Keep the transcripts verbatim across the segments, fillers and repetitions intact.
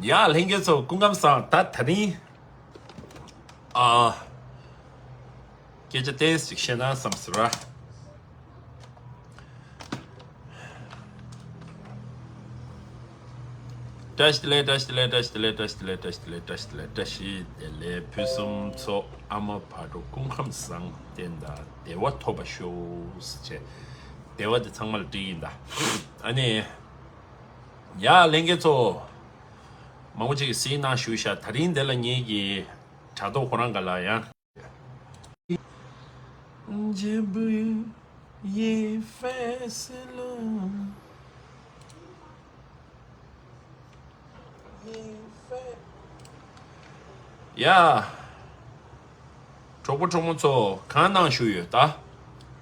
ཡ་ལྷན་རྒྱས་ཚོ་སྐུ་ཁམས་བཟང་། ད་དེ་རིང་ཨ་སྐད་ཆ་ཏོག་ཙམ་ཅིག་བཤད་ན་བསམ་སོང་ར། བཀྲ་ཤིས་བདེ་ལེགས། བཀྲ་ཤིས་བདེ་ལེགས། བཀྲ་ཤིས་བདེ་ལེགས། བཀྲ་ཤིས་བདེ་ལེགས། བཀྲ་ཤིས་བདེ་ལེགས། བཀྲ་ཤིས་བདེ་ལེགས། བཀྲ་ཤིས་བདེ་ལེགས། ཕུན་སུམ་ཚོགས། ཨ་མ་བག་དྲོ། སྐུ་ཁམས་བཟང་། བསྟན་དང་བདེ་བ་ཐོབ་པར་ཤོག་ཟེར་བྱས། བདེ་བ་དེ་ཚང་མ་ལ་བསྒྲིགས་ཡིན་ད། ཨ་ནི། ཡ་ལྷན་རྒྱས་ཚོ། མང་པོ་ཅིག་གིས་གཟིགས་གནང་ཞུ་ཤག། དེ་རིང་འདི་ལ་ངེད་ཀྱི་དྲ་ཐོག་ཁོ་རང་ག་ལ་ཡང་། ཡ། གྲོགས་པོ་གྲོགས་མོ་ཚོ་གང་གནང་བཞུགས་ཡོད་ད།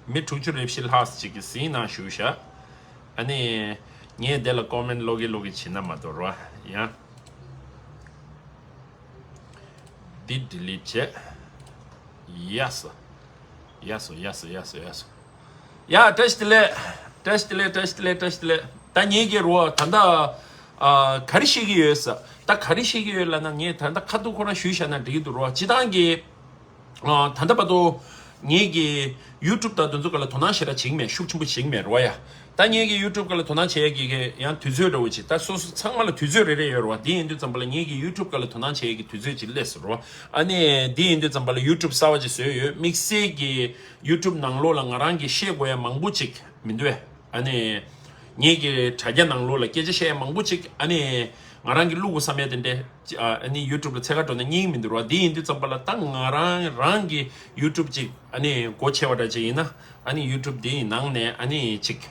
མི་དྲུག་ཅུ་རེ་བཞི་ལྷག་ཅིག་གིས་གཟིགས་གནང་བཞུགས་ཤག། ཨ་ནི། ངས་འདི་ལ་ཀོ་མེན་ཀློག་གི་ཀློག་གི་བྱེད་ན་མ་གཏོགས་རོ། ཡང་། འདི་ཌི་ལིཊ་བྱས། ཡ་སོ། ཡ་སོ། ཡ་སོ། ཡ་སོ། ཡ་སོ། ཡ། བཀྲ་ཤིས་བདེ་ལེགས། བཀྲ་ཤིས་བདེ་ལེགས། བཀྲ་ཤིས་བདེ་ལེགས། བཀྲ་ཤིས་བདེ་ལེགས། ད་ངེད་ཀྱི་རོ་ད་ལྟ། ཨ། ག་རེ་བཤད་ཀྱི་ཡོད་ས། ད་ག་རེ་བཤད་ཀྱི་ཡོད་ལབ་ན། ངས་ད་ལྟ་ཁ་ཐུག་ཁོ་རང་ཞུས་བཞག་ན་འགྲིག་གི་འདུག་རོ། སྤྱིར་བཏང་གི། ཨ། ད་ལྟ་བར་དུ་ངེད་ཀྱི་ཡུ་ཊུབ་དང་དེ་ཚོ་སྒང་ལ་དོ་སྣང་ཞེ་དྲག་བྱེད་ཀྱི་མེད། ཤུགས་ཆེན་པོ་བྱེད་ཀྱི་མེད་རོ་ཡ། ད་ངེད་ཀྱི་ཡུ་ཊུབ་སྒང་ལ་དོ་སྣང་བྱེད་ཡ་གི་གི་ཡང་དུས་ཚོད་འདྲ་བོ་ཅིག། ད་སོ་སོ་ཚང་མ་ལ་དུས་ཚོད་རེ་རེ་ཡོད་རོ། དེ་ཡིན་དུས་ཙམ་པ་ལ་ངེད་ཀྱི་ཡུ་ཊུབ་སྒང་ལ་དོ་སྣང་བྱེད་ཡ་གི་དུས་ཚོད་ཅིག་སླེབས་སོང་རོ། ཨ་ནི་དེ་ཡིན་དུས་ཙམ་པ་ལ་ཡུ་ཊུབ་གསར་བ་ཅིག་བཟོས་ཡོད། དམིགས་བསལ་གྱི་ཡུ་ཊུབ་ནང་ལོགས་ལ་ང་རང་གི་བཤད་དགོས་ཡ་མང་པོ་ཅིག་མི་འདུག་ཨ། ཨ་ནི། ངེད་ཀྱི་དྲ་རྒྱ་ནང་ལོགས་ལ་སྐད་ཆ་བཤད་ཡ་མང་པོ་ཅིག་ཨ་ནི། ང་རང་གི་བླུག་དགོས་བསམ་ཡ་དེ་འདྲ། ཨ་ནི་ཡུ་ཊུབ་ལ་འཚོལ་ག་འགྲོ་ན་རྙེད་ཀྱི་མི་འདུག་རོ། དེ་ཡིན་དུས་ཙམ་པ་ལ་ད་ང་རང་རང་གི་ཡུ་ཊུབ་ཅིག་ཨ་ནི་སྒོ་ཕྱེ་བ་འདྲ་ཅིག་ཡིན་ན། ཨ་ནི་ཡུ་ཊུབ་དེའི་ནང་ནས་ཨ་ནི་ཅིག་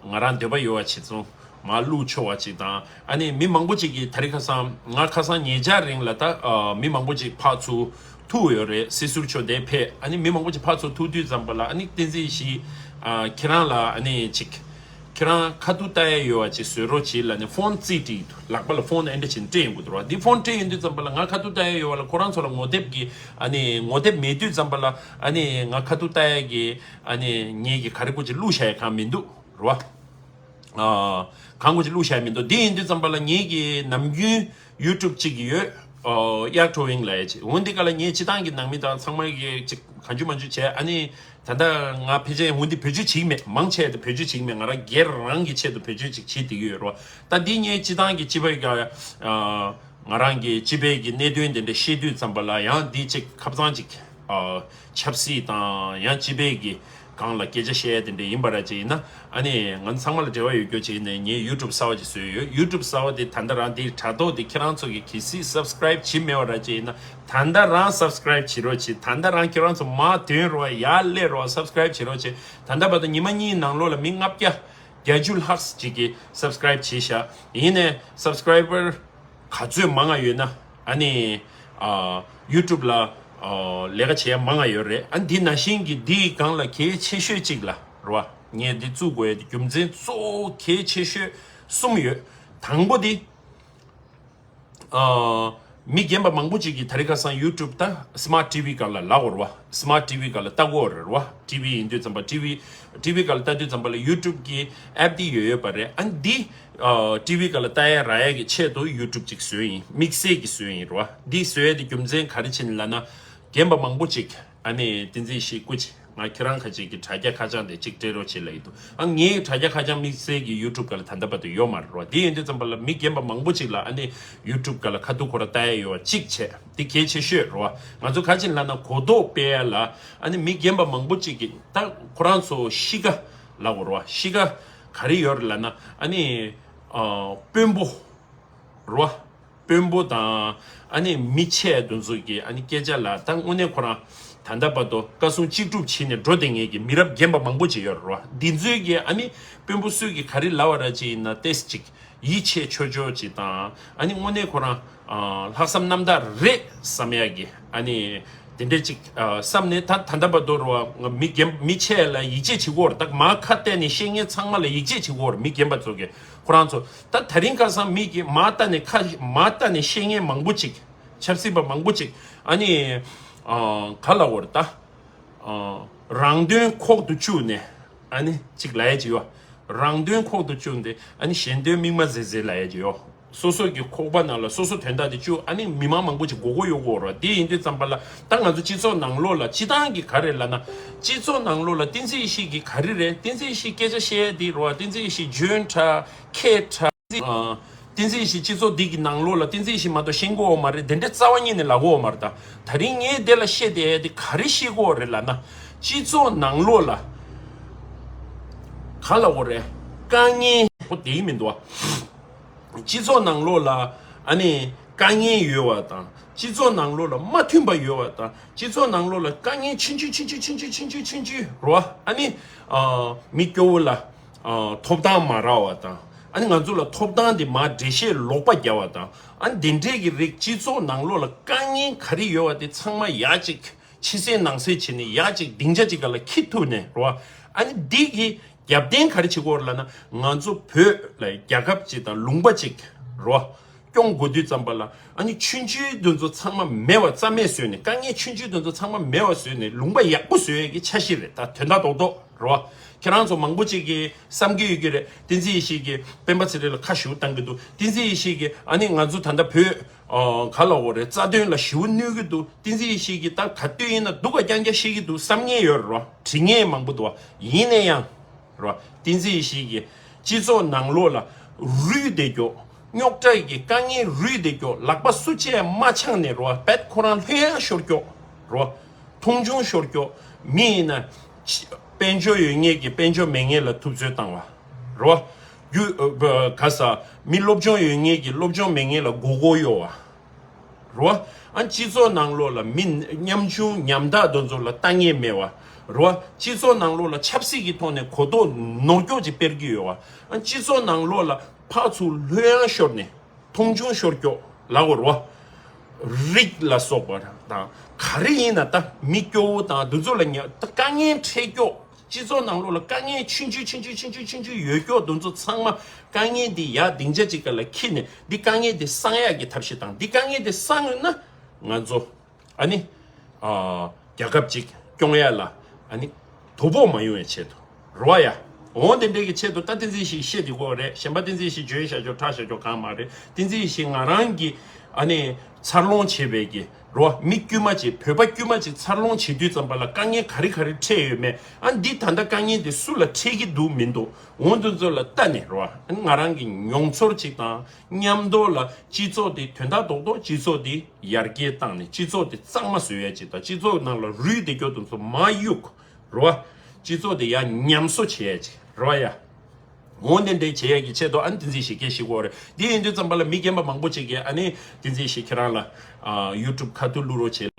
ང་རང་འདོད་པ་ཡོད་པ་ཅིག་ཙང་མར་བླུག་ཆོག་པ་ཅིག་དང་། ཨ་ནི་མི་མང་པོ་ཅིག་གིས་ད་རེས་ཁ་སང་། ང་ཁ་སང་ཉེ་ཆར་རིང་ལ་ད། ཨ། མི་མང་པོ་ཅིག་ཕར་ཚུར་ཐུག་ཡོད་རེད། སྲིད་ཟུར་མཆོག་འདིར་ཕེབས། ཨ་ནི་མི་མང་པོ་ཅིག་ཕར་ཚུར་ཐུག་དུས་ཙམ་པ་ལ། ཨ་ནི་བསྟན་འཛིན་ཡེ་ཤེས། ཨ། ཁྱེད་རང་ལ་ཨ་ནི་ཅིག་ཁྱེད་རང་ཁ་ཐུག་ལྟ་ཡ་ཡོད་པ་ཅིག་བཟོ་རོགས་བྱེད་ལབ་ནས་ཕོན་རྩིས་བྲིས་འདུག། ལག་པ་ལ་ཕོན་ཨེ་འདྲ་བྱས་ནས་སྤྲད་ཡོང་གི་འདུག་ར། འདི་ཕོན་སྤྲད་ཡོང་དུས་ཙམ་པ་ལ་ང་ཁ་ཐུག་ལྟ་ཡ་ཡོད་པ་ལ་ཁོ་རང་ཚོ་ལ་ངོ་དེབ་ཀྱི། ཨ་ནི་ངོ་དེབ་མེད་དུས་ཙམ་པ་ལ། ཨ་ནི་ང་ཁ་ཐུག་ལྟ་ཡ་གི། ཨ་ནི་ངེད་ཀྱི་ག་རེ་ཀོ་ཅིག་བླུགས་བཞག་ཡ་གང་མི་འདུག་ར། ཨ། གང་ཀོ་ཅིག་བླུགས་བཞག་མི་འདུག། འདི་ཡིན་དུས་ཙམ་པ་ལ་ངེད་ཀྱི་ནམ་རྒྱུན་ཡུ་ཊུབ་ཅིག་ཡོད། ཨོ། དབྱར་ཁྲོ་དབྱིངས་ལབ་ཡ་ཅིག། འོ་འདི་ག་ལ་ངས་སྤྱིར་བཏང་གི་ནང་མི་དང་ཚང་མ་གི་ཅིག་གང་བྱུང་མང་བྱུང་བྱས། ཨ་ནི་ད་ལྟ་ང་ཕལ་ཆེར་འོ་འདི་བེད་སྤྱོད་བྱེད་ཀྱི་མེད། མང་ཆེ་བ་དེ་བེད་སྤྱོད་བྱེད་ཀྱི་མེད། ང་རང་སྒེར་རང་གི་ཆེད་དུ་བེད་སྤྱོད་ཅིག་བྱེད་བསྡད་ཀྱི་ཡོད་རོ། ད་འདི་ངས་སྤྱིར་བཏང་གི་སྤྱི་པའི་ག་ཨ། ང་རང་གི་སྤྱི་པའི་གི་གནད་དོན་དེ་འདྲ་བཤད་དུས་ཙམ་པ་ལ་ཡང་འདི་ཅིག་ཁ་སང་ཅིག། ཨ། ཆབ་སྲིད་དང་ཡང་སྤྱི་པའི་གི་སྒང་ལ་སྐད་ཆ་བཤད་ཡ་དེ་འདྲ་ཡིན་པ་ར་ཅིག་ཡིན་ན། ཨ་ནི་ང་ཚང་མ་ལ་འབྲེལ་བ་ཡོད་རྒྱུ་ཅིག་ཡིན་ནའི་ངས་ཡུ་ཊུབ་གསར་བ་ཅིག་བཟོས་ཡོད། ཡུ་ཊུབ་གསར་བ་དེ་ད་ལྟ་རང་དེ་དྲ་ཐོག་དེ་ཁྱེད་རང་ཚོ་གི་གལ་སྲིད་སབ་སི་ཀ་རའིབ་བྱེད་མེད་པ་ར་ཅིག་ཡིན་ན། ད་ལྟ་རང་སབ་སི་ཀ་རའིབ་བྱེད་རོགས་བྱེད། ད་ལྟ་རང་ཁྱེད་རང་ཚོ་མར་ཐོན་རོགས། ཡར་སླེབས་རོགས། སབ་སི་ཀ་རའིབ་བྱེད་རོགས་བྱེད། ད་ལྟ་བར་དུ་ཉི་མ་གཉིས་ནང་ལོགས་ལ་མི་ལྔ་བརྒྱ་བརྒྱད་ཅུ་ལྷག་ཅིག་གིས་སབ་སི་ཀ་རའིབ་བྱས་ཤག། ཡིན་ནའི་སབ་སི་ཀ་རའི་བར་ག་ཚོད་མང་ང་ཡོད་ན། ཨ་ནི། ཨ། ཡུ་ཊུབ་ལ། ཨ། ལས་ཀ་བྱེད་ཡ་མང་ང་ཡོད་རེད། ཨ། འདི་ནང་བཞིན་གྱི་འདིའི་སྒང་ལ་གལ་ཆེ་ཤོས་གཅིག་ལ་རེད་བ། ངས་འདི་བཙུགས་དགོས་ཡ་དེ་རྒྱུ་མཚན་གཙོ་བོ་གལ་ཆེ་ཤོས་གསུམ་ཡོད། དང་པོ་དེ། ཨ། མི་རྒན་པ་མང་པོ་ཅིག་གིས་ད་རེས་ཁ་སང་ཡུ་ཊུབ་དང་སི་མཱརཊ་ཊི་ཝི་སྒང་ལ་ལབ་དགོས་རེད་བ། སི་མཱརཊ་ཊི་ཝི་སྒང་ལ་ལྟ་དགོས་རེད་བ། ཊི་ཝི་ཡིན་དུས་ཙམ་པ་ཊི་ཝི། ཊི་ཝི་སྒང་ལ་ལྟ་དུས་ཙམ་པ་ལ་ཡུ་ཊུབ་ཀྱི་ཨེབ་འདི་ཡོད་ཡོད་པ་རེད། ཨ། འདི། ཨ། ཊི་ཝི་སྒང་ལ་ལྟ་ཡ་རག་ཡ་གི་ཆེད་དུ་ཡུ་ཊུབ་ཅིག་བཟོས་ཡིན། དམིགས་བསལ་གྱི་བཟོས་ཡིན་རེད་བ། འདི་བཟོས་ཡ་དེ་རྒྱུ་མཚན་ག་རེ་བྱས་ནས་ལབ་ན། རྒན་པ་མང་པོ་ཅིག། ཨ་ནི་བསྟན་འཛིན་ཡེ་ཤེས་སྐུ་མཁྱེན། ང་ཁྱེད་རང་ཁ་ཅིག་གི་དྲ་རྒྱ་ཁ་བྱང་དེ་གཅིག་སྤྲད་རོགས་བྱེད་ལབ་ཡི་འདུག། ཨ། ངའི་དྲ་རྒྱ་ཁ་བྱང་དམིགས་བསལ་གྱི་ཡུ་ཊུབ་སྒང་ལ་ད་ལྟ་བར་དུ་ཡོད་མ་རེད་རོ། དེ་ཡིན་དུས་ཙམ་པ་ལ་མི་རྒན་པ་མང་པོ་ཅིག་ལ་ཨ་ནི་ཡུ་ཊུབ་སྒང་ལ་ཁ་ཐུག་ཁོ་ར་ལྟ་ཡ་ཡོད་པ་གཅིག་བྱས། དེ་གལ་ཆེ་ཤོས་རེད་བ། ང་ཚོ་ག་ཅིག་ལབ་ན་གོ་རྟོགས་སྤེལ་ཡ་ལ། ཨ་ནི་མི་རྒན་པ་མང་པོ་ཅིག་གིས་ད་ཁོ་རང་ཚོ་གཤིས་ཀ་ལབ་དགོས་རེད་བ། གཤིས་ཀ་ག་རེ་ཡོད་རེད་ལབ་ན། ཨ་ནི། ཨ། དཔོན་པོ། རེད་བ། དཔོན་པོ་དང་། ཨ་ནི་མི་ཆེ་དེ་ཚོ་གི་ཨ་ནི་སྐད་ཆ་ལ་ད་དངོས་གནས་ཁོ་རང་ད་ལྟ་བར་དུ་བཀའ་གསུང་གཅིག་སྒྲུབ་བྱས་ནས་འགྲོ་བསྡད་མཁན་གྱི་མི་རབས་རྒན་པ་མང་པོ་ཅིག་ཡོད་རེད་བ། འདི་ཚོས་གི་ཨ་ནི་དཔོན་པོ་སུས་གི་ག་རེ་ལབ་པ་ར་ཅིག་ཡིན་ན་ཏོག་ཙམ་ཅིག་ཡིད་ཆེས་ཆོག་ཆོག་ཅིག་དང་། ཨ་ནི་དངོས་གནས་ཁོ་རང་ཨ་ལྷག་བསམ་རྣམ་དག་རེད་བསམ་ཡ་གི་ཨ་ནི་དེ་འདྲས་ཅིག་ཨ་བསམ་ནས། ད་ད་ལྟ་བར་དུ་རེད་བ། ང་མི་རྒན་མི་ཆེ་ལ་ཡིད་ཆེས་བྱེད་ཀྱི་ཡོད་རེད། ད་མར་ཁ་གཏད་ནས་བཤད་མཁན་ཚང་མ་ལ་ཡིད་ཆེས་བྱེད་ཀྱི་ཡོད་རེད། མི་རྒན་པ་ཚོ་གི་ཁོ་རང་ཚོ། ད་དེ་རིང་ཁ་སང་མི་གི་མར་ལྟ་ནས་ཁ་མར་ལྟ་ནས་བཤད་མཁན་མང་པོ་ཅིག། ཆབ་སྲིད་པ་མང་པོ་ཅིག། ཨ་ནི། ཨ། ག་ལབ་དགོས་རེད་ད། ཨ། རང་དོན་ཁོག་ཏུ་བཅུག་ནས་ཨ་ནི་ཅིག་ལབ་ཡ་ཅིག་ཡོད། རང་དོན་ཁོག་ཏུ་བཅུག་ནས་ཨ་ནི་གཞན་དོན་མིག་མ་གཟིགས་གཟིགས་ལབ་ཡ་ཅིག་ཡོད། སོ་སོ་གི་ཁོག་པ་ནང་ལ་སོ་སོ་དོན་དག་དེ་བཅུག་ཨ་ནི་མི་མང་མང་པོ་ཅིག་མགོ་སྐོར་གཡོག་གི་ཡོད་རེད། དེ་ཡིན་དུས་ཙམ་པ་ལ་ད་ང་ཚོ་སྤྱི་ཚོགས་ནང་ལོགས་ལ་སྤྱི་བཏང་གི་ག་རེ་ལབ་ན། སྤྱི་ཚོགས་ནང་ལོགས་ལ་བསྟན་འཛིན་ཡེ་ཤེས་ཀྱི་ག་རེ་རེད། བསྟན་འཛིན་ཡེ་ཤེས་སྐད་ཆ་བཤད་དེ་རེད་བ། བསྟན་འཛིན་ཡེ་ཤེས་འཇོན་དྲགས་མཁས་དྲགས། བསྟན་འཛིན་ཡེ་ཤེས་སྤྱི་ཚོགས་འདི་གི་ནང་ལོགས་ལ་བསྟན་འཛིན་ཡེ་ཤེས་མ་གཏོགས་ཤེས་ཀྱི་ཡོད་མ་རེད། དེ་འདྲའི་རྩ་བ་ཉིད་ནས་ལབ་ཀྱི་ཡོད་མ་རེད། ད་དེ་རིང་ངས་དེ་ལ་བཤད་དེ་དེ་ག་རེ་བཤད་ཀྱི་ཡོད་རེད་ལབ་ན། སྤྱི་ཚོགས་ནང་ལོགས་ལ་ག་ལབ་དགོས་རེད། དཀའ་ངལ་ཁོ་དེ་ཡིན་མི་འདུག་བ། སྤྱི་ཚོགས་ནང་ལོགས་ལ་ཨ་ནི་དཀའ་ངལ་ཡོད་པ་དང་། སྤྱི་ཚོགས་ནང་ལོགས་ལ་མ་མཐུན་པ་ཡོད་པ་དང་། སྤྱི་ཚོགས་ནང་ལོགས་ལ་དཀའ་ངལ་ཆུང་ཆུང་ཆུང་ཆུང་རེད་བ། ཨ་ནི་ཨ་མི་སྐྱོ་བོ་ལ་ཨ་ཐོབ་ཐང་མ་རག་པ་དང་། ཨ་ནི་ང་ཚོ་ལ་ཐོབ་ཐང་དེ་མར་འགྲེལ་བཤད་ལོག་པ་རྒྱབ་པ་དང་། ཨ་ནི་དེ་འདྲས་ཀྱི་རིགས་སྤྱི་ཚོགས་ནང་ལོགས་ལ་དཀའ་ངལ་ག་རེ་ཡོད་པ་དེ་ཚང་མ་ཡར་གཅིག་ཕྱི་གསལ་ནང་གསལ་བྱས་ནས་ཡར་གཅིག་སྡིངས་ཆ་གཅིག་སྒང་ལ་འཁྱེར་ཐུབ་ནས་རེད་བ། ཨ་ནི་འདི་གི་རྒྱབ་རྟེན་ག་རེ་བྱེད་དགོས་རེད་ལབ་ན། ང་ཚོ་བོད་ལ་རྒྱལ་ཁབ་ཅིག་དང་ལུང་པ་ཅིག་རེད་བ། སྐྱོང་དགོས་དུས་ཙམ་པ་ལ་ཨ་ནི་ཆུང་ཆུང་དེ་ཚོ་ཚང་མ་མེད་པ་རྩ་མེད་བཟོས་ནས། དཀའ་ངལ་ཆུང་ཆུང་དེ་ཚོ་ཚང་མ་མེད་པ་བཟོས་ནས་ལུང་པ་ཡག་པོ་བཟོ་ཡས་ཀྱི་འཆར་གཞི་རེད། ད་དོན་དག་རྡོག་རྡོག་རེད་བ། ཁྱེད་རང་ཚོ་མང་པོ་ཅིག་གིས་བསམ་གྱི་ཡོད་ཀྱི་རེད། བསྟན་འཛིན་ཡེ་ཤེས་ཀྱིས་སྤེན་པ་ཚེ་རིང་ལ་ཁ་ཞེ་པོ་བཏང་གི་འདུག་བསྟན་འཛིན་ཡེ་ཤེས་ཀྱིས་ཨ་ནི་ང་ཚོ་ད་ལྟ་བོད་ཨ་ག་ལབ་དགོས་རེད། རྩ་དོན་ལ་ཞེ་པོ་གནོད་ཀྱི་འདུག་བསྟན་འཛིན་ཡེ་ཤེས་ཀྱིས་ད་ག་དུས་ཡིན་ན་སྡུག་ག་རྐྱང་རྐྱང་བཤད་ཀྱི་འདུག་བསམ་མཁན་ཡོད་རེད་བ། དྲི་མཁན་མང་པོ་འདུག་བ། ཡིན་ན་ཡང་རེད་བ། བསྟན་འཛིན་ཡེ་ཤེས་ཀྱིས་སྤྱི་ཚོགས་ནང་ལོགས་ལ་རུལ་བསྡད་ཀྱོག་རྙོག་དྲ་གི་དཀའ་ངལ་རུལ་བསྡད་ཀྱོག་ལག་པ་སུ་གཅིག་མ་འཆང་ནས་རེད་བ། རྦད་ཁོ་རང་ལྷོད་ཡངས་ཤོར་ཀྱོག་རེད་བ། མཐོང་ཆུང་ཤོར་ཀྱོག་མི་ཡིན་ན་ཕྱི་དཔལ་འབྱོར་ཡོད་མཁན་གྱིས་དཔལ་འབྱོར་མེད་མཁན་ལ་ཐུབ་ཚོད་བཏང་བ་རེད་བ། རྒྱུ་ཨ་ག་ས་མི་སློབ་སྦྱོང་ཡོད་མཁན་གྱིས་སློབ་སྦྱོང་མེད་མཁན་ལ་མགོ་སྐོར་གཡོག་བ། རེད་བ། ཨ་སྤྱི་ཚོགས་ནང་ལོགས་ལ་མི་ཉམ་ཆུང་ཉམ་ཐག་དེ་ཚོ་ལ་ལྟ་མཁན་མེད་བ། རེད་བ། སྤྱི་ཚོགས་ནང་ལོགས་ལ་ཆབ་སྲིད་ཀྱི་ཐོག་ནས་གོ་རྟོགས་ནོར་ཀྱོག་ཅིག་སྤེལ་གྱི་ཡོད་བ། ཨ་སྤྱི་ཚོགས་ནང་ལོགས་ལ་ཕར་ཚུར་ལྷོད་ཡངས་ཤོར་ནས་མཐོང་ཆུང་ཤོར་ཀྱོག་ལབ་དགོས་རེད་བ། རིགས་ལ་སོགས་པ་དང་ག་རེ་ཡིན་ན་ད་མི་སྐྱོ་བོ་དང་དེ་ཚོ་ལ་ཉ་ད་དཀའ་ངལ་འཕྲད་ཀྱོག་སྤྱི་ཚོགས་ནང་ལོགས་ལ་དཀའ་ངལ་ཆུང་ཆུང་ཆུང་ཆུང་ཆུང་ཆུང་ཆུང་ཆུང་ཡོད་ཀྱོག་དེ་ཚོ་ཚང་མ་དཀའ་ངལ་འདི་ཡར་སྡིངས་ཆ་གཅིག་སྒང་ལ་འཁྱེར་ནས་འདི་དཀའ་ངལ་འདི་སངས་ཡག་གི་ཐབས་ཤེས་དང་། འདི་དཀའ་ངལ་འདི་སངས་ཡོད་ན་ང་ཚོ་ཨ་ནི་ཨ་རྒྱལ་ཁབ་ཅིག་སྐྱོང་ཡག་ལ་ཨ་ནི་དོ་ཕོག་མ་ཡོང་བའི་ཆེད་དུ་རེད་བ་ཡ། འོ་དེ་འདྲའི་གི་ཆེད་དུ་ད་བསྟན་འཛིན་ཡེ་ཤེས་བཤད་དེ་གོ་རེད། གཞན་པ་བསྟན་འཛིན་ཡེ་ཤེས་འཇོན་བཞག་ཆོག་དྲག་བཞག་ཆོག་གང་མ་རེད། བསྟན་འཛིན་ཡེ་ཤེས་ང་རང་གི་ཨ་ནི་འཚར་ལོངས་བྱེད་པའི་གི་རོ། མི་དཀྱུས་མ་ཅིག་བོད་པ་དཀྱུས་མ་ཅིག་འཚར་ལོངས་བྱེད་དུས་ཙམ་པ་ལ་དཀའ་ངལ་ག་རེ་ག་རེ་འཕྲད་ཡོད་མེད། ཨ་འདི་ད་ལྟ་དཀའ་ངལ་འདི་སུ་ལ་འཕྲད་ཀྱི་འདུག་མི་འདུག་འོ་འདི་ཚོ་ལ་ལྟ་ནས་རོ། ཨ་ནི་ང་རང་གི་མྱོང་ཚོར་ཅིག་དང་མཉམ་དུ་ལ་སྤྱི་ཚོགས་འདི་དོན་དག་རྡོག་རྡོག་སྤྱི་ཚོགས་འདི་ཡར་རྒྱས་བཏང་ནས་སྤྱི་ཚོགས་འདི་གཙང་མ་བཟོ་ཡ་ཅིག་དང་། སྤྱི་ཚོགས་ནང་ལ་རུལ་བསྡད་རྒྱུ་དེ་ཚོ་མ་གཡུག་རོ། སྤྱི་ཚོགས་འདི་ཡར་ཉམས་གསོ་བྱེད་ཡ་ཅིག་རོ་ཡ། འོ་འདི་འདྲའི་བྱེད་ཡས་ཀྱི་ཆེད་དུ་ཨ་ནི་བསྟན་འཛིན་ཡེ་ཤེས་སྐད་ཆ་བཤད་ཀྱི་ཡོད་རེད། འདི་ཡིན་དུས་ཙམ་པ་ལ་མི་རྒན་པ་མང་པོ་ཅིག་གིས་ཨ་ནི་བསྟན་འཛིན་ཡེ་ཤེས་ཁྱེད་རང་ལ་ཨ་ཡུ་ཊུབ་ཁ་ཐུག་བླུག་རོགས་བྱེད།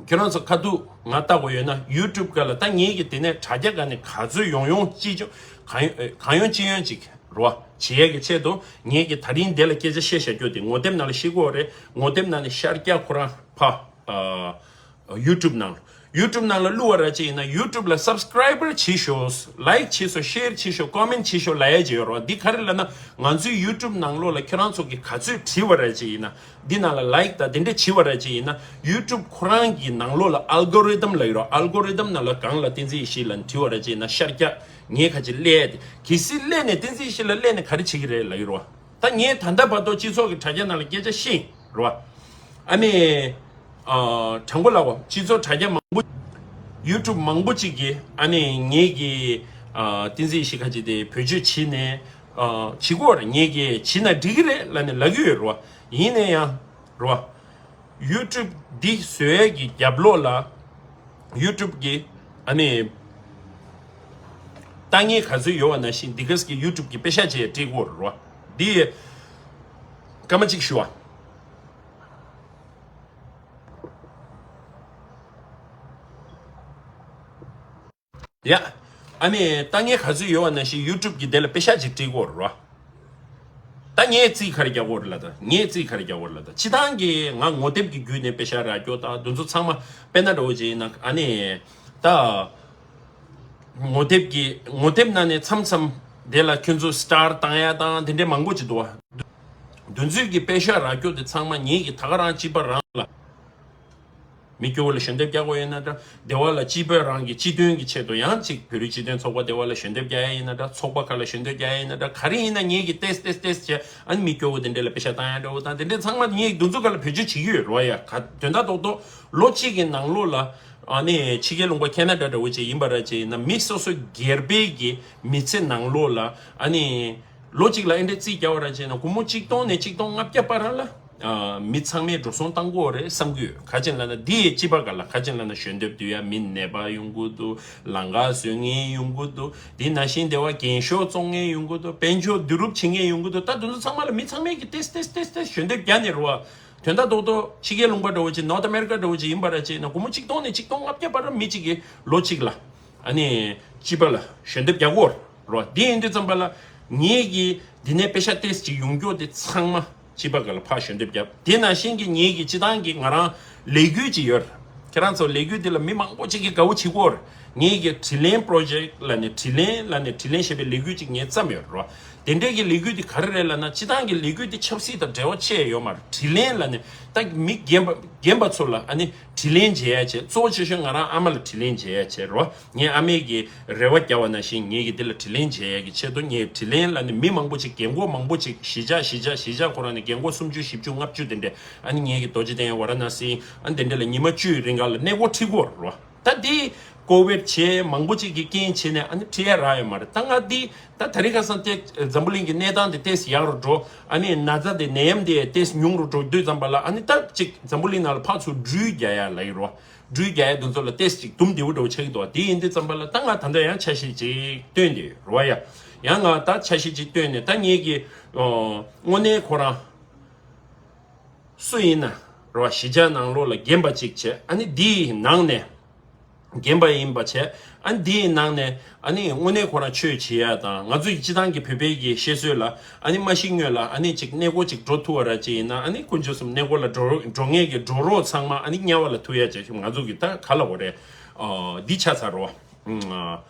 ཁྱེད་རང་ཚོ་ཁ་ཐུག་ང་ལྟ་དགོས་ཡོད་ན་ཡུ་ཊུབ་སྒང་ལ་ད་ངེད་ཀྱི་དེ་ནས་དྲ་རྒྱ་སྒང་ནས་ག་ཚོད་ཡོང་ཡོང་ཅི་ཅོ་གང་ཡོང་གང་ཡོང་ཅི་ཡོང་ཅིག་རོ་བྱེད་ཡས་ཀྱི་ཆེད་དུ་ངེད་ཀྱི་ད་རིང་འདི་ལ་སྐད་ཆ་བཤད་བཞག་རྒྱུ་དེ་ངོ་དེབ་ནང་ལ་བཤད་ཀྱི་ཡོད་རེད། ངོ་དེབ་ནང་ནས་ཤར་རྒྱག་ཁོ་རང་ཕ་ཨ། ཡུ་ཊུབ་ནང་ལ། ཡུ་ཊུབ་ནང་ལ་བླུགས་པ་ར་ཅིག་ཡིན་ན་ཡུ་ཊུབ་ལ་སབ་སི་ཀ་རའི་བར་བྱེད་ཤོག་ལའིག་བྱེད་ཤོག་ཤེར་བྱེད་ཤོག་ཀོ་མེན་ཊི་བྱེད་ཤོག་ལབ་ཡ་ཅིག་ཡོད་རེད་བ། འདི་ག་རེ་ལབ་ན་ང་ཚོའི་ཡུ་ཊུབ་ནང་ལོགས་ལ་ཁྱེད་རང་ཚོ་གིས་ག་ཚོད་བྲིས་པ་ར་ཅིག་ཡིན་ན། འདི་ནང་ལ་ལའིག་དང་དེ་འདྲ་བྱེད་པ་ར་ཅིག་ཡིན་ན་ཡུ་ཊུབ་ཁོ་རང་གི་ནང་ལོགས་ལ་ཨལ་གོ་རི་དམ་ལབ་ཡོད་རེད་བ། ཨལ་གོ་རི་དམ་ནང་ལ་གང་ལ་བསྟན་འཛིན་ཡེ་ཤེས་ལབ་བྲིས་པ་ར་ཅིག་ཡིན་ན་ཤར་རྒྱག་ངས་ཁ་ཅིག་སླེབས་ཏེ་གལ་སྲིད་སླེབས་ནས་བསྟན་འཛིན་ཡེ་ཤེས་ལ་སླེབས་ནས་ག་རེ་བྱེད་ཀྱི་རེད་ལབ་ཡོད་རེད་བ། ད་ངས་ད་ལྟ་བར་དུ་སྤྱི་ཚོགས་ཀྱི་དྲ་རྒྱ་ནང་ལ་སྐད་ཆ་བཤད་རེད་བ། ཨ་ནི་ཨ་དྲང་པོ་ལབ་པ་སྤྱི་ཚོགས་དྲ་རྒྱ་མང་པོ་ཡུ་ཊུབ་མང་པོ་ཅིག་གིས་ཨ་ནི་ངེད་ཀྱི་ཨ་བསྟན་འཛིན་ཡེ་ཤེས་ཁ་ཅིག་དེ་བེད་སྤྱོད་བྱས་ནས་ཨ་བྱེད་དགོས་རེད། ངེད་ཀྱིས་བྱས་ན་འགྲིག་གི་རེད་ལབ་ནས་ལབ་ཀྱི་ཡོད་རེད་བ། ཡིན་ན་ཡང་རེད་བ། ཡུ་ཊུབ་འདི་བཟོ་ཡས་ཀྱི་རྒྱབ་ལོགས་ལ་ཡུ་ཊུབ་ཀྱི་ཨ་ནི་ལྟ་མཁན་ག་ཚོད་ཡོད་པ་ནང་བཞིན་འདི་ག་ས་གི་ཡུ་ཊུབ་ཀྱི་པེ་ཤག་ཅིག་སྤྲད་དགོས་རེད་བ། འདི་སྐར་མ་གཅིག་ཞུ་བ། ཡ། ཨ་ནི་ལྟ་མཁན་ག་ཚོད་ཡོད་པ་ནང་བཞིན་ཡུ་ཊུབ་ཀྱི་དེ་ལ་པེ་ཤག་ཅིག་སྤྲད་དགོས་རེད་བ། ད་ངས་རྩིས་ག་རེ་རྒྱག་དགོས་རེད་ལབ་ད། ངས་རྩིས་ག་རེ་རྒྱག་དགོས་རེད་ལབ་ད། སྤྱིར་བཏང་གི་ང་ངོ་དེབ་ཀྱི་བརྒྱུད་ནས་པེ་ཤག་རག་རྒྱུ་ད་དེ་ཚོ་ཚང་མ་དཔེར་ན་འདྲ་བོ་ཅིག་ཡིན་ན་ཨ་ནི་ད་ངོ་དེབ་ཀྱི་ངོ་དེབ་ནང་ནས་མཚམས་མཚམས་དེ་ལ་ཁྱོད་ཚོ་སི་ཊར་བཏང་ཡ་དང་དེ་འདྲའི་མང་པོ་ཅིག་འདུག་བ། དེ་ཚོའི་གི་པེ་ཤག་རག་རྒྱུ་དེ་ཚང་མ་ངེད་ཀྱི་ད་ག་རང་གཅིག་པ་རང་ལ། མི་སྐྱོ་བོ་ལ་ཞལ་འདེབས་རྒྱག་དགོས་ཡིན་ན་འདྲ། སྡེ་བ་ལ་སྤྱི་པའི་རང་གི་སྤྱི་དོན་གྱི་ཆེད་དུ་ཡང་ཅིག་བོད་རིགས་སྤྱི་མཐུན་ཚོགས་པ་སྡེ་བ་ལ་ཞལ་འདེབས་རྒྱག་ཡ་ཡིན་ན་འདྲ། ཚོགས་པ་ཁག་ལ་ཞལ་འདེབས་རྒྱག་ཡ་ཡིན་ན་འདྲ། ག་རེ་ཡིན་ན་ངེད་ཀྱིས་ཏེས་ཏེས་ཏེས་བྱས། ཨ་ནི་མི་སྐྱོ་བོ་དེ་འདྲས་ལ་པེ་ཤ་བཏང་ཡ་འདྲ་བོ་དང་དེ་འདྲས་ཚང་མ་ངེད་ཀྱིས་འདུ་འཛོམས་སྒང་ལ་བེད་སྤྱོད་བྱེད་ཀྱི་ཡོད་རེད་བ། ཡ་ག་དོན་དག་རྡོག་རྡོག་ལོ་གཅིག་གི་ནང་ལོགས་ལ་ཨ་ནི་ཕྱི་རྒྱལ་ལུང་པ་ཁེ་ན་ཌ་འདྲ་བོ་ཅིག་ཡིན་པ་ར་ཅིག་ཡིན་ན། མི་སོ་སོ་སྒེར་པའི་གི་མི་ཚེ་ནང་ལོགས་ལ་ཨ་ནི་ལོ་གཅིག་ལ་ཨེ་འདྲས་རྩིས་རྒྱག་པ་ར་ཅིག་ཡིན་ན། སྒོར་མོ་གཅིག་སྟོང་ནས་གཅིག་སྟོང་ལྔ་བརྒྱ་བར་ལ་ཨ་མི་ཚང་མས་འགྲོ་སོང་བཏང་དགོས་རེད་བསམ་གྱི་ཡོད། ག་ཅིག་ལབ་ན་འདི་ཡི་སྤྱི་པ་སྒང་ལ། ག་ཅིག་ལབ་ན་ཞལ་འདེབས་བསྡུ་ཡ་མི་ནད་པ་ཡོང་གི་འདུག་ལམ་ཁ་བཟོ་མཁན་ཡོང་གི་འདུག་དེ་ནང་བཞིན་སྡེ་བ་རྒན་ཤོས་བཙོང་མཁན་ཡོང་གི་འདུག་དཔལ་འབྱོར་བསྡུ་རུབ་བྱེད་མཁན་ཡོང་གི་འདུག་ད་དེ་ཚོ་ཚང་མ་ལ་མི་ཚང་མས་ཀྱི་ཏེས་ཏེས་ཏེས་ཏེས་ཞལ་འདེབས་རྒྱག་ནས་རེད་བ། དོན་དག་རྡོག་རྡོག་ཕྱི་རྒྱལ་ལུང་པ་འདྲ་བོ་ཅིག North America འདྲ་བོ་ཅིག་ཡིན་པ་ར་ཅིག་ཡིན་ན། སྒོར་མོ་གཅིག་སྟོང་ནས་གཅིག་སྟོང་ལྔ་བརྒྱ་བར་མི་གཅིག་གིས་ལོ་གཅིག་ལ་ཨ་ནི་སྤྱི་པ་ལ་ཞལ་འདེབས་རྒྱག་གི་ཡོད་རེད་བ། དེ་ཡིན་དུས་ཙམ་པ་ལ་ངེད་ཀྱིས་འདི་ནས་པེ་ཤ་ཏེས་ཅིག་ཡོང་རྒྱུ་དེ་ཚང་མ་སྤྱི་པ་སྒང་ལ་ཕར་ཞལ་འདེབས་བརྒྱབ། དེ་ནང་བཞིན་གྱི་ངེད་ཀྱི་སྤྱི་བཏང་གི་ང་རང་ལས་འགུལ་ཅིག་ཡོད། ཁྱེད་རང་ཚོ་ལས་འགུལ་འདི་ལ་མི་མང་པོ་ཅིག་གིས་དགའ་བོ་བྱེད་ཀྱི་ཡོད་རེད། ངེད་ཀྱི་དྲིན་ལན་པོ་རོ་ཇེག་ལབ་ནས། དྲིན་ལན་ལབ་ནས། དྲིན་ལན་ཞེས་པའི་ལས་འགུལ་ཅིག་ངས་བརྩམས་ཡོད་རེད་བ། དེ་འདྲའི་གི་ལས་འགུལ་འདི་ག་རེ་རེད་ལབ་ན། སྤྱི་བཏང་གི་ལས་འགུལ་འདི་ཆབ་སྲིད་དང་འབྲེལ་བ་ཆེ་ཡོད་མ་རེད། དྲིན་ལན་ལབ་ནས་ད་མི་རྒན་པ་རྒན་པ་ཚོ་ལ་ཨ་ནི་དྲིན་ལན་འཇལ་ཡ་བྱས། གཙོ་བོ་ཆེ་ཤོས་ང་རང་ཨ་མ་ལ་དྲིན་ལན་འཇལ་ཡ་བྱས་རེད་བ། ངའི་ཨ་མས་ཀྱི་རེ་བ་བརྒྱབ་པ་ནང་བཞིན་ངེད་ཀྱིས་འདི་ལ་དྲིན་ལན་འཇལ་ཡ་གི་ཆེད་དུ། ངས་དྲིན་ལན་ལབ་ནས་མི་མང་པོ་ཅིག་རྒན་གོག་མང་པོ་ཅིག་གཞིས་ཆགས་གཞིས་ཆགས་གཞིས་ཆགས་ཁོ་རང་ནས་རྒན་གོག་སུམ་ཅུ་བཞི་བཅུ་ལྔ་བཅུ་དེ་འདྲས་ཨ་ནི་ངེད་ཀྱི་རྡོ་རྗེ་གདན་ཝཱ་ར་ཎ་སི་ཨ་ནི་དེ་འདྲས་ལ་ཉི་མ་བཅུའི་རིང་ག་ལ་གནས་སྐོར་ཁྲིད་ཀྱི་ཡོད་རེད་བ། ད་འདི་ཀོ་ཝིཌ་བྱས་མང་པོ་ཅིག་གིས་རྐྱེན་བྱས་ནས་ཨ་ནི་ཁྲིད་ཡ་རག་ཡོད་མ་རེད། ད་ང་འདི་ད་དེ་རིང་ཁ་སང་ཏེ་འཛམ་བུ་གླིང་གི་གནས་སྟངས་དེ་ཏོག་ཙམ་ཡག་རུ་འགྲོ། ཨ་ནི་ན་ཚ་དེ་ནད་ཡམས་དེ་ཏོག་ཙམ་ཉུང་རུ་འགྲོ་དུས་ཙམ་པ་ལ་ཨ་ནི་ད་ཅིག་འཛམ་བུ་གླིང་ནང་ལ་ཕར་ཚུར་འགྲུལ་རྒྱག་ཡ་ལབ་ཀྱི་རེད་བ། འགྲུལ་རྒྱག་ཡ་དེ་ཚོ་ལ་ཏོག་ཙམ་ཅིག་དུམ་བདེ་བོ་འདྲ་བོ་ཆགས་ཀྱི་འདུག་དེ་ཡིན་དུས་ཙམ་པ་ལ་ད་ང་ད་ལྟ་ཡང་འཆར་གཞི་ཅིག་བཏོན་བསྡད་ཡོད་རེད་བ། ཡ་ཡང་ང་ད་འཆར་གཞི་ཅིག་བཏོན་ནས། ད་ངེད་ཀྱི་ཨོ་དངོས་གནས་ཁོ་རང་སུ་ཡིན་ན་རེད་བ། གཞིས་ཆགས་ནང་ལོགས་ལ་རྒན་པ་ཅིག་བྱས། ཨ་ནི་འདིའི་ནང་ནས་རྒན་པ་ཡིན་པ་བྱས། ཨ་ནི་འདིའི་ནང་ནས་ཨ་ནི་དངོས་གནས་ཁོ་རང་ཆོས་བྱེད་ཡ་དང་། ང་ཚོ་ཡི་སྤྱི་བཏང་གི་བོད་པའི་གི་བཤད་སྲོལ་ལ་ཨ་ནི་མ་ཤི་སྔོན་ལ་ཨ་ནི་ཅིག་གནས་སྐོར་ཅིག་འགྲོ་ཐུབ་པ་ར་ཅིག་ཡིན་ན། ཨ་ནི་དཀོན་མཆོག་གསུམ། གནས་སྐོར་ལ་འགྲོ་འགྲོ་མཁན་གྱི་འགྲོ་རོགས་ཚང་མ་ཨ་ནི་དམྱལ་བ་ལ་ཐུག་ཡ་བྱས། ང་ཚོ་གི་ད་ག་ལབ་དགོས་རེད། ཨ་འདི་ཆགས་ཚར་རེད་བ། ཨ་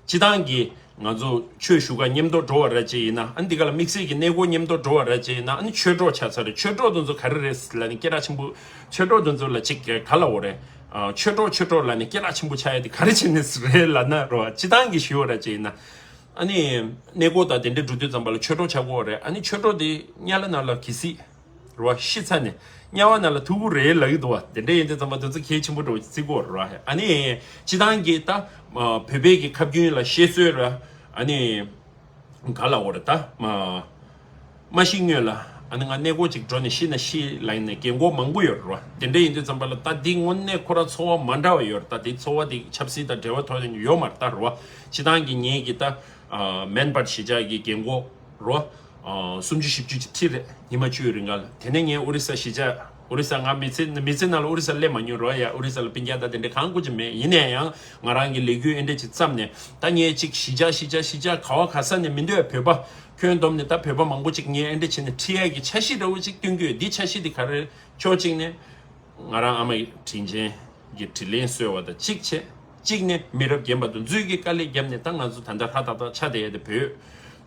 སྤྱི་བཏང་གི་ང་ཚོ་ཆོས་ཞུ་ག་མཉམ་དུ་འགྲོ་བ་ར་ཅིག་ཡིན་ན། ཨ་ནི་འདི་ག་ལ་དམིགས་བསལ་གྱི་གནས་སྐོར་མཉམ་དུ་འགྲོ་བ་ར་ཅིག་ཡིན་ན། ཨ་ནི་ཆོས་གྲོགས་ཆགས་ཚར་རེད། ཆོས་གྲོགས་དེ་ཚོ་ག་རེ་རེད་ལབ་ན་སྐད་གྲགས་ཆེན་པོ། ཆོས་གྲོགས་དེ་ཚོ་ལ་ཅིག་ག་ལབ་དགོས་རེད། ཨ་ཆོས་གྲོགས་ཆོས་གྲོགས་ལབ་ནས་སྐད་གྲགས་ཆེན་པོ་ཆགས་ཡ་དེ་ག་རེ་བྱས་ནས་རེད་ལབ་ན་རེད་བ། སྤྱི་བཏང་གི་ཞུ་བ་ར་ཅིག་ཡིན་ན། ཨ་ནི་གནས་སྐོར་དང་དེ་འདྲ་འགྲོ་དུས་ཙམ་པ་ལ་ཆོས་གྲོགས་ཆགས་ཀྱི་ཡོད་རེད། ཨ་ནི་ཆོས་གྲོགས་དེ་དམྱལ་བ་ནང་ལ་གི་སྲིད་རེད་བ། ཤི་ཚར་ནས་དམྱལ་བ་ནང་ལ་ཐུག་གི་རེད་ལབ་ཀྱི་འདུག་བ། དེ་འདྲ་ཡིན་དུས་ཙམ་པ་དེ་ཚོ་གལ་ཆེན་པོ་འདྲ་བོ་བརྩི་གི་ཡོད་རེད་བ། ཨ་ནི་སྤྱི་བཏང་གི་ད་བོད་པའི་གི་ཁ་རྒྱུན་ལ་བཤད་སྲོལ་ར། ཨ་ནི་ག་ལབ་དགོས་རེད། ད་མ་མ་ཤི་སྔོན་ལ་ཨ་ནི་ང་གནས་སྐོར་ཅིག་འགྲོ་ནས་ཤི་ན་ཤི་ལབ་ནས་རྒན་གོག་མང་པོ་ཡོད་རེད་བ། དེ་འདྲ་ཡིན་དུས་ཙམ་པ་ལ་ད་འདི་དངོས་གནས་ཁོ་རང་ཚོར་བ་མ་འདྲ་བ་ཡོད་རེད། ད་དེ་ཚོར་བ་དེ་ཆབ་སྲིད་དང་འབྲེལ་བ་ཐོག་ནས་ཡོད་མ་རེད་ད་རེད་བ། སྤྱི་བཏང་གི་ངེད་ཀྱི་ད་ཨ་མེན་པར་གཞིས་ཆགས་ཀྱི་རྒན་གོག་རེད་བ། ཨ་སུམ་ཅུ་བཞི་བཅུ་ཅིག་ཁྲིད་རེད། ཉི་མ་བཅུའི་རིང་ག་ལ། དེ་ནས་ངས་ཨོ་རི་ས་གཞིས་ཆགས། ཨོ་རི་ས་ང་མི་ཚེ་མི་ཚེ་ནང་ལ་ཨོ་རི་ས་སླེབས་མ་མྱོང་རེད་བ། ཡ་ཨོ་རི་ས་ལ་སྤུན་ཀྱག་དང་དེ་འདྲ་གང་དགོས་ཀྱི་མེད། ཡིན་ན་ཡང་ང་རང་གི་ལས་འགུལ་ཨེ་འདྲ་ཅིག་བརྩམས་ནས། ད་ངས་ཅིག་གཞིས་ཆགས་གཞིས་ཆགས་གཞིས་ཆགས་ག་བ་ག་ས་ནས་མི་འདོད་བོད་པ་ཁྱོན་བསྡོམས་ནས། ད་བོད་པ་མང་པོ་ཅིག་ངས་ཨེ་འདྲ་བྱས་ནས་ཁྲིད་ཡས་ཀྱི་འཆར་གཞི་འདྲ་བོ་ཅིག་བཏོན་གྱི་ཡོད། འདི་འཆར་གཞི་འདི་ག་རེ། ཕྱོགས་གཅིག་ནས་ང་རང་ཨ་མ་ཡི་དྲིན་ཆེན་གྱི་དྲིན་ལན་གསོལ་བ་དང་གཅིག་བྱས། གཅིག་ནས་མི་རབས་རྒན་པ་དེ་ཚོས་ཀྱིས་དཀའ་ལས་བརྒྱབ་ནས། ད་ང་ཚོ་ད་ལྟ་ཧྲ་ཏག་ཏག་ཆགས་བསྡད་ཡ་དེ་བོད་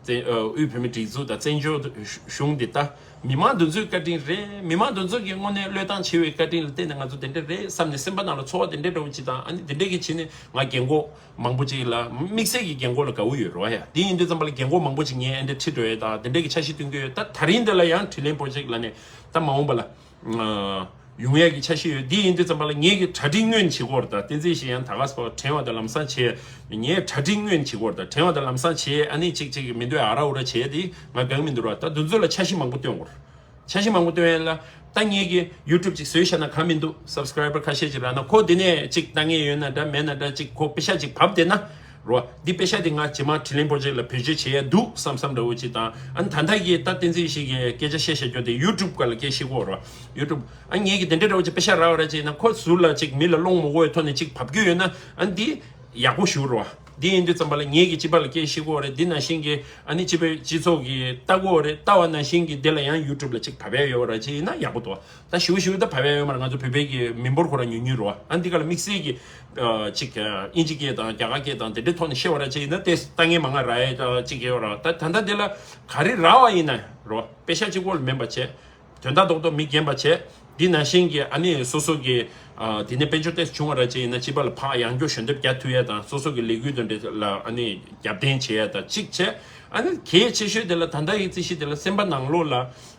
བཙན་ཨ་དབུས་བོད་མིའི་སྒྲིག་འཛུགས་དང་བཙན་བྱོལ་གཞུང་འདི་ད་མི་མང་དེ་ཚོའི་བཀའ་དྲིན་རེད། མི་མང་དེ་ཚོ་གིས་དངོས་གནས་བློས་བཏང་བྱས་པའི་བཀའ་དྲིན་ལ་བརྟེན་ནས་ང་ཚོ་དེ་འདྲ་རེད་བསམ་ནས་སེམས་པ་ནང་ལ་ཚོར་བ་དེ་འདྲ་འདྲ་བོ་ཅིག་དང་། ཨ་ནི་དེ་འདྲ་གི་བྱས་ནས་ང་རྒན་གོག་མང་པོ་ཅིག་ལ། དམིགས་བསལ་གྱི་རྒན་གོག་ལ་དགའ་བོ་ཡོད་རེད་བ། ཡ་དེ་ཡིན་དུས་ཙམ་པ་ལ་རྒན་གོག་མང་པོ་ཅིག་ངས་ཨེ་འདྲ་ཁྲིད་འགྲོ་ཡས་དང་དེ་འདྲ་གི་འཆར་གཞི་བཏོན་གྱི་ཡོད། ད་ད་རིང་འདི་ལ་ཡང་དྲིན་ལན་པོ་ཅིག་ལབ་ནས་ད་མ་འོངས་པ་ལ་ཨ་ཡོང་ཡས་ཀྱི་འཆར་གཞི་ཡོད། དེ་ཡིན་དུས་ཙམ་པ་ལ་ངེད་ཀྱི་གྲ་སྒྲིག་སྔོན་བྱེད་དགོས་རེད། ད་བསྟན་འཛིན་ཞིག་ཡང་ད་ག་སོ་དྲན་པ་དང་ལམ་སང་བྱས། ངས་གྲ་སྒྲིག་སྔོན་བྱེད་དགོས་རེད། ད་དྲན་པ་དང་ལམ་སང་བྱས། ཨ་ནི་གཅིག་གཅིག་གི་མི་འདོད་ཨ་ར་ཨུ་ར་བྱས་དེ་ང་དགའ་གི་མི་འདུག་ར། ད་དེ་ཚོ་ལ་འཆར་གཞི་མང་པོ་བཏོན་དགོས་རེད། འཆར་གཞི་མང་པོ་བཏོན་ཡས་ལ། ད་ངེད་ཀྱི་ཡུ་ཊུབ་ཅིག་བཟོས་བཞག་ན་གང་མི་འདུག་སབ་སི་ཀ་རའི་བར་ཁ་ཤས་ཅིག་རག་ན། ཁོ་དེ་ནས་ཅིག་ལྟ་མཁན་ཡོད་ན་འདྲ་མེད་ན་འདྲ། ཅིག་ཁོ་པེ་ཤ་ཅིག་བབས་བསྡད་ན་རོ། འདི་པེ་ཤ་འདི་ང་རྗེས་མ་དྲིན་ལན་པོ་ཅིག་ལ་བེད་སྤྱོད་བྱེད་ཡ་འདུག་བསམ་བསམ་འདྲ་བོ་ཅིག་དང་། ཨ་ནི་ད་ལྟ་གི་ད་བསྟན་འཛིན་ཞིག་གིས་སྐད་ཆ་བཤད་བཤད་རྒྱུ་དེ་ཡུ་ཊུབ་སྒང་ལ་སྐད་བཤད་ཀྱི་ཡོད་རོ། ཡུ་ཊུབ། ཨ་ངེད་ཀྱི་དེ་འདྲ་འདྲ་བོ་ཅིག་པེ་ཤ་རག་པ་ར་ཅིག་ཡིན་ན། ཁོ་ཟུར་ལ་ཅིག་མི་ལ་སློང་མི་དགོས་པའི་ཐོག་ནས་ཅིག་བབས་རྒྱུ་ཡོད་ན། ཨ་ནི་འདི་ཡག་པོ་ཞིག་རོ། འདི་ཡིན་དུས་ཙམ་པ་ལ་ངེད་ཀྱི་སྤྱི་པ་ལ་སྐད་བཤད་ཀྱི་ཡོད་རེད། འདི་ནང་བཞིན་གྱི་ཨ་ནི་སྤྱི་པའི་སྤྱི་ཚོགས་ཀྱི་ལྟ་གི་ཡོད་རེད། ལྟ་བ་ནང་བཞིན་གྱི་འདི་ལ་ཡང་ཡུ་ཊུབ་ལ་ཅིག་བབས་ཡ་ཡོད་ར་ཅིག་ཡིན་ན་ཡག་པོ་འདུག་ད་ཞེ་པོ་ཞེ་པོ་ད་བབས་ཡ་ཡོད་མ་རེད། ང་ཚོ་བོད་པའི་གི་མི་འབོར་ཁོ་རང་ཉུང་ཉུང་རེད་བ། ཨ་འདི་ག་ལ་དམིགས་བསལ་གྱི་ཨ་ཅིག་ཨ་དབྱིན་ཇི་སྐད་དང་རྒྱ་གར་སྐད་དང་དེ་འདྲའི་ཐོག་ནས་བཤད་པ་ར་ཅིག་ཡིན་ན་དེ་ལྟ་མཁན་མང་ང་རག་ཡ་ཅིག་ཡོད་ར། ད་ད་ལྟ་འདི་ལ་ག་རེ་རག་པ་ཡིན་ན་རོ། པེ་ཤ་གཅིག་པོ་ལ་མིན་པ་བྱས། དོན་དག་རྡོག་རྡོག་མི་རྒན་པ་བྱས། འདི་ནང་བཞིན་གྱི་ཨ་ནི་སོ་སོ་གི་ཨ་དེ་ནས་དཔལ་འབྱོར་ཏོག་ཙམ་བྱུང་བ་ར་ཅིག་ཡིན་ན་སྤྱི་པ་ལ་ཕར་ཡང་བསྐྱར་ཞལ་འདེབས་རྒྱག་ཐུབ་ཡ་དང་། སོ་སོ་གི་ལས་འགུལ་དེ་འདྲ་ལ་ཨ་ནི་རྒྱབ་རྟེན་བྱེད་ཡ་དང་གཅིག་བྱས། ཨ་ནི་གལ་ཆེ་ཤོས་དེ་ལ་ད་ལྟ་ཡི་རྩིས་གཞི་དེ་ལ་སེམས་པ་ནང་ལོགས་ལ་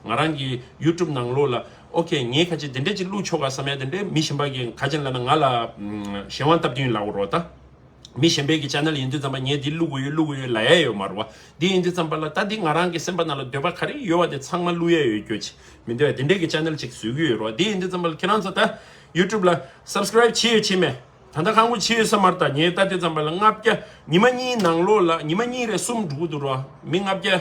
ང་རང་གི་YouTube་ནང་ལོགས་ལ་ཨོ་ཁེ་ངས་ཁ་ཅིག་དེ་འདྲ་ཅིག་བླུག་ཆོག་ག་བསམ་ཡ་དེ་འདྲའི་མི་གཞན་པ་གིས་ག་ཅིག་ལབ་ན་ང་ལ་ཨམ་གཞན་དབང་སྟབས་བསྟུན་ལབ་དགོས་རེད་བ་ད། མི་གཞན་པའི་གི་ཆེ་ནལ་ཡིན་དུས་ཙམ་པ་ངས་འདི་བླུག་དགོས་ཡོད་བླུག་དགོས་ཡོད་ལབ་ཡ་ཡོད་མ་རེད་བ། འདི་ཡིན་དུས་ཙམ་པ་ལ་ད་འདི་ང་རང་གི་སེམས་པ་ནང་ལ་འདོད་པ་ག་རེ་ཡོད་བ་དེ་ཚང་མ་བླུག་ཡ་ཡོད་རྒྱུ་ཅིག་མི་འདུག་བས། དེ་འདྲའི་གི་ཆེ་ནལ་ཅིག་བཟོ་གི་ཡོད་རེད་བ། འདི་ཡིན་དུས་ཙམ་པ་ལ་ཁྱེད་རང་ཚོ་ད་YouTube་ལ་subscribe་བྱས་ཡོད་བྱས་མེད། ད་ལྟ་ཁང་པ་ཕྱི་ཡོད་ས་མར་ད་ངས་ལྟ་དུས་ཙམ་པ་ལ་ལྔ་བརྒྱ། ཉི་མ་གཉིས་ནང་ལོགས་ལ་ཉི་མ་གཉིས་རེ་གསུམ་འགྲོ་གི་འདུག་རོ། མི་ལྔ་བརྒྱ་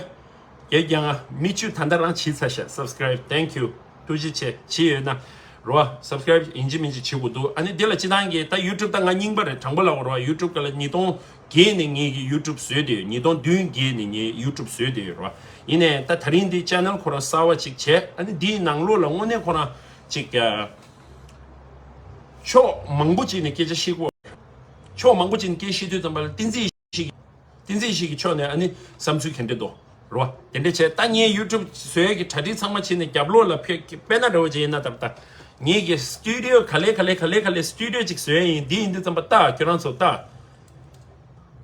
བརྒྱད་བརྒྱ་ལྔ། མི་བཅུ་ད་ལྟ་རང་བྱས་ཚར་ཤག subscribe thank you། ཐུགས་རྗེ་ཆེ། བྱས་ཡོད་ན་རོ་subscribe་ཡིན་གཅིག་མིན་གཅིག་བྱེད་དགོས་འདུག་ཨ་ནི་འདི་ལ་སྤྱི་བཏང་གི་ད་YouTube་ད་ང་རྙིང་པ་རེད། དྲང་པོ་ལབ་དགོས་རོ། YouTube་ག་ལ་ཉིས་སྟོང་བརྒྱད་ནས་ངེད་ཀྱི་YouTube་བཟོས་བསྡད་ཡོད། ཉིས་སྟོང་བདུན་བརྒྱད་ནས་ངས་YouTube་བཟོས་བསྡད་ཡོད་རོ། ཡིན་ནའི་ད་ད་རིང་འདི་channel་ཁོ་རང་གསར་པ་ཅིག་བྱས། ཨ་ནི་འདིའི་ནང་ལོགས་ལ་དངོས་གནས་ཁོ་རང་ཅིག་ཕྱོགས་མང་པོ་ཅིག་ནས་སྐད་ཆ་བཤད་ཀྱི་ཡོད་རེད། ཕྱོགས་མང་པོ་ཅིག་ནས་སྐད་བཤད་དུས་ཙམ་པ་ལ་བསྟན་འཛིན་ཡེ་ཤེས་ཀྱི། བསྟན་འཛིན་ཡེ་ཤེས་ཀྱི་ཕྱོགས་ནས་ཨ་ནི་བསམ་ཚུལ་ག་འདྲ་འདུག་རོ། དེ་འདྲ་བྱས་ད་ངས་YouTube་བཟོ་ཡས་ཀྱི་གྲ་སྒྲིག་ཚང་མ་བྱས་ནས་རྒྱབ་ལོགས་ལ་ཕེབས་དཔེར་ན་འདྲ་བོ་ཅིག་ཡིན་ན་ད་ད་ངས་ཀྱི་studio་ག་ལེ་ག་ལེ་ག་ལེ་ག་ལེ་studio་ཅིག་བཟོ་ཡས་ཡིན། འདི་ཡིན་དུས་ཙམ་པ་ད་ཁྱོད་རང་ཚོ་ད་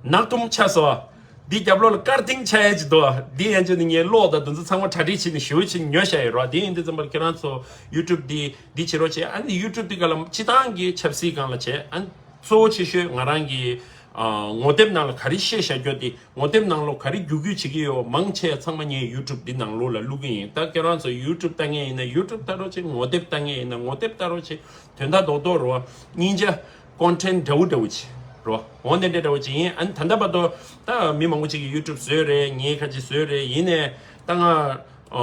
ནག་ཐུམ་ཆགས་སོ། འདི་རྒྱབ་ལོགས་ལ་དཀར་ཐིང་ཆགས་ཡས་ཅིག་འདུག་འདི་ཡན་ཆད་ནི་ངས་གློག་དང་དེ་ཚོ་ཚང་མ་གྲ་སྒྲིག་བྱས་ནས་ཞེ་པོ་ཅིག་ཉོ་བཞག་ཡོད་རོ། འདི་ཡིན་དུས་ཙམ་པ་ཁྱོད་རང་ཚོ་YouTube་འདི་འདི་བྱེད་རོགས་བྱེད། ཨ་ནི་YouTube་འདི་ག་ལ་སྤྱི་བཏང་གི་ཆབ་སྲིད་སྒང་ལ་བྱེད། ཨ་ནི་གཙོ་བོ་ཆེ་ཤོས་ང་རང་གི་ཨ་ངོ་དེབ་ནང་ལ་ག་རེ་བཤད་བཞག་རྒྱུ་དེ། ངོ་དེབ་ནང་ལོགས་ག་རེ་བསྒྱུར་བཅོས་བྱེད་ཀྱི་ཡོད། མང་ཆེ་ཚང་མ་ངས་YouTube་འདི་ནང་ལོགས་ལ་བླུག་གི་ཡིན། ད་ཁྱེད་རང་ཚོ་YouTube་ལྟ་མཁན་ཡིན་ན་YouTube་ལྟ་རོགས་བྱེད། ངོ་དེབ་ལྟ་མཁན་ཡིན་ན་ངོ་དེབ་ལྟ་རོགས་བྱེད། དོན་དག་རྡོག་རྡོག་རོ། སྙིང་རྗེ། content་འདྲ་བོ་འདྲ་བོ་བྱེད་རོ། འོ་དེ་འདྲ་འདྲ་བོ་བྱེད་ཡིན། ཨ་ནི་ད་ལྟ་བར་དུ་ད་མི་མང་པོ་ཅིག་གིས་YouTube་བཟོས་རེད། ངས་ཁ་ཅིག་བཟོས་རེད། ཡིན་ནའི་ད་ང་ཨ་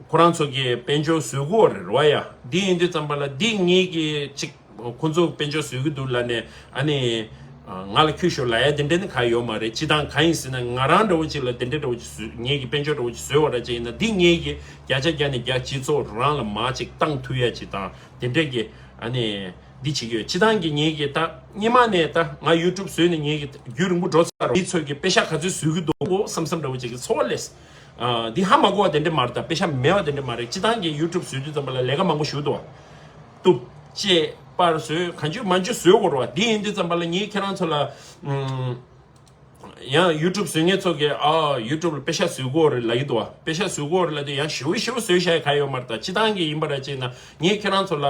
ཁོ་རང་ཚོ་གིས་དཔལ་འབྱོར་བཟོ་གི་ཡོད་རེད་རོ། ཡ་འདི་ཡིན་དུས་ཙམ་པ་ལ་འདི་ངེད་ཀྱིས་ཅིག་ཁོ་ཚོ་དཔལ་འབྱོར་བཟོ་གི་འདུག་ལབ་ནས་ཨ་ནི་ང་ལ་ཁྱོད་ཤོག་ལབ་ཡ་དེ་འདྲ་ནི་གང་ཡོད་མ་རེད། སྤྱི་བཏང་གང་ཡིན་ཟེར་ན་ང་རང་འདྲ་བོ་ཅིག་ལ་དེ་འདྲ་འདྲ་བོ་ཅིག་བཟོས། ངེད་ཀྱིས་དཔལ་འབྱོར་འདྲ་བོ་ཅིག་བཟོས་པ་ར་ཅིག་ཡིན་ན་འདི་ངེད་ཀྱིས་བརྒྱ་ཆ་བརྒྱ་ནས་བརྒྱ་སྤྱི་ཚོགས་རང་ལ་མར་ཅིག་བཏང་ཐུབ་ཡ་ཅིག་དང་དེ་འདྲ་གི་ཨ་ནི་འདི་བྱེད་ཀྱི་ཡོད། སྤྱི་བཏང་གི་ངེད་ཀྱིས་ད་སྔོན་མ་ནས་ད་ང་YouTube་བཟོས་ནས་ངེད་ཀྱི་རྒྱུན་རིང་པོ་འགྲོ་ཚར་རོ། མི་ཚོས་ཀྱི་པེ་ཤག་ག་ཚོད་བཟོ་གི་འདུག་གོ་བསམ་བསམ་འདྲ་བོ་ཅིག་གི་ཚོར་བ་སླེབས། ཨ་འདི་ཧ་མ་གོ་བ་དེ་འདྲ་མ་རེད། ད་པེ་ཤག་མེད་པ་དེ་འདྲ་མ་རེད། སྤྱི་བཏང་གི་YouTube་བཟོས་དུས་ཙམ་པ་ལ་ལས་ཀ་མང་པོ་ཞིག་འདུག་བ། གཏུབ། བཅད། པར་བཟོས། གང་བྱུང་མང་བྱུང་བཟོས་དགོས་རེད་བ། འདི་ཡིན་དུས་ཙམ་པ་ལ་ངས་ཁྱེད་རང་ཚོ་ལ་ཨུམ། ཡང་YouTube་བཟོ་མཁན་ཚོ་གིས་ཨ་YouTube་ལ་པེ་ཤག་བཟོ་དགོས་རེད་ལབ་ཀྱི་འདུག་བ། པེ་ཤག་བཟོ་དགོས་རེད་ལབ་དུས་ཡང་ཞེ་པོ་ཞེ་པོ་བཟོས་བཞག་ཡ་གང་ཡོད་མ་རེད། ད་སྤྱི་བཏང་གི་ཡིན་པ་ར་ཅིག་ན་ངས་ཁྱེད་རང་ཚོ་ལ་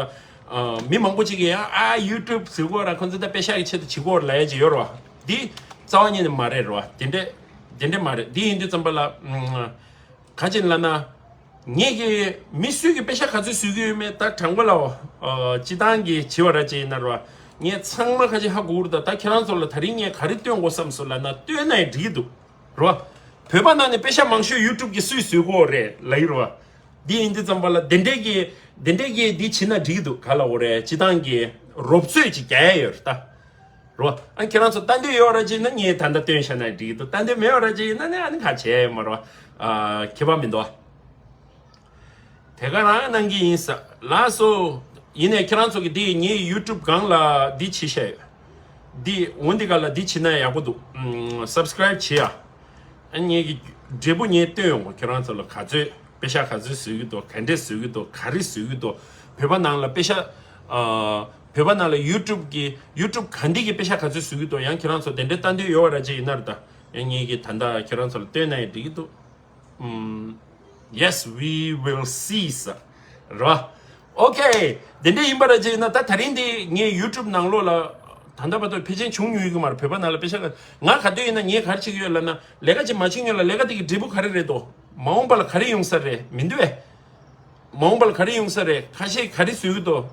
ཨ་མི་མང་པོ་ཅིག་གིས་ཡང་ཨ་YouTube་བཟོ་དགོས་ར་ཁོང་ཚོ་ད་པེ་ཤག་གི་ཆེད་དུ་བྱེད་དགོས་རེད་ལབ་ཡ་ཅིག་ཡོད་རེད་བ། འདི་རྩ་བ་ཉིད་ནས་མ་རེད་རེད་བ། དེ་འདྲས་དེ་འདྲས་མ་རེད། འདི་ཡིན་དུས་ཙམ་པ་ལ་ཨུམ། ག་ཅིག་ལབ་ན། ངེད་ཀྱིས་མི་སུས་ཀྱིས་པེ་ཤག་ག་ཚོད་བཟོ་གི་ཡོད་མེད་ད་དྲང་པོ་ལབ་ཨ། སྤྱི་བཏང་གི་བྱེད་པ་ར་ཅིག་ཡིན་ན་ར། ངས་ཚང་མ་ཁ་ཅིག་ཧ་གོ་གི་རེད། ད་ད་ཁྱེད་རང་ཚོ་ལ་ད་རིང་ངས་ག་རེ་སྟོན་དགོས་བསམ་སོང་ལབ་ན་སྟོན་ན་ཡང་འགྲིག་གི་འདུག་ར། བོད་པ་ནང་ནས་པེ་ཤག་མང་ཤོས་YouTube་གིས་སུས་བཟོ་གི་ཡོད་རེད་ལབ་ཀྱི་རེད་བ། འདི་ཡིན་དུས་ཙམ་པ་ལ་དེ་འདྲས་ཀྱི་དེ་འདྲས་ཀྱི་འདི་བྱེད་ན་འགྲིག་གི་འདུག་ག་ལབ་དགོས་རེད། སྤྱི་བཏང་གི་རོབ་ཚོད་ཅིག་རྒྱག་ཡ་ཡོད་རེད་ད། རོ། ཨ་ཁྱེད་རང་ཚོ་ལྟ་འདོད་ཡོད་ར་ཅིག་ན་ངས་ད་ལྟ་སྟོན་བཞག་ན་འགྲིག་གི་འདུག་ལྟ་འདོད་མེད་ར་ཅིག་ཡིན་ན་ནི་ཨ་ནི་ག་བྱས་མ་རོ། ཨ་ཁྱད་པར་མི་འདུག་དེ་ག་རང་གནང་གི་ཡིན་ས། ལགས་སོ། ཡིན་ནའི་ཁྱེད་རང་ཚོ་གི་འདི་ངའི་YouTube་སྒང་ལ་འདི་བྱེད་བཞག་ཡོད། འདི་འོ་འདི་ག་ལ་འདི་བྱེད་ན་ཡག་པོ་འདུག་ཨམ། subscribe་བྱེད་ཡ། ཨ་ངེད་ཀྱི་འབྲས་བུ་ངས་སྟོན་ཡོང་གོ་ཁྱེད་རང་ཚོ་ལ་ག་ཚོད་པེ་ཤག་ག་ཚོད་བཟོ་གི་འདུག་ག་འདྲས་བཟོ་གི་འདུག་ག་རེ་བཟོ་གི་འདུག་བོད་པ་ནང་ལ་པེ་ཤག་ཨ། བོད་པ་ནང་ལ་YouTube་གི་YouTube་ག་འདི་གི་པེ་ཤག་ག་ཚོད་བཟོ་གི་འདུག་ཡང་ཁྱེད་རང་ཚོ་དེ་འདྲས་ལྟ་འདོད་ཡོད་པ་ར་ཅིག་ཡིན་ན་ར་ད་ཡང་ངེད་ཀྱི་ད་ལྟ་ཁྱེད་རང་ཚོ་ལ་སྟོན་ན་ཡང་འགྲིག་གི་འདུག་ཨམ། Yes, we will see ས་ར། Okay། དེ་འདྲས་ཡིན་པ་ར་ཅིག་ཡིན་ན་ད་ད་རིང་འདི་ངའི་YouTube་ནང་ལོགས་ལ་ད་ལྟ་བར་དུ་ཕལ་ཆེར་བྱུང་མྱོང་ཡོད་ཀྱི་མ་རེད། བོད་པ་ནང་ལ་པེ་ཤག་ག་ང་ག་དུས་ཡིན་ན་ངས་ག་རེ་བྱེད་ཀྱི་ཡོད་ལབ་ན། ལས་ཀ་ཅིག་མ་བྱེད་སྔོན་ལ་ལས་ཀ་དེ་གི་འབྲས་བུ་ག་རེ་རེད་དོ། མ་འོངས་པ་ལ་ག་རེ་ཡོང་ས་རེད་མི་འདུག་བས། མ་འོངས་པ་ལ་ག་རེ་ཡོང་ས་རེད། ཁ་ཤས་ག་རེ་བཟོ་གི་འདུག་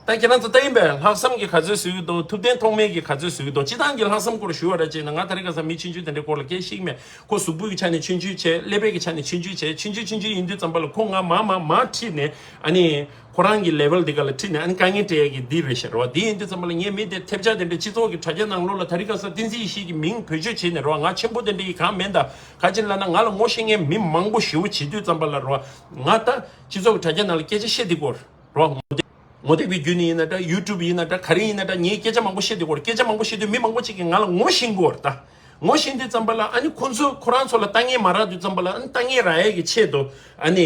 ད་ཁྱེད་རང་ཚོ་ལྟ་ཡིན་པས། ལྷག་བསམ་གྱི་ག་ཚོད་བཟོ་གི་འདུག་ཐུབ་བསྟན་ཐོགས་མེད་ཀྱི་ག་ཚོད་བཟོ་གི་འདུག་སྤྱི་བཏང་གི་ལྷག་བསམ་སྐོར་ཞུ་བ་ར་བྱས་ན་ང་ད་རེས་ཁ་སང་མི་ཆུང་ཆུང་དེ་འདྲའི་སྐོར་ལ་སྐད་བཤད་ཀྱི་མེད། ཁོ་གཟུགས་པོའི་ཆ་ནས་ཆུང་ཆུང་བྱས། ཀླད་པའི་གི་ཆ་ནས་ཆུང་ཆུང་བྱས། ཆུང་ཆུང་ཆུང་ཆུང་ཡིན་དུས་ཙམ་པ་ལ་ཁོ་ང་མ་མ་མ་ཁྲིད་ནས་ཨ་ནི། ཁོ་རང་གི་level་དེ་ག་ལ་ཁྲིད་ནས་ཨ་ནི་དཀའ་ངལ་སྤྲད་ཡ་གི་འདི་རེད་ཤག་རོ། འདི་ཡིན་དུས་ཙམ་པ་ལ་ངས་མི་དེ་ཐེབས་ཆག་དེ་འདྲ་སྤྱི་ཚོགས་ཀྱི་དྲ་རྒྱ་ནང་ལོགས་ལ་ད་རེས་ཁ་སང་བསྟན་འཛིན་ཡེ་ཤེས་ཀྱི་མིང་བེད་སྤྱོད་བྱས་ནས་རོ། ང་ཆེན་པོ་དེ་འདྲ་ཡི་གང་མེད་ད། ག་ཅི་ལབ་ན་ང་ལ་ངོ་ཤེས་མཁན་མི་མང་པོ་ཞེ་པོ་བྱེད་དུས་ཙམ་པ་ལ་རོ། ང་ད་སྤྱི་ཚོགས་ཀྱི་དྲ་རྒྱ་ནང་ལ་སྐད་ཆ་བཤད་དེ་སྐོར་རོ། ངོ་དེབ་ངོ་དེབ་ཀྱི་བརྒྱུད་ནས་ཡིན་ན་འདྲ། YouTube་ཡིན་ན་འདྲ། ག་རེ་ཡིན་ན་འདྲ། ངས་སྐད་ཆ་མང་པོ་བཤད་དེ་སྐོར། སྐད་ཆ་མང་པོ་བཤད་དུས་མི་མང་པོ་ཅིག་གིས་ང་ལ་ངོ་ཤེས་ཀྱི་ཡོད་རེད་ད། ངོ་ཤེས་དུས་ཙམ་པ་ལ་ཨ་ནི་ཁོང་ཚོ་ཁོ་རང་ཚོ་ལ་ལྟ་ངན་མ་རག་དུས་ཙམ་པ་ལ་ཨ་ནི་ལྟ་ངན་རག་ཡས་ཀྱི་ཆེད་དུ་ཨ་ནི་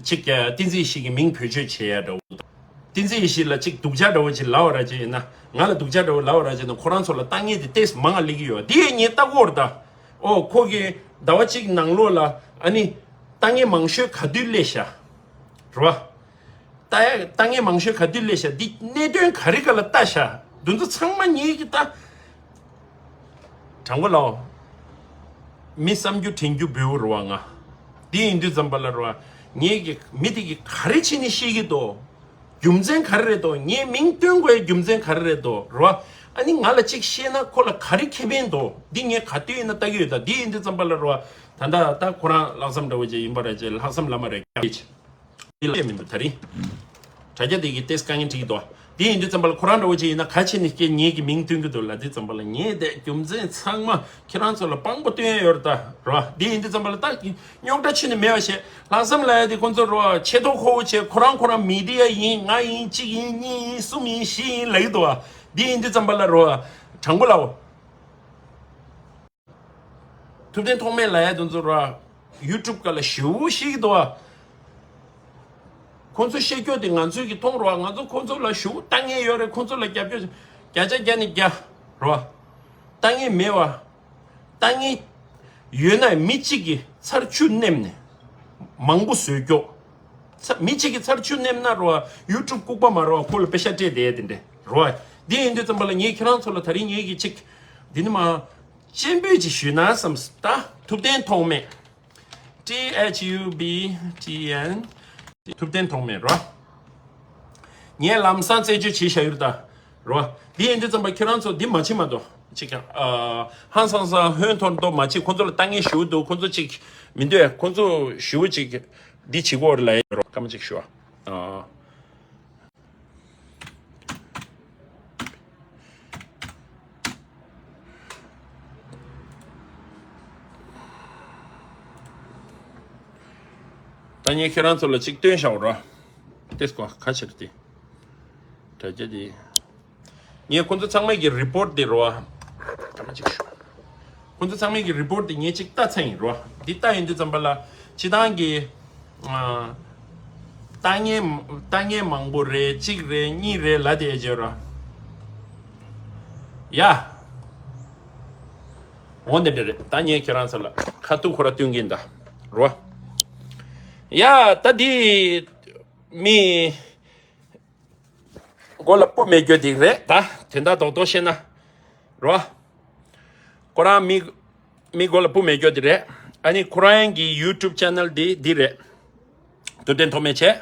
ཅིག་བསྟན་འཛིན་ཡེ་ཤེས་ཀྱི་མིང་བེད་སྤྱོད་བྱེད་ཡ་འདྲ་བོ་དང་། བསྟན་འཛིན་ཡེ་ཤེས་ལ་ཅིག་སྡུག་ཅག་འདྲ་བོ་ཅིག་ལབ་པ་ར་ཅིག་ཡིན་ན། ང་ལ་སྡུག་ཅག་འདྲ་བོ་ལབ་པ་ར་ཅིག་ན་ཁོ་རང་ཚོ་ལ་ལྟ་ངན་དེ་ཏོག་ཙམ་མང་ང་སླེབས་ཀྱི་ཡོད། དེ་ཡས་ངས་ལྟ་གོ་ར་ད། ཨོ་ཁོ་གི་ཟླ་བ་གཅིག་ནང་ལོགས་ལ་ཨ་ནི་ལྟ་ངན་མང་ཤོས་ག་དུས་སླེབས་ཤག་རེད་བ། ལྟ་ཡ་ལྟ་ངན་མང་ཤོས་ག་དུས་སླེབས་ཤག་འདི་གནད་དོན་ག་རེ་ག་ལ་ལྟ་ཤག་འདི་ཚོ་ཚང་མ་ངེད་ཀྱིས་ལྟ། དྲང་པོ་ལབ། མི་བསམ་རྒྱུ་དྲན་རྒྱུ་འབུལ་རུ་བ་ང་། འདི་ཡིན་དུས་ཙམ་པ་ལ་རུ་བ། ངེད་ཀྱི་མི་དེ་གི་ག་རེ་བྱས་ནས་ཤེས་ཀྱི་འདུག་རྒྱུ་མཚན་ག་རེ་རེད་འདུག་ངས་མིང་བཏོན་དགོས་རྒྱུ་མཚན་ག་རེ་རེད་འདུག་རུ་བ། ཨ་ནི་ང་ལ་གཅིག་བཤད་ན་ཁོ་ལ་ག་རེ་ཁེ་ཕན་འདུག་འདི་ངས་ག་དུས་ཡིན་ན་ལྟ་གི་ཡོད། ད་འདི་ཡིན་དུས་ཙམ་པ་ལ་རུ་བ། ད་ལྟ་ད་ཁོ་རང་ལྷག་བསམ་འདྲ་བོ་ཅིག་ཡིན་པ་རེད་ཅེས་ལྷག་བསམ་ལ་མ་རེད་ཀྱི། འདི་ལས་མི་འདུག་ད་རིང་། དྲ་རྒྱ་འདི་གི་ཏེས་དཀའ་ངལ་འཕྲད་ཀྱི་འདུག་འདི་ཡིན་དུས་ཙམ་པ་ལ་ཁོ་རང་འདྲ་བོ་ཅིག་ཡིན་ན་ག་བྱས་ནས་སྐད་ངེད་ཀྱི་མིང་བཏོན་གྱི་འདུག་ལབ་དུས་ཙམ་པ་ལ་ངས་དེ་རྒྱུ་མཚན་ཚང་མ་ཁྱེད་རང་ཚོ་ལ་དཔང་པོ་སྟོན་ཡ་ཡོད་རེད་ད་རོ། འདི་ཡིན་དུས་ཙམ་པ་ལ་ད་རྙོག་དྲ་ཁྱོན་ནས་མེད་པ་བྱས། ལྷག་བསམ་ལབ་ཡ་དེ་ཁོང་ཚོ་རོ་ཆེ་མཐོ་ཁོ་བོ་བྱས་ཁོ་རང་ཁོ་རང་མི་ཌི་ཡ་ཡིན། ང་ཡིན། གཅིག་ཡིན། གཉིས་ཡིན། གསུམ་ཡིན། བཞི་ཡིན་ལབ་ཀྱི་འདུག་བ། འདི་ཡིན་དུས་ཙམ་པ་ལ་རོ་དྲང་པོ་ལབ། ཐུབ་བསྟན་ཐོགས་མེད་ལབ་ཡ་དེ་ཚོ་ར་ཡུ་ཊུབ་སྒང་ལ་ཞེ་པོ་ཤེས་ཀྱི་འདུག་བ། ཁོང་ཚོ་བཤད་རྒྱུ་དེ་ང་ཚོས་ཀྱིས་མཐོང་རོགས། ང་ཚོ་ཁོང་ཚོ་ལ་ཞེ་པོ་ལྟ་ངན་ཡོད་རེད། ཁོང་ཚོ་ལ་རྒྱབ་སྐྱོར་བརྒྱ་ཆ་བརྒྱ་ནས་བརྒྱ་རོགས། ལྟ་ངན་མེད་བ། ལྟ་ངན་ཡོད་ན་མི་གཅིག་གིས་ཚར་བཅུ་མནན་ནས་མང་པོ་བཟོས་རྒྱུ། ཚ་མི་གཅིག་གིས་ཚར་བཅུ་མནན་ན་རོགས་ཡུ་ཊུབ་ལྐུགས་པ་མ་རོགས་ཁོ་ལ་པེ་ཤ་སྤྲད་བསྡད་དེ་འདྲ་རོགས། འདི་ཡིན་དུས་ཙམ་པ་ལ་ངས་ཁྱེད་རང་ཚོ་ལ་ད་རིང་ངེད་ཀྱིས་གཅིག་འདི་ནི་མ། སྤྱན་འབུལ་ཅིག་ཞུས་ན་བསམས། ད་ཐུབ་བསྟན་ཐོགས་མེད། T H U B T N། ཐུབ་བསྟན་ཐོགས་མེད་རོ། ངས་ལམ་སང་རྩད་གཅོད་བྱེད་བཞག་ཡོད་ད་རོ། འདི་ཡིན་དུས་ཙམ་པ་ཁྱོད་རང་ཚོ་འདི་མ་བྱེད་མ་གཏོགས་ཅིག་ཀྱང་། ཨ། ཧང་སང་སང་ཧོན་ཐོར་མདོ་མ་བྱེད། ཁོང་ཚོ་ལ་ལྟ་ངན་ཞུ་འདུག་ཁོང་ཚོ་ཅིག་མི་འདོད། ཁོང་ཚོ་ཞུ་ཅིག་འདི་བྱེད་དགོས་རེད་ལབ་ཡོད་རོ། སྐར་མ་ཅིག་ཞུ་ཨ། ད་ངས་ཁྱེད་རང་ཚོ་ལ་གཅིག་སྟོན་བཞག་རོ། ཏེས་ཀོ་ཁ་ཕྱིར་ཏེ། དྲ་རྒྱ་དེ། ངས་ཁོང་ཚོ་ཚང་མའི་གི་རི་པོར་ཊི་དེ་རོ། སྐར་མ་གཅིག་ཞུ། ཁོང་ཚོ་ཚང་མའི་གི་རི་པོར་ཊི་དེ་ངས་གཅིག་ལྟ་ཚར་ཡིན་རོ། འདི་ལྟ་ཡིན་དུས་ཙམ་པ་ལ་སྤྱི་བཏང་གི། ཨ། ལྟ་ངན་ལྟ་ངན་མང་པོ་རེད། གཅིག་རེད། གཉིས་རེད་ལབ་དེ་ཨེ་བྱེད་རོ། ཡ། འོ་འདི་འདྲ་རེད། ད་ངས་ཁྱེད་རང་ཚོ་ལ་ཁ་ཐུག་ཁོ་ར་སྟོན་གིན་ད་རོ། ཡ་ད་འདི་མི་མགོ་ལ་སྤུ་མེད་རྒྱུ་དེ་རེད་ད། དོན་དག་རྡོག་རྡོག་བཤད་ན་རོ། ཁོ་རང་མི་མི་མགོ་ལ་སྤུ་མེད་རྒྱུ་དེ་རེད། ཨ་ནི་ཁོ་རང་གི་ཡུ་ཊུབ་ཆེ་ནལ་དེ་འདི་རེད། ཐུབ་བསྟན་ཐོགས་མེད་བྱས།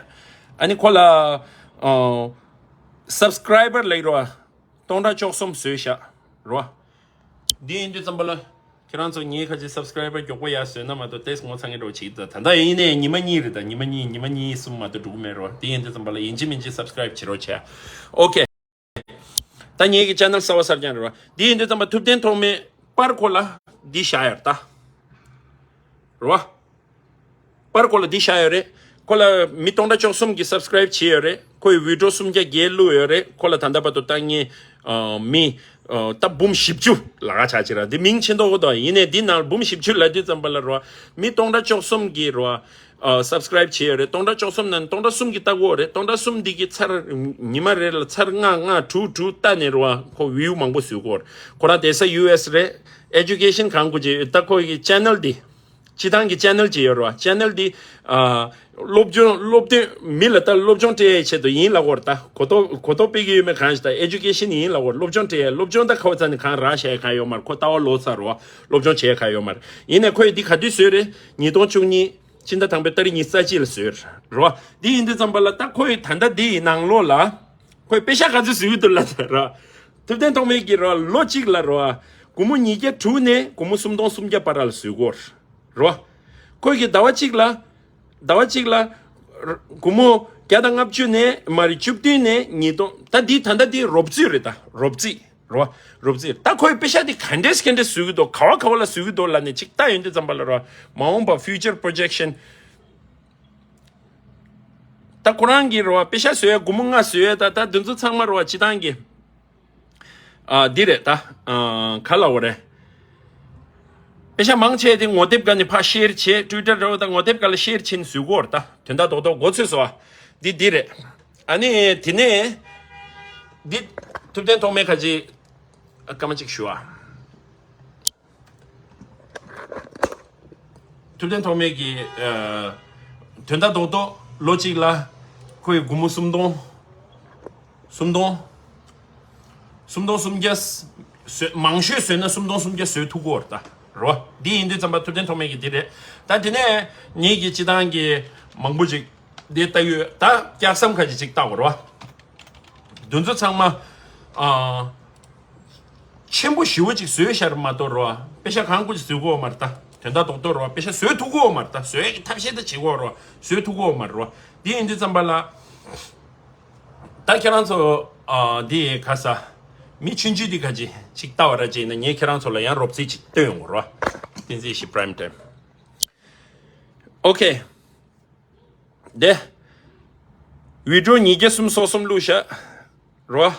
ཨ་ནི་ཁོ་ལ་ཨ་སབ་སི་ཀ་རའི་བར་ལབ་ཀྱི་རོ། སྟོང་ཕྲག་བཅུ་གསུམ་བཟོས་བཞག་རོ། འདི་ཡིན་དུས་ཙམ་པ་ལ་ཁྱེད་རང་ཚོ་ངའི་ཁ་ཅིག་སབ་སི་ཀ་རའི་བར་མགྱོགས་པོ་ཡར་བཟོས་ན་མ་གཏོགས་ཏེས་ངོ་ཚ་ངེ་འགྲོ་བྱེད་ཀྱི་འདུག་ད་ལྟ་ཡིན་ནའི་ཉི་མ་གཉིས་རེད་ད། ཉི་མ་གཉིས་ཉི་མ་གཉིས་གསུམ་མ་གཏོགས་འགྲོ་གི་མེད་རོ། འདི་ཡིན་དུས་ཙམ་པ་ལ་ཡིན་གཅིག་མིན་གཅིག་སབ་སི་ཀ་རའི་བྱེད་རོགས་བྱས། ཨོ་ཁེ། ད་ངེད་ཀྱི་ཆེ་ནལ་གསར་པ་གསར་རྐྱང་རེད་བ། འདི་ཡིན་དུས་ཙམ་པ་ཐུབ་བསྟན་ཐོགས་མེད་པར་ཁོ་ལ་འདི་བཞག་ཡོད་ད། རེད་བ། པར་ཁོ་ལ་འདི་བཞག་ཡོད་རེད། ཁོ་ལ་མི་སྟོང་ཕྲག་བཅུ་གསུམ་གྱིས་སབ་སི་ཀ་རའིབ་བྱས་ཡོད་རེད། ཁོ་ཡི་བི་ཌི་ཡོ་སུམ་བརྒྱ་བརྒྱད་བླུགས་ཡོད་རེད། ཁོ་ལ་ད་ལྟ་བར་དུ་ལྟ་ངན་ཨ་མི་ཨ་ད་འབུམ་བཞི་བཅུ་ལ་ཁ་ཆགས་ཀྱི་ར། འདི་མིང་ཆེ་མདོག་གོ་དོ་ཡིན་ནའི་འདི་ནང་འབུམ་བཞི་བཅུ་ལ་དུས་ཙམ་པ་ལ་རེད་བ། མི་སྟོང་ཕྲག་བཅུ་གསུམ་གྱིས་རེད་བ། སབ་སི་ཀ་རའིབ་བྱས་ཡོད་རེད། སྟོང་ཕྲག་བཅུ་གསུམ་ནང་སྟོང་ཕྲག་གསུམ་གྱིས་ལྟ་གོ་རེད། སྟོང་ཕྲག་གསུམ་འདི་གི་ཚར་ཉི་མ་རེ་ལ་ཚར་ལྔ་ལྔ་དྲུག་དྲུག་ལྟ་ནས་རེད་བ། ཁོ་བིའུ་མང་པོ་བཟོས་གོ་རེད། ཁོ་རང་དེ་ས་ཡུ་ཨེས་རེད། ཨེ་ཇུ་ཀེ་ཤན་གང་དགོས་ཀྱི་ད་ཁོ་གི་ཆེ་ནལ་འདི། སྤྱི་བཏང་གི་ཆེ་ནལ་ཅིག་ཡོད་རེད་བ། ཆེ་ནལ་འདི་ཨ་སློབ་སྦྱོང་སློབ་སྟོན་མི་ལ་ད་སློབ་སྦྱོང་སྤྲད་ཡའི་ཆེད་དུ་ཡིན་ལབ་གོ་རེད། ད་གོ་རྟོགས་གོ་རྟོགས་སྤེལ་གྱི་ཡོད་མེད་གང་ཞིག་ད་ཨེ་ཇུ་ཀེ་ཤན་ཡིན་ལབ་གོ་རེད། སློབ་སྦྱོང་སྤྲད་ཡ་སློབ་སྦྱོང་ད་ཁ་བ་ཚ་ནས་གང་རག་བྱས་གང་ཡོད་མ་རེད། ཁོ་ལྟ་བ་ལོག་ཚར་རེད་བ། སློབ་སྦྱོང་བྱས་གང་ཡོད་མ་རེད། ཡིན་ནའི་ཁོ་ཡི་འདི་ག་དུས་བཟོས་རེད། ཉིས་སྟོང་བཅུ་གཉིས། ཕྱི་ཟླ་དང་པོའི་ཏ་རིག་ཉི་ཤུ་རྩ་གཅིག་ལ་བཟོས་རེད་བ། འདི་ཡིན་དུས་ཙམ་པ་ལ་ད་ཁོ་ཡི་ད་ལྟ་འདི་ཡི་ནང་ལོགས་ལ་ཁོས་པེ་ཤ་ག་ཚོད་བཟོས་ཡོད་འདུག་ལབ་ཚར་ར། ཐུབ་བསྟན་ཐོགས་མེད་ཀྱིས་ར་ལོ་གཅིག་ལ་ར་སྒོར་མོ་ཉིས་བརྒྱ་དྲུག་ནས་སྒོར་མོ་སུམ་སྟོང་སུམ་བརྒྱ་བར་ལ་བཟོས་གོ་ར། ཁོས་ཀྱི་ཟླ་བ་གཅིག་ལ་ཟླ་བ་གཅིག་ལ་སྒོར་མོ་བརྒྱ་དང་ལྔ་བཅུ་ནས་མ་རེད་བཅུ་བདུན་ནས་ཉིས་སྟོང་། ད་འདི་ད་ལྟ་འདི་རོབ་རྩིས་རེད། ད་རོབ་རྩིས་ར་རོབ་རྩིས། ད་ཁོས་པེ་ཤ་འདི་ག་འདྲས་ག་འདྲས་བཟོས་ཀྱི་འདུག་ག་བ་ག་བ་ལ་བཟོས་ཀྱི་འདུག་ལབ་ནས་ཅིག་ལྟ་ཡོང་དུས་ཙམ་པ་ལ་ར་མ་འོངས་པ་ཕིའུ་ཅར་པོ་རོ་ཇེག་ཤན། ད་ཁོ་རང་གི་རེད་བ། པེ་ཤ་བཟོ་ཡ་སྒོར་མོ་ལྔ་བཟོ་ཡ་ད་ད་འདི་ཚོ་ཚང་མ་རེད་བ། སྤྱི་བཏང་གི་ཨ་འདི་རེད་ད། ཨ་ག་ལབ་དགོས་རེད། པེ་ཤ་མང་ཆེ་དེ་ངོ་དེབ་སྒང་ནས་ཕར་ཤེར་བྱེད། ཊུའི་ཊར་རེད་བ། ད་ངོ་དེབ་སྒང་ལ་ཤེར་བྱེད་ནས་བཟོ་གི་ཡོད་རེད། ད་དོན་དག་རྡོག་རྡོག་མགོ་ཚོས་སོང་བ། འདི་འདི་རེད། ཨ་ནི་དེ་ནས་འདི་ཐུབ་བསྟན་ཐོགས་མེད་ཁ་ཅིག་སྐར་མ་གཅིག་ཞུ་ཨ། ཐུབ་བསྟན་ཐོགས་མེད་ཀྱི་ཨ། དོན་དག་རྡོག་རྡོག་ལོ་གཅིག་ལ་ཁོས་སྒོར་མོ་སུམ་སྟོང་། སུམ་སྟོང་། སུམ་སྟོང་སུམ་བརྒྱ། བཟོ་མང་ཤོས་བཟོས་ན་སུམ་སྟོང་སུམ་བརྒྱ་བཟོ་ཐུབ་ཀྱི་ཡོད་རེད་ད། རེད་བ། འདི་ཡིན་དུས་ཙམ་པ་ཐུབ་བསྟན་ཐོགས་མེད་ཀྱི་འདི་རེད། ད་དེ་ནས་ངེད་ཀྱི་སྤྱི་བཏང་གི་མང་པོ་ཅིག་འདི་ལྟ་ཡོད། ད་སྐྱག་ཟམ་ཁ་ཅིག་ཅིག་ལྟ་དགོས་རེད་བ། འདི་ཚོ་ཚང་མ་ཨ། ཆེན་པོ་ཞེ་པོ་ཅིག་བཟོས་ཤར་མ་གཏོགས་རེད་བ། པེ་ཤ་གང་དགོས་ཅིག་བཟོ་གི་ཡོད་མ་རེད་ད། དོན་དག་རྡོག་རྡོག་རེད་བ། པེ་ཤ་བཟོ་ཐུབ་ཀྱི་ཡོད་མ་རེད་ད། བཟོ་ཡག་གི་ཐབས་ཤེས་ད་བྱེད་ཀྱི་ཡོད་རེད་བ། བཟོ་ཐུབ་ཀྱི་ཡོད་མ་རེད་བ། འདི་ཡིན་དུས་ཙམ་པ་ལ། ད་ཁྱེད་རང་ཚོ་ཨ། འདི་ག་ས། མི་ཆུང་ཆུང་འདི་ག་ཅིག་ཅིག་ལྟ་བ་ར་ཅིག་ཡིན་ན་ངས་ཁྱེད་རང་ཚོ་ལ་ཡང་རོབ་རྩིས་ཅིག་སྟོན་ཡོང་གི་རེད་བ། བསྟན་འཛིན་ཡེ་ཤེས་Prime Time། ཨོ་ཁེ། དེ། བི་ཌིའོ་ཉིས་བརྒྱ་སུམ་ཅུ་སོ་གསུམ་བླུགས་ཤག་རོ།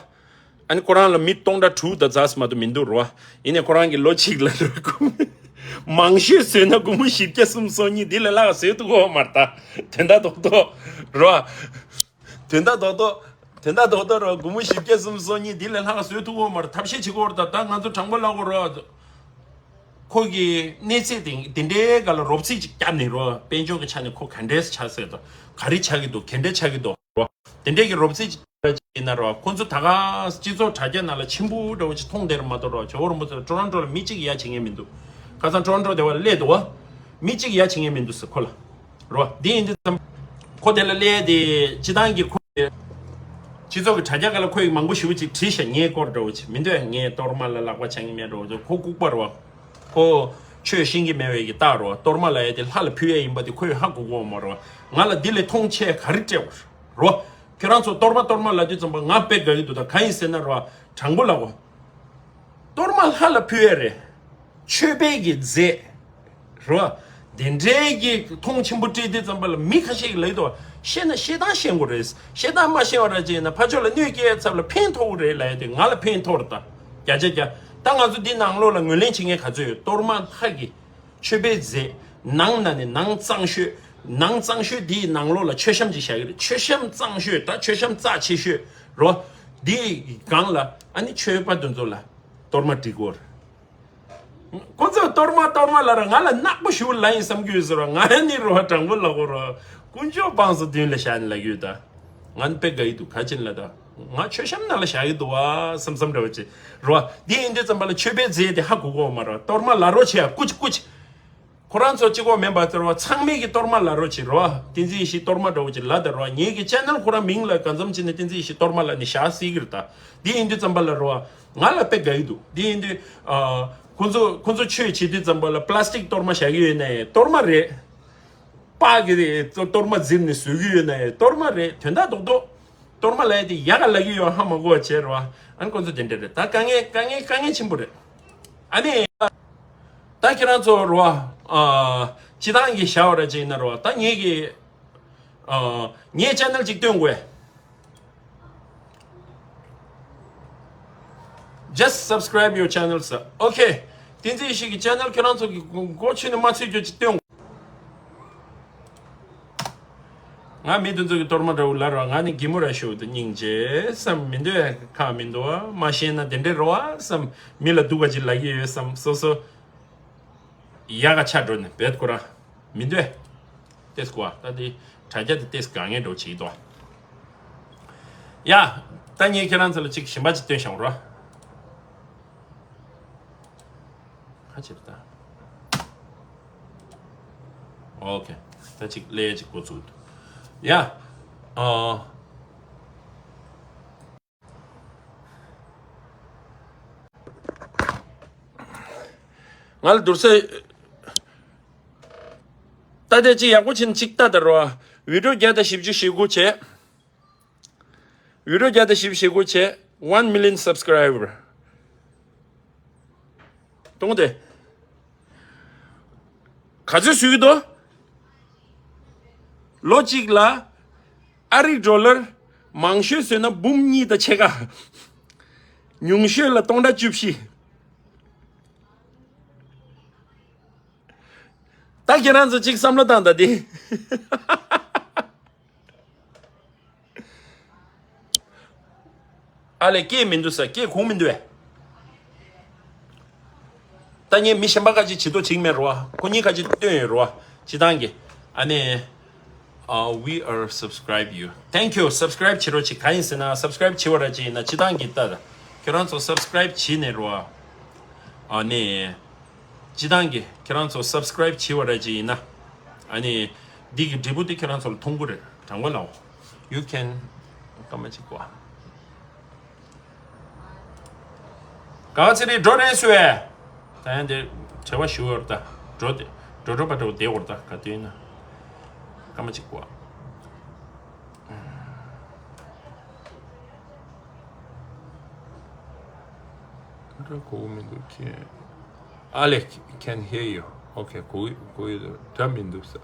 ཨ་ནི་ཁོ་རང་ལ་མི་སྟོང་ཕྲག་དྲུག་དང་ཙམ་མ་གཏོགས་མི་འདུག་རོ། ཡིན་ནའི་ཁོ་རང་གི་ལོ་གཅིག་ལ་རོ། མང་ཤོས་བཟོས་ན་སྒོར་མོ་བཞི་བརྒྱ་སུམ་ཅུ་སོ་གཉིས་འདི་ལས་ལྷག་བཟོས་ཐུབ་ཀྱི་ཡོད་མ་རེད་ད། དོན་དག་རྡོག་རྡོག་རོ། དོན་དག་རྡོག་རྡོག་དོན་དག་རྡོག་རྡོག་རོ། སྒོར་མོ་བཞི་བརྒྱ་སུམ་ཅུ་སོ་གཉིས་འདི་ལས་ལྷག་བཟོས་ཐུབ་ཀྱི་ཡོད་མ་རེད། ཐབས་ཤེས་བྱེད་ཀྱི་ཡོད་རེད་ད། ད་ང་ཚོ་དྲང་པོ་ལབ་དགོས་རོ། ཁོ་གི་གནས་ཚད་དེ་དེ་འདྲའི་སྒང་ལ་རོབ་རྩིས་ཅིག་བརྒྱབ་ནས་རོ། དཔལ་འབྱོར་གྱི་ཆ་ནས་ཁོ་ག་འདྲས་ཆགས་སྲིད་དོ། ག་རེ་ཆགས་ཀྱི་འདུག་ག་འདྲས་ཆགས་ཀྱི་འདུག་རོ། དེ་འདྲས་ཀྱི་རོབ་རྩིས་ཅིག་བརྒྱབ་ཡིན་ན་རོ། ཁོ་ཚོ་ད་ག་སྤྱི་ཚོགས་དྲ་རྒྱ་ནང་ལ་ཆེན་པོ་འདྲ་བོ་ཅིག་མཐོང་བསྡད་རེད་མ་གཏོགས་རོ། ཇོ་བོ་རིན་པོ་ཆེ་ཊོ་རོན་ཊོ་ལ་མི་གཅིག་ཡ་བྱེད་མཁན་མི་འདུག་ཁ་སང་ཊོ་རོན་ཊོ་དེ་བ་ལ་སླེབས་འདུག་བ། མི་གཅིག་ཡ་བྱེད་མཁན་མི་འདུག་ཟེར་ཁོ་ལ། རོ། འདི་ཡིན་དུས་ཙམ། ཁོ་དེ་ལ་སླེབས་ཏེ་སྤྱི་བཏང་གི་ཁོ། སྤྱི་ཚོགས་ཀྱི་དྲ་རྒྱ་སྒང་ལ་ཁོས་མང་པོ་ཞེ་པོ་ཅིག་བྲིས་ཤག་ངའི་སྐོར་འདྲ་བོ་ཅིག་མི་འདུག་ངས་གཏོར་མ་ལ་ལག་པ་འཆང་གི་མེད་འདྲ་བོ་ཅིག་ཁོ་ལྐུགས་པ་རེད་བ། ཁོ་ཆོས་ཤེས་ཀྱི་མེད་པའི་གི་རྟགས་རེད་བ། གཏོར་མ་ལབ་ཡ་དེ་ལྷ་ལ་ཕུལ་ཡ་ཡིན་པ་དེ་ཁོས་ཧ་གོ་གི་ཡོད་མ་རེད་བ། ང་ལ་འདི་ལས་མཐོང་ཆེ་ག་རེ་སྤྲད་པ་རེད་བ། ཁྱོད་རང་ཚོ་གཏོར་མ་གཏོར་མ་ལབ་དུས་ཙམ་པ་ང་དཔེ་དགའ་གི་འདུག་ད་གང་ཡིན་ཟེར་ན་རེད་བ། དྲང་པོ་ལབ་གོ་གཏོར་མ་ལྷ་ལ་ཕུལ་ཡ་རེད། མཆོད་པའི་གི་རྫས། རོ། དེ་འདྲའི་གི་མཐོང་ཆེན་པོ་སྤྲད་དུས་ཙམ་པ་ལ་མི་ཁ་ཤས་ཀྱིས་ལབ་ཀྱི་འདུག་བཤད་ན་བཤད་སྟངས་ཤེས་དགོས་རེད། བཤད་སྟངས་མ་ཤེས་པ་ར་ཅིག་ཡིན་ན་ཕར་ཕྱོགས་ལ་གནོད་སྐྱེལ་ཚབ་ལ་ཕན་ཐོགས་ཀྱི་རེད་ལབ་ཡ་དེ་ང་ལ་ཕན་ཐོགས་རེད་ད། བརྒྱ་ཆ་བརྒྱ། ད་ང་ཚོ་འདི་ནང་ལོགས་ལ་ངོས་ལེན་བྱེད་མཁན་ག་ཚོད་ཡོད། གཏོར་མ་ལྷ་གི་མཆོད་པའི་རྫས། ནང་ན་ནས་ནང་གཙང་ཤོས། ནང་གཙང་ཤོས་འདིའི་ནང་ལོགས་ལ་མཆོད་བཤམས་ཅིག་བཞག་གི་རེད། མཆོད་བཤམས་གཙང་ཤོས་ད་མཆོད་བཤམས་རྩ་ཆེ་ཤོས་རོ། འདིའི་སྒང་ལ་ཨ་ནི་མཆོད་པ་དེ་ཚོ་ལ་གཏོར་མ་སྒྲིག་དགོས་རེད། ཁོ་ཚོས་གཏོར་མ་གཏོར་མ་ལབ་ར་ང་ལ་ནག་པོ་ཞེ་པོ་ལབ་ཡིན་བསམ་གྱི་ཡོད་ཟེར་བ། ང་ནི་རོ་དྲང་པོ་ལབ་དགོས་རོ། དཀོན་མཆོག་དཔང་སོ་མདུན་ལ་བཞག་ནས་ལབ་ཀྱི་ཡོད་ད། ང་ནི་དཔེ་དགའ་ཡི་འདུག་ག་ཅིན་ལ་ད། ང་མཆོད་བཤམས་ནང་ལ་བཞག་གི་འདུག་བ་བསམ་བསམ་འདྲ་བོ་ཅིག་རོ། འདི་ཡིན་དུས་ཙམ་པ་ལ་མཆོད་པའི་རྫས་དེ་ཧ་གོ་གོ་མ་རོ། གཏོར་མ་ལབ་རོགས་བྱེད་ཡ་ཀུ་ཅི་ཀུ་ཅི། ཁོ་རང་ཚོ་གཅིག་པོ་མིན་པ་ཟེར་བ་ཚང་མས་ཀྱི་གཏོར་མ་ལབ་རོགས་བྱེད་རོ། བསྟན་འཛིན་ཡེ་ཤེས་གཏོར་མ་འདྲ་བོ་ཅིག་ལབ་ད་རོ། ངེད་ཀྱི་ཅེ་ནལ་ཁོ་རང་མིང་ལ་གང་འཚམ་བྱས་ནས་བསྟན་འཛིན་ཡེ་ཤེས་གཏོར་མ་ལབ་ནས་བཞག་སྲིད་ཀྱི་རེད་ད། འདི་ཡིན་དུས་ཙམ་པ་ལ་རོ། ང་ལ་དཔེ་དགའ་ཡི་འདུག་འདི་ཡིན་དུས། ཨ། ཁོ་ཚོ་ཁོ་ཚོ་ཆོས་བྱེད་དུས་ཙམ་པ་ལ་པ་ལ་སི་ཊིག་གཏོར་མ་བཞག་གི་ཡོད་ན་ཡང་གཏོར་མ་རེད། པགས་ཀྱི་གཏོར་མ་བརྫིབས་ནས་བཟོ་གི་ཡོད་ན་ཡང་གཏོར་མ་རེད། དོན་དག་རྡོག་རྡོག་གཏོར་མ་ལབ་ཡ་དེ་ཡག་ག་ལབ་ཀྱི་ཡོད་ཧ་མ་གོ་བ་བྱས་རོ། ཨ་ནི་ཁོ་ཚོ་དེ་འདྲ་རེད་ད། དཀའ་ངལ་དཀའ་ངལ་དཀའ་ངལ་ཆེན་པོ་རེད། ཨ་ནི། ད་ཁྱེད་རང་ཚོ་རོ། ཨ། སྤྱི་བཏང་གི་བྱ་བ་ར་ཅིག་ཡིན་ན་རོ། ད་ངེད་ཀྱི། ཨ། ངའི་ཅེ་ནལ་ཅིག་སྟོན་དགོས། Just subscribe your channel, sir. Okay. བསྟན་འཛིན་ཡེ་ཤེས་ཀྱི་ཅེ་ནལ་ཁྱེད་རང་ཚོ་གི་མགོ་ཆུ་ནས་མ་ཚུད་རྒྱུ་ཅིག་སྟོན། ང་མི་དེ་ཚོ་གི་གཏོར་མ་འདྲ་བོ་ལབ་རོགས། ང་ནི་གད་མོ་ར་ཤོར་འདུག་སྙིང་རྗེ་བསམ། མི་འདོད་ཁག་མི་འདུག་བ། མ་ཤེས་ན་དེ་འདྲས་རོ་བ་བསམ། མི་ལ་སྡུག་ག་ཅིག་ལབ་ཀྱི་ཡོད་བསམ། སོ་སོ་ཡག་ག་ཆགས་འགྲོ་ནས་བེད་ཁོ་ར་མི་འདོད། ཏེས་ཀོ་བ། ད་འདི་དྲ་རྒྱ་དེ་ཏེས་དཀའ་ངལ་འགྲོ་བྱེད་ཀྱི་འདུག་བ། ཡ། ད་ངས་ཁྱེད་རང་ཚོ་ལ་ཅིག་གཞན་པ་ཅིག་སྟོན་བཞག་རོགས། ཁ་ཕྱིར་ལྟ། ཨོ་ཁེ། ད་ཅིག་ལས་ཅིག་འགོ་ཚུགས་འདུག་ཡ། ཨ། ང་ལ་བསྡུར་ས། ད་ལྟ་ཅིག་ཡག་པོ་ཕྱིན་ཅིག་ལྟ་ད་རོ། བི་ཌིའོ་བརྒྱ་དང་བཞི་བཅུ་ཞེ་དགུ་བྱས། བི་ཌིའོ་བརྒྱ་དང་བཞི་བཅུ་ཞེ་དགུ་བྱས། One million subscriber། གཏོང་སྟེ། ག་ཚོད་བཟོས་ཀྱི་འདུག་ལོ་གཅིག་ལ་ཨ་རིའི་ཌོ་ལར་མང་ཤོས་བཟོས་ན་འབུམ་གཉིས་དང་ཕྱེད་ཀ་ཉུང་ཤོས་ལ་སྟོང་ཕྲག་བཅུ་བཞི། ད་ཁྱེད་རང་ཚོ་གཅིག་བསམ་བློ་བཏང་ད་དེ། ཨ་ལས་སྐད་མི་འདུག་ས། སྐད་གོ་མི་འདུག་ཨེ། ད་ངས་མི་གཞན་པ་ཁ་ཅིག་བྱེད་དོ་བྱེད་མེད་རོ། ཁོ་གཉིས་ཁ་ཅིག་སྟོན་ཡོད་རོ། སྤྱི་བཏང་གི། ཨ་ནི། Uh, we are subscribe you. Thank you. Subscribe བྱེད་རོགས་བྱེད། གང་ཡིན་ཟེར་ན་subscribe བྱེད་པ་ར་ཅིག་ཡིན་ན་སྤྱི་བཏང་གི་ལྟ་ད། ཁྱེད་རང་ཚོ་subscribe བྱེད་ནས་རོ། ཨ་ནི། སྤྱི་བཏང་གི་ཁྱེད་རང་ཚོ་subscribe བྱེད་པ་ར་ཅིག་ཡིན་ན། ཨ་ནི། འདི་གི་འབྲས་བུ་དེ་ཁྱེད་རང་ཚོ་ལ་མཐོང་གི་རེད། དྲང་པོ་ལའོ། You can སྐར་མ་གཅིག་གོ། ག་ཚེ་རིང་འགྲོ་རན་སུ་བས། ད་ཡང་དེ་བྲེལ་བ་ཞུ་བར་ད། འགྲོ་དེ་འགྲོ་འགྲོ་པ་འགྲོ་བདེ་བར་ད་ག་དུས་ཡིན་ན། སྐར་མ་གཅིག་གོ། འདྲ་གོ་མི་འདུག་ཁྱེད། ཨ་ལེ། Can hear you. Okay. གོ་གོ་ཡོད། འདྲ་མི་འདུག་ས།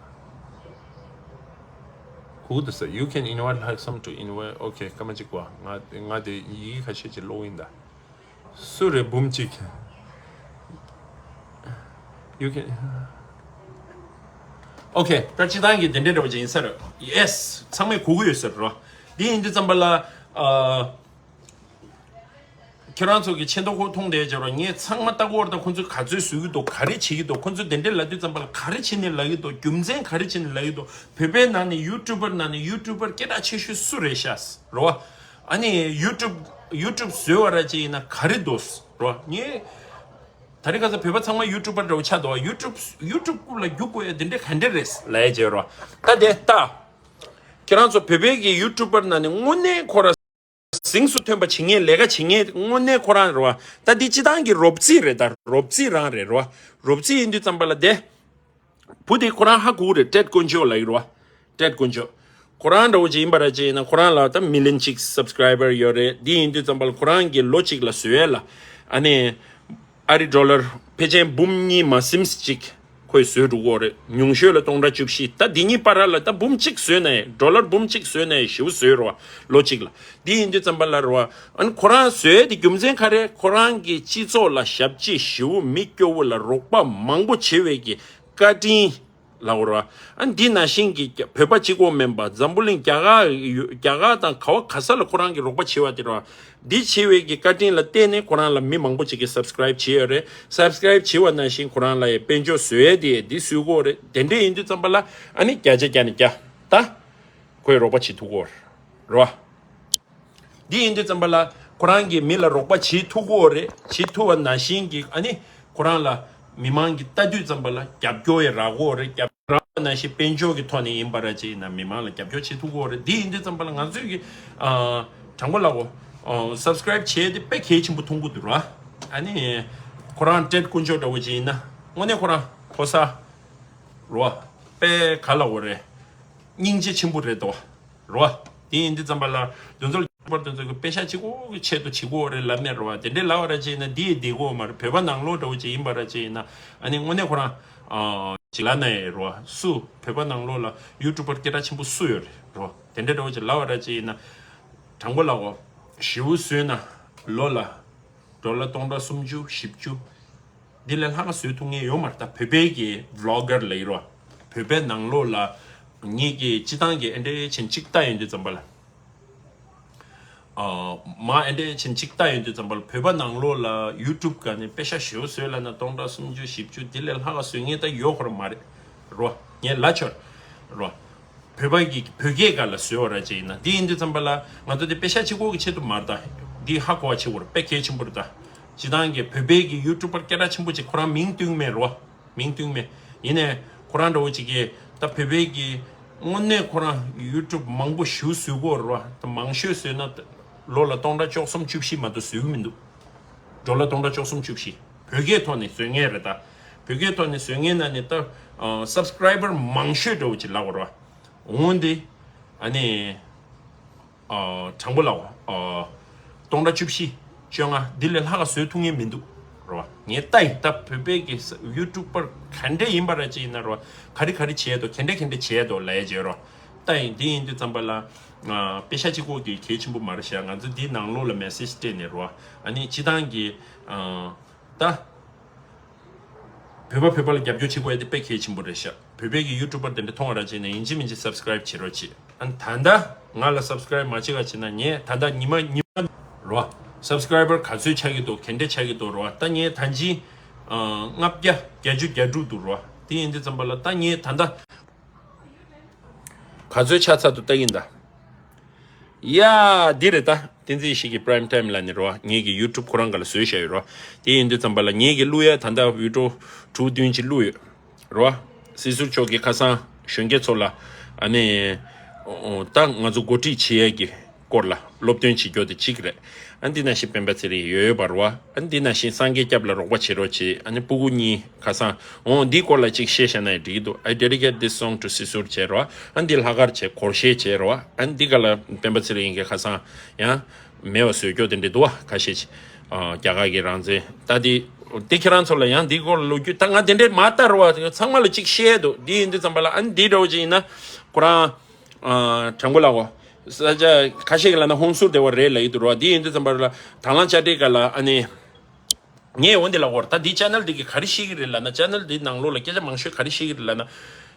གོ་འདུག་ས། You can invite like some to invite. Okay. སྐར་མ་གཅིག་གོ། ང་ང་དེ་ཡི་གེ་ཁ་ཤས་ཅིག་ཀློག་ཡིན་ད། སུ་རེད་འབུམ་གཅིག You can. Okay. ད་སྤྱི་བཏང་གི་དེ་འདྲའི་འདྲ་བ་ཅིག་ཡིན་ས་རེད། Yes. ཚང་མས་གོ་གི་ཡོད་ས་རེད་རོ། འདི་ཡིན་དུས་ཙམ་པ་ལ། ཨ། ཁྱེད་རང་ཚོ་གི་ཆེ་མདོག་ཁོག་མཐོང་བསྡད་བྱས་རོ། ངས་ཚང་མ་ལྟ་གོ་བར་ད་ཁོ་ཚོས་ག་ཚོད་བཟོ་གི་འདུག་ག་རེ་བྱེད་ཀྱི་འདུག་ཁོ་ཚོས་དེ་འདྲའི་ལབ་དུས་ཙམ་པ་ལ་ག་རེ་བྱས་ནས་ལབ་ཀྱི་འདུག་རྒྱུ་མཚན་ག་རེ་བྱས་ནས་ལབ་ཀྱི་འདུག་བོད་པའི་ནང་ནས་ཡུ་ཊུབ་པར་ནང་ནས་ཡུ་ཊུབ་པར་སྐད་གྲགས་ཆེ་ཤོས་སུ་རེད་ཤག་རོ། ཨ་ནི་ཡུ་ཊུབ་ཡུ་ཊུབ་བཟོས་པ་ར་ཅིག་ཡིན་ན་ག་རེ་འདུག་རོ། ངས་ད་རེས་ཁ་སང་བོད་པ་ཚང་མ་ཡུ་ཊུབ་པར་འདྲ་བོ་ཆགས་འདུག་ཡུ་ཊུབ་ཡུ་ཊུབ་ཀུ་ལ་རྒྱུག་དགོས་ཡ་དེ་འདྲས་ག་འདྲས་རེད་ལབ་ཡ་བྱས་རོ། ད་དེ་ལྟ། ཁྱེད་རང་ཚོ་བོད་པའི་གི་ཡུ་ཊུབ་པར་ནང་ནས་དངོས་གནས་ཁོ་ར་གཟེངས་སུ་ཐོན་པ་བྱེད་མཁན་ལས་ཀ་བྱེད་མཁན་དངོས་གནས་ཁོ་རང་རེད་བ། ད་འདི་སྤྱི་བཏང་གི་རོབ་རྩིས་རེད། ད་རོབ་རྩིས་རང་རེད་རོ། རོབ་རྩིས་ཡིན་དུས་ཙམ་པ་ལ་དེ། བུ་དེ་ཁོ་རང་ཧ་གོ་རེད། ཏྲེད་དཀོན་མཆོག་ལབ་ཡོད་རེད་བ། ཏྲེད་དཀོན་མཆོག་ཁོ་རང་འདྲ་བོ་ཅིག་ཡིན་པ་ར་ཅིག་ཡིན་ན་ཁོ་རང་ལ་ད་མི་ལིན་གཅིག་སབ་སི་ཀ་རའི་བར་ཡོད་རེད། འདི་ཡིན་དུས་ཙམ་པ་ལ་ཁོ་རང་གི་ལོ་གཅིག་ལ་བཟོ་ཡས་ལ་ཨ་ནི་ཨ་རི་ཌོ་ལར་ཕལ་ཆེར་འབུམ་གཉིས་མ་ཟིན་ཅིག་ཁོས་བཟོས་འགྲོ་གི་ཡོད་རེད། ཉུང་ཤོས་ལ་སྟོང་ཕྲག་བཅུ་བཞི། ད་འདི་གཉིས་བར་ལ་ད་འབུམ་གཅིག་བཟོས་ནའི་ཌོ་ལར་འབུམ་གཅིག་བཟོས་ནའི་ཞེ་པོ་བཟོས་རེད་བ། ལོ་གཅིག་ལ། འདི་ཡིན་དུས་ཙམ་པ་ལ་རེད་བ། ཨ་ནི་ཁོ་རང་བཟོས་ཡས་དེ་རྒྱུ་མཚན་ག་རེ། ཁོ་རང་གི་སྤྱི་ཚོགས་ལ་ཞབས་ཕྱི་ཞེ་པོ་མི་སྐྱོ་བོ་ལ་རོགས་པ་མང་པོ་བྱེད་པའི་གི་བཀའ་དྲིན་ལབ་དགོས་རེད་བ། ཨ་འདི་ནང་བཞིན་གྱི་བོད་པ་གཅིག་པོ་མིན་པ་འཛམ་བུ་གླིང་རྒྱ་གར་རྒྱ་གར་དང་ག་བ་ག་ས་ལ་ཁོ་རང་གི་རོགས་པ་བྱེད་པ་དེ་རེད་བ། འདི་བྱེད་པའི་གི་བཀའ་དྲིན་ལ་བརྟེན་ནས་ཁོ་རང་ལ་མི་མང་པོ་ཅིག་གིས་སབ་སི་ཀ་རའིབ་བྱེད་ཡོད་རེད། སབ་སི་ཀ་རའིབ་བྱེད་པ་ནང་བཞིན་ཁོ་རང་ལ་ཡང་དཔལ་འབྱོར་བཟོ་ཡས་དེ་འདི་བཟོ་གི་ཡོད་རེད། དེ་འདྲས་ཡིན་དུས་ཙམ་པ་ལ་ཨ་ནི་བརྒྱ་ཆ་བརྒྱ་ནས་བརྒྱ་ད་ཁོས་རོགས་པ་བྱེད་ཐུབ་ཀྱི་ཡོད་རེད་བ། འདི་ཡིན་དུས་ཙམ་པ་ལ་ཁོ་རང་གིས་མི་ལ་རོགས་པ་བྱེད་ཐུབ་ཀྱི་ཡོད་རེད། བྱེད་ཐུབ་པ་ནང་བཞིན་གྱི་ཨ་ནི་ཁོ་རང་ལ་མི་མང་གིས་ལྟ་དུས་ཙམ་པ་ལ་རྒྱབ་སྐྱོར་ཡང་རག་གི་ཡོད་རེད། རྒྱབ་རག་པ་ནང་བཞིན་དཔལ་འབྱོར་གྱི་ཐོག་ནས་ཡིན་པ་ར་ཅིག་ཡིན་ན་མི་མང་ལ་རྒྱབ་སྐྱོར་བྱེད་ཐུབ་ཀྱི་ཡོད་རེད། འདི་ཡིན་དུས་ཙམ་པ་ལ་ང་ཚོས་ཀྱི་ཨ་དྲང་པོ་ལབ་དགོས། ཨ་སབ་སི་ཀ་རའིབ་བྱས་ཏེ་དཔེ་གལ་ཆེན་པོ་མཐོང་གི་འདུག་ར། ཨ་ནི་ཁོ་རང་ཏྲེད་དཀོན་མཆོག་འདྲ་བོ་ཅིག་ཡིན་ན་དངོས་གནས་ཁོ་རང་ཕོ་གསར་རོ། དཔེ་ག་ལབ་དགོས་རེད། སྙིང་རྗེ་ཆེན་པོ་རེད་དོ། རོ། དེ་ཡིན་དུས་ཙམ་པ་ལ་དེ་ཚོ་ལ་ཡུ་ཊུབ་པར་དེ་ཚོ་གི་པེ་ཤ་གཅིག་པོ་གི་ཆེད་དུ་བྱེད་ཀྱི་ཡོད་རེད་ལབ་ནས་རོ། དེ་འདྲའི་ལབ་པ་ར་ཅིག་ཡིན་ན་འདི་ཡི་བདེ་གི་ཡོད་མ་རེད། བོད་པ་ནང་ལོགས་འདྲ་བོ་ཅིག་ཡིན་པ་ར་ཅིག་ཡིན་ན་ཨ་ནི་དངོས་གནས་ཁོ་རང་ཨ་ཅིག་ལབ་ན་ཡི་རོ། སུ་བོད་པ་ནང་ལོགས་ལ་ཡུ་ཊུབ་པར་སྐད་གྲགས་ཆེན་པོ་སུ་ཡོད་རེད་རོ། དེ་འདྲའི་འདྲ་བོ་ཅིག་ལབ་པ་ར་ཅིག་ཡིན་ན་དྲང་པོ་ལབ་གོ། ཞེ་པོ་བཟོས་ན་ལོ་ལ་ཌོ་ལར་སྟོང་ཕྲག་སུམ་ཅུ་བཞི་བཅུ། འདི་ལས་ལྷག་ག་བཟོ་ཐུབ་མཁན་ཡོད་མ་རེད། ད་བོད་པའི་གི་བི་ལོག་གར་ལབ་ཡོད་རེད་བ། བོད་པའི་ནང་ལོགས་ལ་ངེད་ཀྱི་སྤྱི་བཏང་གི་ཨེ་འདྲས་ཆེན་གཅིག་ལྟ་ཡོང་དུས་ཙམ་པ་ལ། ཨ་མ་ཨེ་འདྲས་ཆེན་གཅིག་ལྟ་ཡོང་དུས་ཙམ་པ་ལ་བོད་པ་ནང་ལོགས་ལ་ཡུ་ཊུབ་སྒང་ནས་པེ་ཤ་ཞེ་པོ་བཟོས་ལབ་ན་སྟོང་ཕྲག་སུམ་ཅུ་བཞི་བཅུ་འདི་ལས་ལྷག་ག་བཟོ་མཁན་ད་ཡོད་ཁོ་ར་མ་རེད་རོ། ངས་ལབ་ཆོག་རོ། བོད་པ་གི་བོད་སྐད་སྒང་ལ་བཟོས་པ་ར་ཅིག་ཡིན་ན། འདི་ཡིན་དུས་ཙམ་པ་ལ་ང་ཚོ་འདི་པེ་ཤ་གཅིག་པོ་གི་ཆེད་དུ་མ་རེད་ད། འདི་ཧ་གོ་བ་བྱེད་དགོས་རེད། དཔེ་གལ་ཆེན་པོ་རེད་ད། སྤྱི་བཏང་གི་བོད་པའི་གི་ཡུ་ཊུབ་པར་སྐད་གྲགས་ཆེན་པོ་ཅིག་ཁོ་རང་མིང་བཏོན་མེད་རོ། མིང་བཏོན་མེད། ཡིན་ནའི་ཁོ་རང་འདྲ་བོ་ཅིག་གིས་ད་བོད་པའི་གི་དངོས་གནས་ཁོ་རང་ཡུ་ཊུབ་མང་པོ་ཞེ་པོ་བཟོ་གི་ཡོད་རེད་བ། ད་མང་ཤོས་བཟོས་ན་ད་ལོ་ལ་སྟོང་ཕྲག་བཅུ་གསུམ་བཅུ་བཞི་མ་གཏོགས་བཟོ་གི་མི་འདུག་ཌོ་ལར་སྟོང་ཕྲག་བཅུ་གསུམ་བཅུ་བཞི། བོད་སྐད་ཐོག་ནས་བཟོ་མཁན་རེད་ད། བོད་སྐད་ཐོག་ནས་བཟོ་མཁན་ནང་ནས་ད་ཨ་སབ་སི་ཀ་རའི་བར་མང་ཤོས་འདྲ་བོ་ཅིག་ལབ་དགོས་རེད་བ། འོང་འདི་ཨ་ནི་ཨ་དྲང་པོ་ལབ་དགོས། ཨ་སྟོང་ཕྲག་བཅུ་བཞི་བཅོ་ལྔ་འདི་ལས་ལྷག་ག་བཟོ་ཐུབ་མཁན་མི་འདུག་རེད་བ། ངས་ལྟ་ཡིན་ད། བོད་པའི་གི་ཡུ་ཊུབ་པར་ག་འདྲས་ཡིན་པ་ར་ཅིག་ཡིན་ན་རེད་བ། ག་རེ་ག་རེ་བྱས་འདུག་ག་འདྲས་ག་འདྲས་བྱས་འདུག་ལབ་ཡས་བྱས་རོ། ལྟ་ཡིན། འདི་ཡིན་དུས་ཙམ་པ་ལ་ཨ་པེ་ཤ་གཅིག་པོ་གི་གལ་ཆེན་པོ་མ་རེད་ཤག་ང་ཚོ་འདི་ནང་ལོགས་ལ་མེ་སེ་ཇི་སྤྲད་ནས་རོ། ཨ་ནི་སྤྱི་བཏང་གི་ཨ་ད་བོད་པ་བོད་པ་ལ་རྒྱབ་སྐྱོར་བྱེད་དགོས་ཡ་དེ་དཔེ་གལ་ཆེན་པོ་རེད་ཤག་བོད་པའི་གི་ཡུ་ཊུབ་པར་དེ་འདྲ་མཐོང་བ་ར་བྱས་ནས་ཡིན་གཅིག་མིན་གཅིག་སབ་སི་ཀ་རའིབ་བྱེད་རོགས་གྱིས། ཨ་ནི་ད་ལྟ་ང་ལ་སབ་སི་ཀ་རའིབ་མ་བྱེད་ག་བྱས་ན་ངས་ད་ལྟ་ཉི་མ་ཉི་མ་རོ་སབ་སི་ཀ་རའི་བར་ག་ཚོད་ཆགས་ཀྱི་འདུག་ག་འདྲ་ཆགས་ཀྱི་འདུག་རོ། ད་ངས་ད་ཅི་ལྔ་བརྒྱ་བརྒྱད་ཅུ་གྱ་དྲུག་འདུག་རོ། དེ་ཡིན་དུས་ཙམ་པ་ལ་ད་ངས་ད་ལྟ་ག་ཚོད་ཆགས་ཚར་འདུག་ལྟ་གིན་ད། ཡ། འདི་རེད་ད། བསྟན་འཛིན་ཡེ་ཤེས་ཀྱི་Prime Time ལབ་ནི་རོ། ངེད་ཀྱི་ཡུ་ཊུབ་ཁོ་རང་སྒང་ལ་བཟོས་བཞག་ཡོད་རོ། དེ་ཡིན་དུས་ཙམ་པ་ལ་ངེད་ཀྱི་བླུག་ཡ་ད་ལྟ་བི་ཌི་ཡོ་དྲུག་བདུན་ཅིག་བླུག་ཡོད་རོ། སྲིད་ཟུར་མཆོག་གིས་ཁ་སང་གཞོན་སྐྱེས་ཚོ་ལ་ཨ་ནི་ཨོ་ད་ང་ཚོ་འགོ་ཁྲིད་བྱེད་ཡས་ཀྱི་སྐོར་ལ་སློབ་སྟོན་བྱེད་རྒྱུ་དེ་གཅིག་རེད། ཨ་འདི་ནང་བཞིན་སྤེན་པ་ཚེ་རིང་ཡོད་ཡོད་པ་རོ། ཨ་འདི་ནང་བཞིན་སངས་རྒྱས་སྐྱབས་ལ་རོགས་པ་བྱེད་རོགས་བྱེད། ཨ་ནི་སྤུ་གུ་གཉིས་ཁ་སང་འོང་འདིའི་སྐོར་ལ་ཅིག་བཤད་བཞག་ན་ཡང་འགྲིག་གི་འདུག I dedicate this song to སྲིད་ཟུར་བྱས་རོ། ཨ་འདི་ལྷག་དཀར་བྱས་སྒོར་གཞས་བྱས་རོ། ཨ་འདི་ག་ལ་སྤེན་པ་ཚེ་རིང་གིས་ཁ་སང་ཡང་མེད་པ་བཟོས་སྐྱོ་དེ་འདྲ་འདུག་བ། ཁ་ཤས་ཅིག་ཨ་རྒྱ་གར་གྱི་རང་བཙན་ད་འདི་དེ་ཁྱེད་རང་ཚོ་ལ་ཡང་འདི་སྐོར་ལ་ལོ་རྒྱུས་ད་ང་དེ་འདྲས་མ་ལྟ་རོ། བ་ཚང་མ་ལ་ཅིག་བཤད་འདུག་འདི་ཡིན་དུས་ཙམ་པ་ལ་ཨ་ནི་འདི་འདྲ་བོ་ཅིག་ཡིན་ན་ཁོ་རང་ཨ་དྲང་པོ་ལ་གོ་ས་ཆ་ཁ་ཤས་ཀྱི་ལ་ན་ཧོན་སུར་དེ་བ་རེད་ལ་ཡིད་དུ་རོ། འདི་ཡིན་དུས་ཙམ་པ་ལ་དང་བླངས་བཅའ་སྒྲིག་ག་ལ་ཨ་ནི། ངས་འོན་ཏེ་ལབ་དགོས་རེད། ད་འདི་ཆེ་ནལ་འདི་གི་ག་རེ་ཤེས་ཀྱི་རེད་ལབ་ན། ཆེ་ནལ་འདི་ནང་ལོགས་ལ་སྐད་ཆ་མང་ཤོས་ག་རེ་ཤེས་ཀྱི་རེད་ལབ་ན།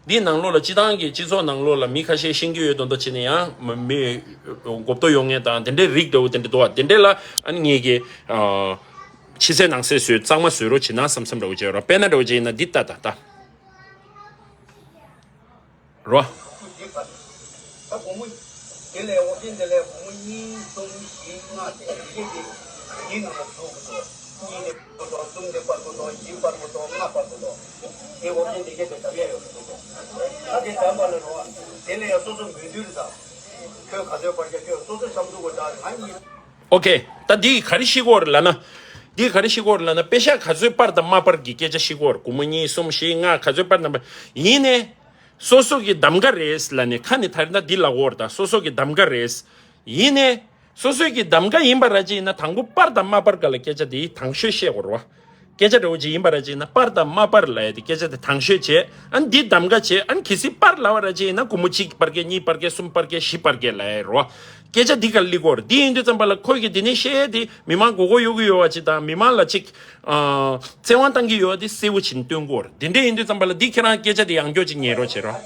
འདི་ནང་ལོགས་ལ་སྤྱི་བཏང་གི་སྤྱི་ཚོགས་ནང་ལོགས་ལ་མི་ཁ་ཤས་ཤེས་ཀྱི་ཡོད་མདོག་མདོག་བྱས་ནས་ཡང་མི་མི་མགོ་བཏོག་ཡོང་མཁན་དང་དེ་འདྲའི་རིགས་འདྲ་བོ་དེ་འདྲ་འདུག་བ། དེ་འདྲ་ལ་ཨ་ནི་ངས་ཀྱི་ཕྱི་གསལ་ནང་གསལ་བཟོས་གཙང་མ་བཟོས་རོགས་བྱེད་ན་བསམ་བསམ་འདྲ་བོ་བྱས་རོགས། དཔེར་ན་འདྲ་བོ་བྱས་ན་འདི་ལྟ་ད་ལྟ་རོ། ད་སྒོར་མོ། དེ་ལས་འོ་ཅན་དེ་ལས་སྒོར་མོ་གཉིས་གསུམ་བཞི་ལྔ་བཅས་བཞི་བཅས་ཀྱི་ནང་ལ་བཟོ་དགོས་སོ། གཉིས་དེ་སྤར་དགོས་དོ། གསུམ་དེ་སྤར་དགོས་དོ། བཞི་སྤར་དགོས་དོ། ལྔ་སྤར་དགོས་དོ། དེ་འོ་ཅན་དེ་གས་དེ་བསྡམ་ཡ་ཡོད་དགོས་སོ། ད་དེ་བསྡམས་པ་ལ་རོ། དེ་ལས་ཡང་སོ་སོ་མོས་འདུན་རེད་ད། ཁྱོད་ག་ཚོད་སྤར་རྒྱུ་ཁྱོད་སོ་སོས་བསམ་ཚུལ་གོ་ད་ང་གཉིས། ཨོ་ཁེ། ད་འདི་ག་རེ་ཤེས་ཀྱི་ཡོད་རེད་ལབ་ན། འདི་ག་རེ་ཤེས་ཀྱི་ཡོད་རེད་ལབ་ན། པེ་ཤག་ག་ཚོད་སྤར་དང་མ་སྤར་གྱི་སྐད་ཆ་ཤེས་ཀྱི་ཡོད་རེད། སྒོར་མོ་གཉིས་གསུམ་བཞི་ལྔ་ག་ཚོད་སྤར་དང་མ། ཡིན་ནའི། སོ་སོ་གི་གདམ་ག་རེད་ལབ་ནས་ཁ་ནས་ད་རེས་ན་འདི་ལབ་ཀྱི་ཡོད་རེད་ད། སོ་སོ་གི་གདམ་ག་རེད། ཡིན་ནའི། སོ་སོ་གི་གདམ་ག་ཡིན་པ་ར་ཅིག་ཡིན་ན་དང་པོ་སྤར་དང་མ་སྤར་ག་ལ་སྐད་ཆ་དེ་དང་ཤོས་བཤད་དགོས་རེད་བ། སྐད་ཆ་འདྲ་བོ་ཅིག་ཡིན་པ་ར་ཅིག་ཡིན་ན་སྤར་དང་མ་སྤར་ལབ་ཡ་དེ་སྐད་ཆ་དེ་དང་ཤོས་བྱས། ཨ་ནི་འདི་གདམ་ག་བྱས། ཨ་ནི་གལ་སྲིད་སྤར་ལབ་པ་ར་ཅིག་ཡིན་ན་སྒོར་མོ་གཅིག་སྤར་གས། གཉིས་སྤར་གས། གསུམ་སྤར་གས། བཞི་སྤར་གས་ལབ་ཡ་རེད་བ། སྐད་ཆ་འདི་ག་ལ་སླེབས་ཀྱི་ཡོད་རེད། འདི་ཡིན་དུས་ཙམ་པ་ལ་ཁོས་ཀྱི་འདི་ནས་བཤད་ཡ་དེ་མི་མང་མགོ་སྐོར་གཡོག་གི་ཡོད་པ་ཅིག་དང་མི་མང་ལ་ཅིག་ཨ་བཙན་དབང་བཏང་གི་ཡོད་པ་དེ་གསལ་པོ་བྱས་ནས་སྟོན་གྱི་ཡོད་རེད། དེ་འདྲ་ཡིན་དུས་ཙམ་པ་ལ་འདི་ཁྱེད་རང་སྐད་ཆ་དེ་ཡང་བསྐྱར་ཅིག་ཉན་རོགས་བྱེད་རོགས།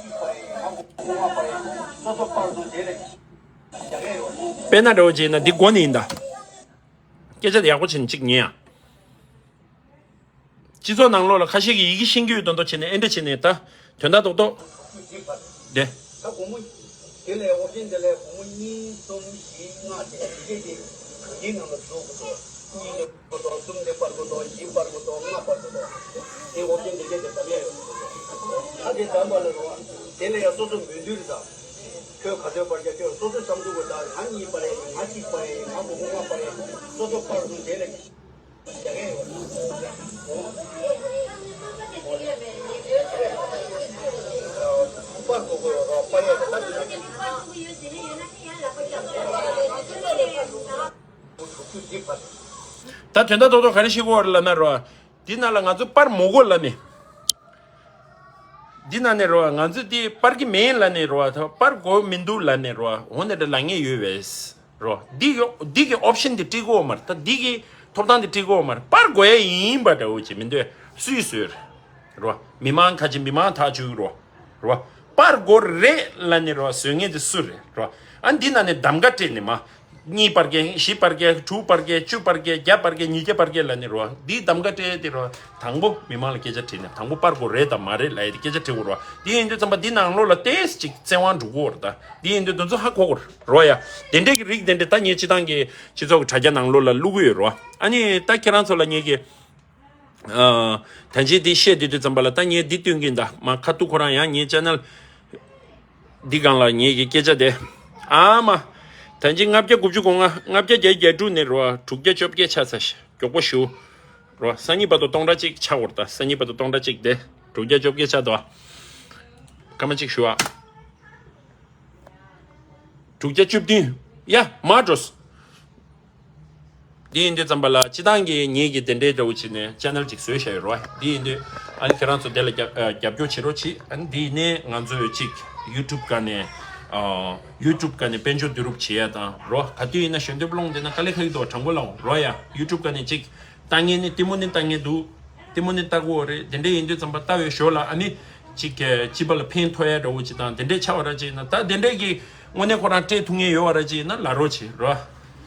དཔེར་ན་འདྲ་བོ་བྱས་ན་འདི་མགོ་ནས་ཡིན་ད། སྐད་ཆ་དེ་ཡག་པོ་བྱས་ནས་ཅིག་ཉན་ཡ། སྤྱི་ཚོགས་ནང་ལོགས་ལ་ཁ་ཤས་ཀྱིས་ཡི་གེ་ཤེས་ཀྱི་ཡོད་མདོག་མདོག་བྱས་ནས་ཨེ་འདྲ་བྱས་ནས་ད་དོན་དག་རྡོག་རྡོག་དེ། ད་སྒོར་མོ། དེ་ལས་འོ་ཅན་དེ་ལས་སྒོར་མོ་གཉིས་གསུམ་བཞི་ལྔ་བཅས་བཞི་བཅས་ཀྱི་གྲུ་དེའི་ནང་ལ་བཟོ་དགོས་སོ། གཉིས་དེ་སྤར་དགོས་དོ། གསུམ་དེ་སྤར་དགོས་དོ། བཞི་སྤར་དགོས་དོ། ལྔ་སྤར་དགོས་དོ། དེ་འོ་ཅན་དེ་གས་དེ་བསྡམ་ཡ་ཡོད་དགོས་སོ། ད་དེ་བསྡམས་པ་ལ་རོ། དེ་ལས་ཡང་སོ་སོ་མོས་འདུན་རེད་ད། ཁྱོད་ག་ཚོད་སྤར་རྒྱུ། ཁྱོད་སོ་སོས་བསམ་ཚུལ་གོ་ད། ང་གཉིས་སྤར་ཡ་ཡིན། ང་གཅིག་སྤར་ཡ་ཡིན། ང་སྒོར་མོ་ལྔ་སྤར་ཡ་ཡིན། སོ་སོ་སྤར་སོང་། དེ་ལས། ད་དོན་དག་རྡོག་རྡོག་ག་རེ་ཤེས་ཀྱི་ཡོད་རེད་ལབ་ན་རོ། འདི་ནང་ལ་ང་ཚོ་སྤར་མི་དགོས་ལབ་ནས། འདི་ནང་ནས་རོ། ང་ཚོ་འདི་སྤར་གྱི་མེད་ལབ་ནས་རོ། སྤར་དགོས་མི་འདུག་ལབ་ནས་རོ། འོ་ནས་འདྲ་ལབ་མཁན་ཡོད་པས་རོ། འདི་གི་འདི་གི་ཨོབ་ཤན་འདི་སྤྲད་ཀྱི་ཡོད་མ་རེད། ད་འདི་གི་ཐོབ་ཐང་འདི་སྤྲད་ཀྱི་ཡོད་མ་རེད། སྤར་དགོས་ཡ་ཡིན་པ་འདྲ་བོ་ཅིག་མི་འདུག་སུས་བཟོས་རེད་རོ། མི་མང་ཁ་ཆེ་མི་མང་ཐག་གཅོད་རོ། རོ། སྤར་དགོས་རེད་ལབ་ནས་རོ། བཟོ་མཁན་དེ་སུ་རེད་རོ། ཨ་འདི་ནང་ནས་གདམ་ག་སྤྲད་ནས་མ། གཉིས་སྤར་གས། བཞི་སྤར་གས། དྲུག་སྤར་གས། བཅུ་སྤར་གས། བརྒྱ་སྤར་གས། ཉིས་བརྒྱ་སྤར་གས་ལབ་ནས་རོ། འདི་གདམ་ག་སྤྲད་དེ་རོ། དང་པོ་མི་མང་ལ་སྐད་ཆ་དྲིས་ནས་དང་པོ་སྤར་དགོས་རེད་དམ་མ་རེད་ལབ་ཡ་དེ་སྐད་ཆ་དྲི་དགོས་རོ། འདི་ཡིན་དུས་ཙམ་པ་འདི་ནང་ལོགས་ལ་ཏོག་ཙམ་ཅིག་བཙན་དབང་འགྲོ་གི་ཡོད་རེད་ད། འདི་ཡིན་དུས་འདི་ཚོ་ཧ་གོ་དགོས་རོ་ཡ། དེ་འདྲས་ཀྱི་རིགས་དེ་འདྲས་ད་ངས་སྤྱི་བཏང་གི་སྤྱི་ཚོགས་ཀྱི་དྲ་རྒྱ་ནང་ལོགས་ལ་བླུག་གི་ཡོད་རོ། ཨ་ནི་ད་ཁྱེད་རང་ཚོ་ལ་ངས་ཀྱི། ཨ། ད་ཅི་འདི་བཤད་དུས་དུས་ཙམ་པ་ལ་ད་ངས་འདི་སྟོན་གྱིན་གདའ་མ། ཁ་ཐུག་ཁོ་རང་ཡང་ངའི་ཅེ་ནལ་འདི་སྒང་ལ་ངེད་ཀྱི་སྐད་ཆ་དེ། ཨ་མ། ད་ཅི་ལྔ་བརྒྱ་དགུ་བཅུ་གོ་ལྔ། ལྔ་བརྒྱ་བརྒྱད་ཅུ་གྱ་དྲུག་ནས་རོ། དྲུག་བརྒྱ་བཅོ་བརྒྱད་ཆགས་ཚར་ཤག་མགྱོགས་པོ་ཞུ། རོ། སང་ཉིན་བར་དུ་སྟོང་ཕྲག་གཅིག་ཆགས་འོར་ད། སང་ཉིན་བར་དུ་སྟོང་ཕྲག་གཅིག་དེ། དྲུག་བརྒྱ་བཅོ་བརྒྱད་ཆགས་འདུག་སྐར་མ་གཅིག་ཞུ་ཨ། དྲུག་བརྒྱ་བཅུ་བདུན། ཡ། མར་འགྲོ། འདི་ཡིན་དུས་ཙམ་པ་ལ་སྤྱི་བཏང་གི་ངེད་ཀྱི་དེ་འདྲའི་འདྲ་བོ་བྱས་ནས་ཅེ་ནལ་ཅིག་བཟོས་བཞག་ཡོད་རོ། འདི་ཡིན་དུས་ཨ་ནི་ཁྱེད་རང་ཚོ་དེ་ལ་རྒྱབ་ཨ་རྒྱབ་སྐྱོར་བྱེད་རོགས་གྱིས། ཨ་ནི་འདི་ནས་ང་ཚོས་ཅིག་ཡུ་ཊུབ་སྒང་ནས་ཨ་ཡུ་ཊུབ་སྒང་ནས་དཔལ་འབྱོར་བསྡུ་རུབ་བྱེད་ཡ་དང་རོ། ག་དུས་ཡིན་ན་ཞལ་འདེབས་སློང་བསྡད་ན་དཀའ་ལས་ཁག་གི་འདུག་དྲང་པོ་ལབ་འོང་རོ་ཡ། ཡུ་ཊུབ་སྒང་ནས་ཅིག་ལྟ་མཁན་ནི་ལྟད་མོ་ནི་ལྟ་མཁན་འདུག་ལྟད་མོ་ནི་ལྟ་གི་ཡོད་རེད། དེ་འདྲ་ཡིན་དུས་ཙམ་པ་ལྟ་བའི་ཞོར་ལ་ཨ་ནི་ ཅིག་གི་སྤྱི་པ་ལ་ཕན་ཐོགས་ཡ་འདྲ་བོ་ཅིག་དང་དེ་འདྲས་ཆགས་པ་ར་ཅིག་ཡིན་ན། ད་དེ་འདྲས་ཀྱི་དངོས་གནས་ཁོ་རང་སྤྲད་ཐུབ་མཁན་ཡོད་པ་ར་ཅིག་ཡིན་ན་ལབ་རོགས་བྱེད་རོ།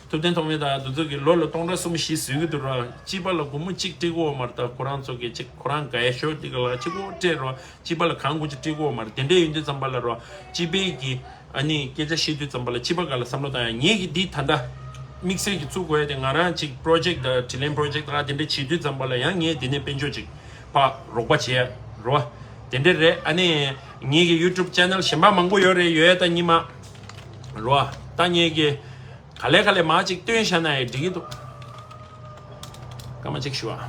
ཐུབ་བསྟན་ཐོགས་མེད་དང་དེ་ཚོ་གི་ལོ་ལ་སྟོང་ཕྲག་གསུམ་བཞི་བཟོས་ཀྱི་འདུག་རོ། སྤྱི་པ་ལ་སྒོར་མོ་གཅིག་སྤྲད་ཀྱི་ཡོད་མ་རེད། ད་ཁོ་རང་ཚོ་གི་ཅིག་ཁོ་རང་དགའ་ཡ་ཤོར་དེ་ག་ལ་གཅིག་པོ་སྤྲད་རོ། སྤྱི་པ་ལ་གང་དགོས་ཅིག་སྤྲད་ཀྱི་ཡོད་མ་རེད། དེ་འདྲས་ཡིན་དུས་ཙམ་པ་ལ་རོ། སྤྱི་པའི་གི་ཨ་ནི་སྐད་ཆ་བཤད་དུས་ཙམ་པ་ལ་སྤྱི་པ་སྒང་ལ་བསམ་བློ་བཏང་ཡ། ངེད་ཀྱི་འདི་ད་ལྟ་དམིགས་བསལ་གྱི་བཙུགས་དགོས་ཡ་དེ་ང་རང་ཅིག་པྲོ་ཇེཀ་དང་དྲི་ལན་པྲོ་ཇེཀ་དང་དེ་འདྲས་བྱེད་དུས་ཙམ་པ་ལ་ཡང་ངས་དེ་ནས་དཔལ་འབྱོར་ཅིག་ཕར་རོགས་པ་བྱེད་ཡ་རོ། དེ་འདྲས་རེད། ཨ་ནི་ངེད་ཀྱི་ཡུ་ཊུབ་ཅེ་ནལ་གཞན་པ་མང་པོ་ཡོད་རེད། ཡོད་ཡ་ད་ཉི་མ་རོ། ད་ངེད་ཀྱི་ག་ལེ་ག་ལེ་མ་ཅིག་སྟོན་བཞག་ན་ཡང་འགྲིག་གི་འདུག་སྐར་མ་གཅིག་ཞུ་ཨ།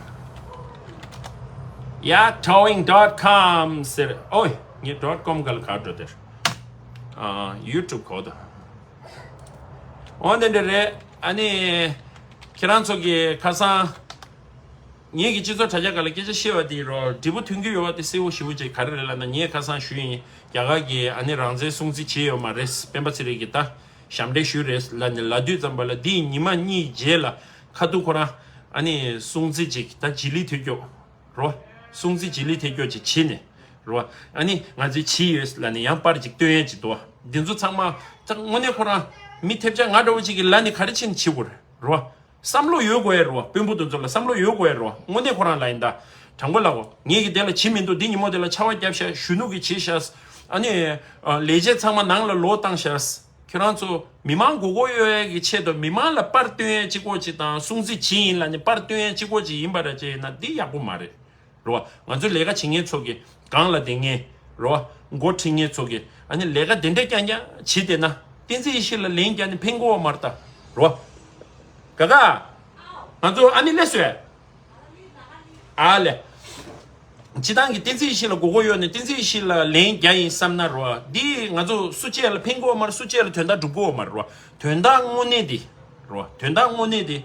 ཡ་ཊོ་ཝིང་ཌོཊ་ཀོམ་ཟེར། ཨོའི་ངས་ཌོཊ་ཀོམ་ག་ལ་ག་འགྲོ་དེར། ཨ་ཡུ་ཊུབ་གོ་ད། འོ་དེ་འདྲ་རེད། ཨ་ནི་ཁྱེད་རང་ཚོ་གི་ཁ་སང་ངེད་ཀྱི་སྤྱི་ཚོགས་དྲ་རྒྱ་སྒང་ལ་སྐད་ཆ་བཤད་པ་དེ་རོ། འབྲས་བུ་ཐོན་གྱི་ཡོད་པ་དེ་གསལ་པོ་ཞེ་པོ་ཅིག་ག་རེ་རེད་ལབ་ན། ངས་ཁ་སང་ཞུས་ཡིན། རྒྱ་གར་གྱི་ཨ་ནི་རང་བཙན་སྲུང་བརྩི་བྱས་ཡོད་མ་རེད། སྤེན་པ་ཚེ་རིང་གིས་ད་ཞབས་འདྲེན་ཞུས་རེད་ལབ་ནས་ལབ་དུས་ཙམ་པ་ལ། འདིའི་ཉི་མ་གཉིས་རྗེས་ལ་ཁ་ཐུག་ཁོ་རང་ཨ་ནི་སྲུང་བརྩི་ཅིག་ད་རྗེས་ལུས་ཐེབས་ཀྱོག་རོ། སྲུང་བརྩི་རྗེས་ལུས་ཐེབས་ཀྱོག་ཅིག་བྱས་ནས་རོ། ཨ་ནི་ང་ཚོས་བྱས་ཡོད་ལབ་ནས་ཡང་པར་ཅིག་སྟོན་ཡས་ཅིག་འདུག་བ། འདི་ཚོ་ཚང་མ་ད་དངོས་གནས་ཁོ་རང་མི་ཐེབས་ཆག་ང་འདྲ་བོ་ཅིག་གིས་ལབ་ནས་ག་རེ་བྱས་ནས་བྱེད་དགོས་རེད་རོ། བསམ་བློ་ཡོད་དགོས་ཡ་རེད་བ། དཔོན་པོ་དེ་ཚོ་ལ་བསམ་བློ་ཡོད་དགོས་ཡ་རེད་བ། དངོས་གནས་ཁོ་རང་ལ་ཡིན་ད། དྲང་པོ་ལབ་གོ། ངེད་ཀྱིས་དེ་ལ་བྱེད་མི་འདུག་འདི་ཉིན་མོ་དེ་ལ་ཆར་པ་བརྒྱབ་ཤག་གཞོན་ནུ་གིས་བྱས་ཤག་ཨ་ནི་ལས་བྱེད་ཚང་མ་ནང་ལ་ལོག་བཏང་ཤག་ཁྱོད་རང་ཚོ་མི་མང་མགོ་སྐོར་གཡོག་ཡ་གི་ཆེད་དུ་མི་མང་ལ་པར་སྟོན་ཡ་གཅིག་པོ་གཅིག་དང་། སྲུང་བརྩི་བྱེད་ཡིན་ལབ་ནས་པར་སྟོན་ཡ་གཅིག་པོ་གཅིག་ཡིན་པ་ར་ཅིག་ཡིན་ན་འདི་ཡག་པོ་མ་རེད། རེད་བ། ང་ཚོའི་ལས་ཀ་བྱེད་མཁན་ཚོ་གི་སྒང་ལ་བསྡད་མཁན་རེད་བ། འགོ་ཁྲིད་མཁན་ཚོ་གི་ཨ་ནི་ལས་ཀ་དེ་འདྲས་རྐྱང་རྐྱང་བྱེད་བསྡད་ན། བསྟན་འཛིན་ཡེ་ཤེས་ལ་ལན་རྒྱག་ནས་ཕན་གོ་བ་མ་རེད་ད། རེད་བ། ག་ག་ང་ཚོ་ཨ་ནི་ལས་བཟོས། ཨ་ལས། སྤྱི་བཏང་གི་བསྟན་འཛིན་ཡེ་ཤེས་ལ་མགོ་སྐོར་གཡོག་ནས་བསྟན་འཛིན་ཡེ་ཤེས་ལ་ལན་རྒྱག་ཡིན་བསམ་ན་རེད་བ། འདི་ང་ཚོ་སུ་གཅིག་ལ་ཕན་གོ་བ་མ་རེད། སུ་གཅིག་ལ་དོན་དག་འགྲུབ་གོ་བ་མ་རེད་བ། དོན་དག་དངོས་གནས་འདི་རེད་བ། དོན་དག་དངོས་གནས་འདི།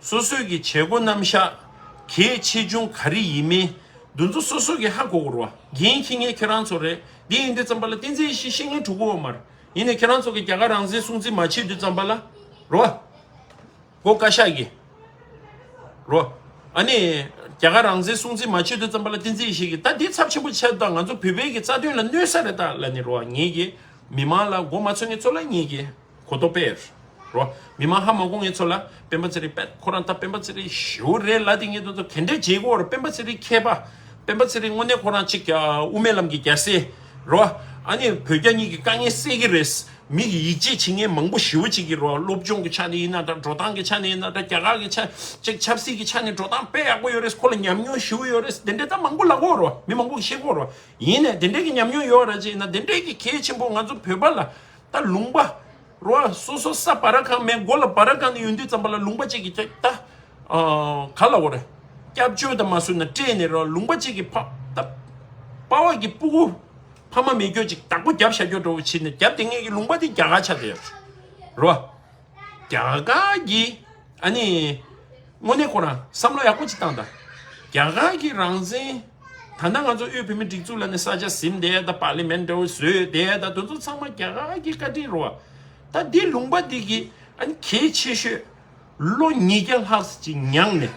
སོ་སོའི་གི་བྱེད་སྒོ་རྣམ་གཞག་གལ་ཆེ་ཆུང་ག་རེ་ཡིན་མིན་འདི་ཚོ་སོ་སོ་གི་ཧ་གོ་དགོས་རེད་བ། འགན་འཁྱེར་མཁན་ཁྱེད་རང་ཚོ་རེད། འདི་ཡིན་དུས་ཙམ་པ་ལ་བསྟན་འཛིན་ཡེ་ཤེས་ཤེས་མཁན་འགྲོ་གི་ཡོད་མ་རེད། ཡིན་ནའི་ཁྱེད་རང་ཚོ་གི་རྒྱ་གར་རང་བཙན་སྲུང་བརྩི་མ་བྱེད་དུས་ཙམ་པ་ལ་རེད་བ། མགོ་བཀའ་ཤག་གི་རེད་བ། ཨ་ནི་རྒྱ་གར་རང་བཙན་སྲུང་བརྩི་མ་བྱེད་དུས་ཙམ་པ་ལ་བསྟན་འཛིན་ཡེ་ཤེས་ཀྱིས་ད་འདི་ཚབས་ཆེན་པོ་ཆགས་འདུག་ད་ང་ཚོ་བོད་པའི་གི་རྩ་དོན་ལ་གནོད་ས་རེད་ད་ལབ་ནས་རེད་བ། ངེད་ཀྱིས་མི་མང་ལ་མགོ་མ་ཚོས་མཁན་ཚོ་ལ་ངེད་ཀྱིས་གོ་རྟོགས་སྤེལ། རོ། མི་མང་ཧ་མ་གོ་མཁན་ཚོ་ལ་སྤེན་པ་ཚེ་རིང་དཔེ་ཁོ་རང་ད་སྤེན་པ་ཚེ་རིང་ཞེ་པོ་རེད་ལབ་དེ་ངས་དོན་དུ་ག་འདྲས་བྱེད་དགོས་རེད། སྤེན་པ་ཚེ་རིང་མཁས་པ། སྤེན་པ་ཚེ་རིང་དངོས་གནས་ཁོ་རང་ཅིག་དབུ་མའི་ལམ་གྱི་རྒྱལ་སྲས། རོ། ཨ་ནི་བོད་རྒྱ་གཉིས་ཀྱི་དཀའ་ངལ་སེལ་གྱི་རེད། མི་གི་ཡིད་ཆེས་བྱེད་མཁན་མང་པོ་ཞེ་པོ་ཅིག་གིས་རོ། སློབ་སྦྱོང་གི་ཆ་ནས་ཡིན་ན་འདྲ། འགྲོ་སྟངས་ཀྱི་ཆ་ནས་ཡིན་ན་འདྲ། རྒྱ་གར་གྱི་ཆ་ཅིག་ཆབ་སྲིད་ཀྱི་ཆ་ནས་འགྲོ་སྟངས་དཔེ་ཡག་པོ་ཡོད་རེད། ཁོ་ལ་ཉམས་མྱོང་ཞེ་པོ་ཡོད་རེད། དེ་འདྲས་ད་མང་པོ་ལབ་ཀྱི་ཡོད་རེད། མི་མང་པོ་གིས་བཤད་ཀྱི་ཡོད་རེད། ཡིན་ནའི་དེ་འདྲས་ཀྱི་ཉམས་མྱོང་ཡོད་རེད་ཅེ་ཡིན་ན། དེ་འདྲས་ཀྱི་གལ་ཆེན་པོ་ང་ཚོ་བོད་པ་ལ་ད་ལུང་པ། རོ། སོ་སོ་ས་བར་ཁང་མེད། མགོ་ལ་བར་ཁང་ནས་ཡོང་དུས་ཙམ་པ་ལ་ལུང་པ་གཅིག་གིས་ད་ཨ་ག་ལ་འོ་རེད། སྐྱབས་བཅོལ་དུ་མ་སོང་ན་སྤྲད་ནས་རོ། ལུང་པ་གཅིག་གིས་ཕ་ད་པ་ཕ་བ་གི་སྤུ་གུ་ཕ་མ་མེད་སྐྱོ་ཅིག་བདག་པོ་རྒྱབ་བཞག་སྐྱོ་འདྲ་བོ་བྱས་ནས་རྒྱབ་དེ་ངེད་ཀྱི་ལུང་པ་དེ་རྒྱ་གར་ཆགས་བསྡད་ཡོད་རོ། རྒྱ་གར་གྱི་ཨ་ནི་དངོས་གནས་ཁོ་རང་བསམ་བློ་ཡག་པོ་ཅིག་བཏང་ད། རྒྱ་གར་གྱི་རང་བཙན། ད་ལྟ་ང་ཚོ་དབུས་བོད་མིའི་སྒྲིག་འཛུགས་ལབ་ནས་ས་ཆ་ཟིན་བསྡད་ད། པར་ལི་མེན་འདྲ་བོ་བཟོས་བསྡད་ད། དེ་ཚོ་ཚང་མ་རྒྱ་གར་གྱི་བཀའ་དྲིན་རེད་བ། ད་འདི་ལུང་པ་འདི་གི་ཨ་ནི་གལ་ཆེ་ཤོས་ལོ་ཉིས་བརྒྱ་ལྷག་ཅིག་མྱངས་ནས།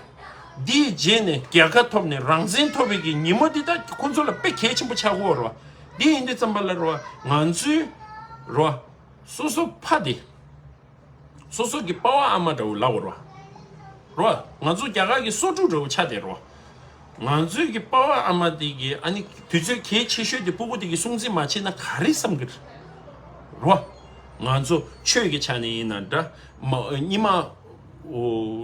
འདིའི་རྗེས་ནས་རྒྱལ་ཁ་ཐོབ་ནས་རང་བཙན་ཐོབ་པའི་གི་ཉིན་མོ་འདི་ད་ཁོང་ཚོ་ལ་དཔེ་གལ་ཆེན་པོ་ཆགས་ཀྱི་ཡོད་རེད་བ། འདི་ཡིན་དུས་ཙམ་པ་ལ་རེད་བ། ང་ཚོའི་རེད་བ། སོ་སོ་ཕ་དེ། སོ་སོ་གི་པ་ཕ་ཨ་མ་འདྲ་བོ་ལབ་དགོས་རེད་བ། རོ། ང་ཚོ་རྒྱ་གར་གྱི་སོ་ཕྲུག་འདྲ་བོ་ཆགས་བསྡད་རོ། ང་ཚོའི་གི་པ་ཕ་ཨ་མ་དེ་གི་ཨ་ནི་དུས་ཚོད་གལ་ཆེ་ཤོས་དེ་སྤུ་གུ་དེ་གི་སྲུང་བརྩི་མ་བྱས་ན་ག་རེ་བསམ་གི་རེད། རོ། ང་ཚོ་ཆོས་ཀྱི་ཆ་ནས་ཡིན་ན་འདྲ། མ་གཉིས་མ།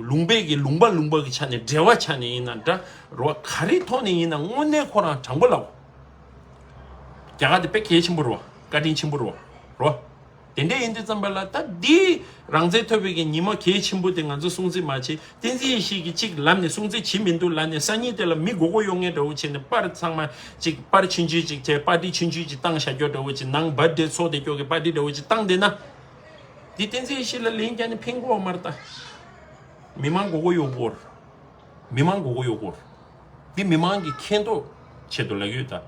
ལུང་པའི་གི་ལུང་པ་ལུང་པ་གི་ཆ་ནས་འབྲེལ་བ་ཆ་ནས་ཡིན་ན་འདྲ། རོ། ག་རེ་ཐོག་ནས་ཡིན་ན་དངོས་གནས་ཁོ་རང་དྲང་པོ་ལབ། རྒྱ་གར་དེ་དཔེ་གལ་ཆེན་པོ་རོ། བཀའ་དྲིན་ཆེན་པོ་རོ། རོ། དེ་འདྲ་ཡིན་དུས་ཙམ་པ་ལ་ད་འདི་རང་བཙན་ཐོབ་པའི་གི་ཉིན་མོ་གལ་ཆེན་པོ་དེ་ང་ཚོ་སྲུང་བརྩི་མ་བྱེད། བསྟན་འཛིན་ཡེ་ཤེས་ཀྱིས་གཅིག་ལབ་ནས་སྲུང་བརྩི་བྱེད་མི་འདུག་ལབ་ནས་སང་ཉིན་དེ་ལ་མི་མགོ་སྐོར་གཡོག་མཁན་འདྲ་བོ་བྱས་ནས་པར་ཚང་མ་གཅིག་པར་ཆུང་ཆུང་ཅིག་བྱས། པར་ཊི་ཆུང་ཆུང་ཅིག་བཏང་བཞག་རྒྱུ་འདྲ་བོ་ཅིག་ནང་བར་ཌེ་ཚོགས་བསྡད་རྒྱུ་གི་པར་ཊི་འདྲ་བོ་ཅིག་བཏང་བསྡད་ན། འདི་བསྟན་འཛིན་ཡེ་ཤེས་ལ་ལན་རྒྱག་ནས་ཕན་གྱི་ཡོད་མ་རེད་ད། མི་མང་མགོ་སྐོར་གཡོག་གོ། མི་མང་མགོ་སྐོར་གཡོག་གོ། འདི་མི་མང་གི་མཁྱེན་རྟོགས་ཆེད་དུ་ལབ་ཡོད་ད།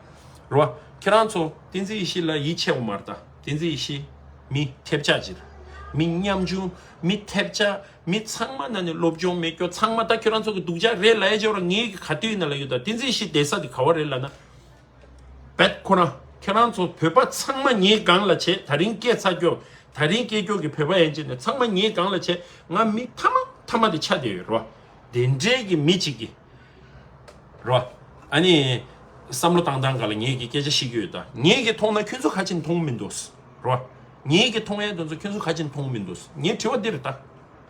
རེད་བ། ཁྱེད་རང་ཚོ་བསྟན་འཛིན་ཡེ་ཤེས་ལ་ཡིད་ཆེས་པ་མ་རེད་ད། བསྟན་འཛིན་ཡེ་ཤེས་མི་ཐེབས་ཆག་ཅིག་རེད། མི་ཉམ་ཆུང་། མི་ཐེབས་ཆག། མི་ཚང་མ་ན་ནས་སློབ་སྦྱོང་མེད་སྐྱོ་ཚང་མ། ད་ཁྱེད་རང་ཚོ་གི་སྡུག་ཅག་རེད་ལབ་ཡ་ཅིག་ཡོད་ར། ངས་ག་དུས་ཡིན་ན་ལབ་ཡོད་ད། བསྟན་འཛིན་ཡེ་ཤེས་བསྡད་ས་དེ་ག་བ་རེད་ལབ་ན། བད་ཁོ་རང་ཁྱེད་རང་ཚོ་བོད་པ་ཚང་མ་ངའི་སྒང་ལ་བྱེད། ད་རིང་སྐད་ཆ་སྐྱོ། ད་རིང་སྐད་སྐྱོ་གི་བོད་པ་ཡན་ཆད་ནས་ཚང་མ་ངའི་སྒང་ལ་བྱེད། ང་མི་ཐ་མ་ཐ་མ་དེ་ཆགས་བསྡད་ཡོད་རོ། དེ་འདྲའི་གི་མི་གཅིག་གི་རོ། ཨ་ནི། བསམ་བློ་བཏང་སྟངས་སྒང་ལ་ངེད་ཀྱི་སྐད་ཆ་བཤད་ཀྱི་ཡོད་ད། ངེད་ཀྱི་མཐོང་ན་ཁྱོད་ཚོ་ག་ཅིག་མཐོང་མི་འདུག་རོ། ངེད་ཀྱི་མཐོང་ཡས་དེ་ཚོ་ཁྱོད་ཚོ་ག་ཅིག་མཐོང་མི་འདུག་ངའི་དྲི་བ་འདི་རེད་ད།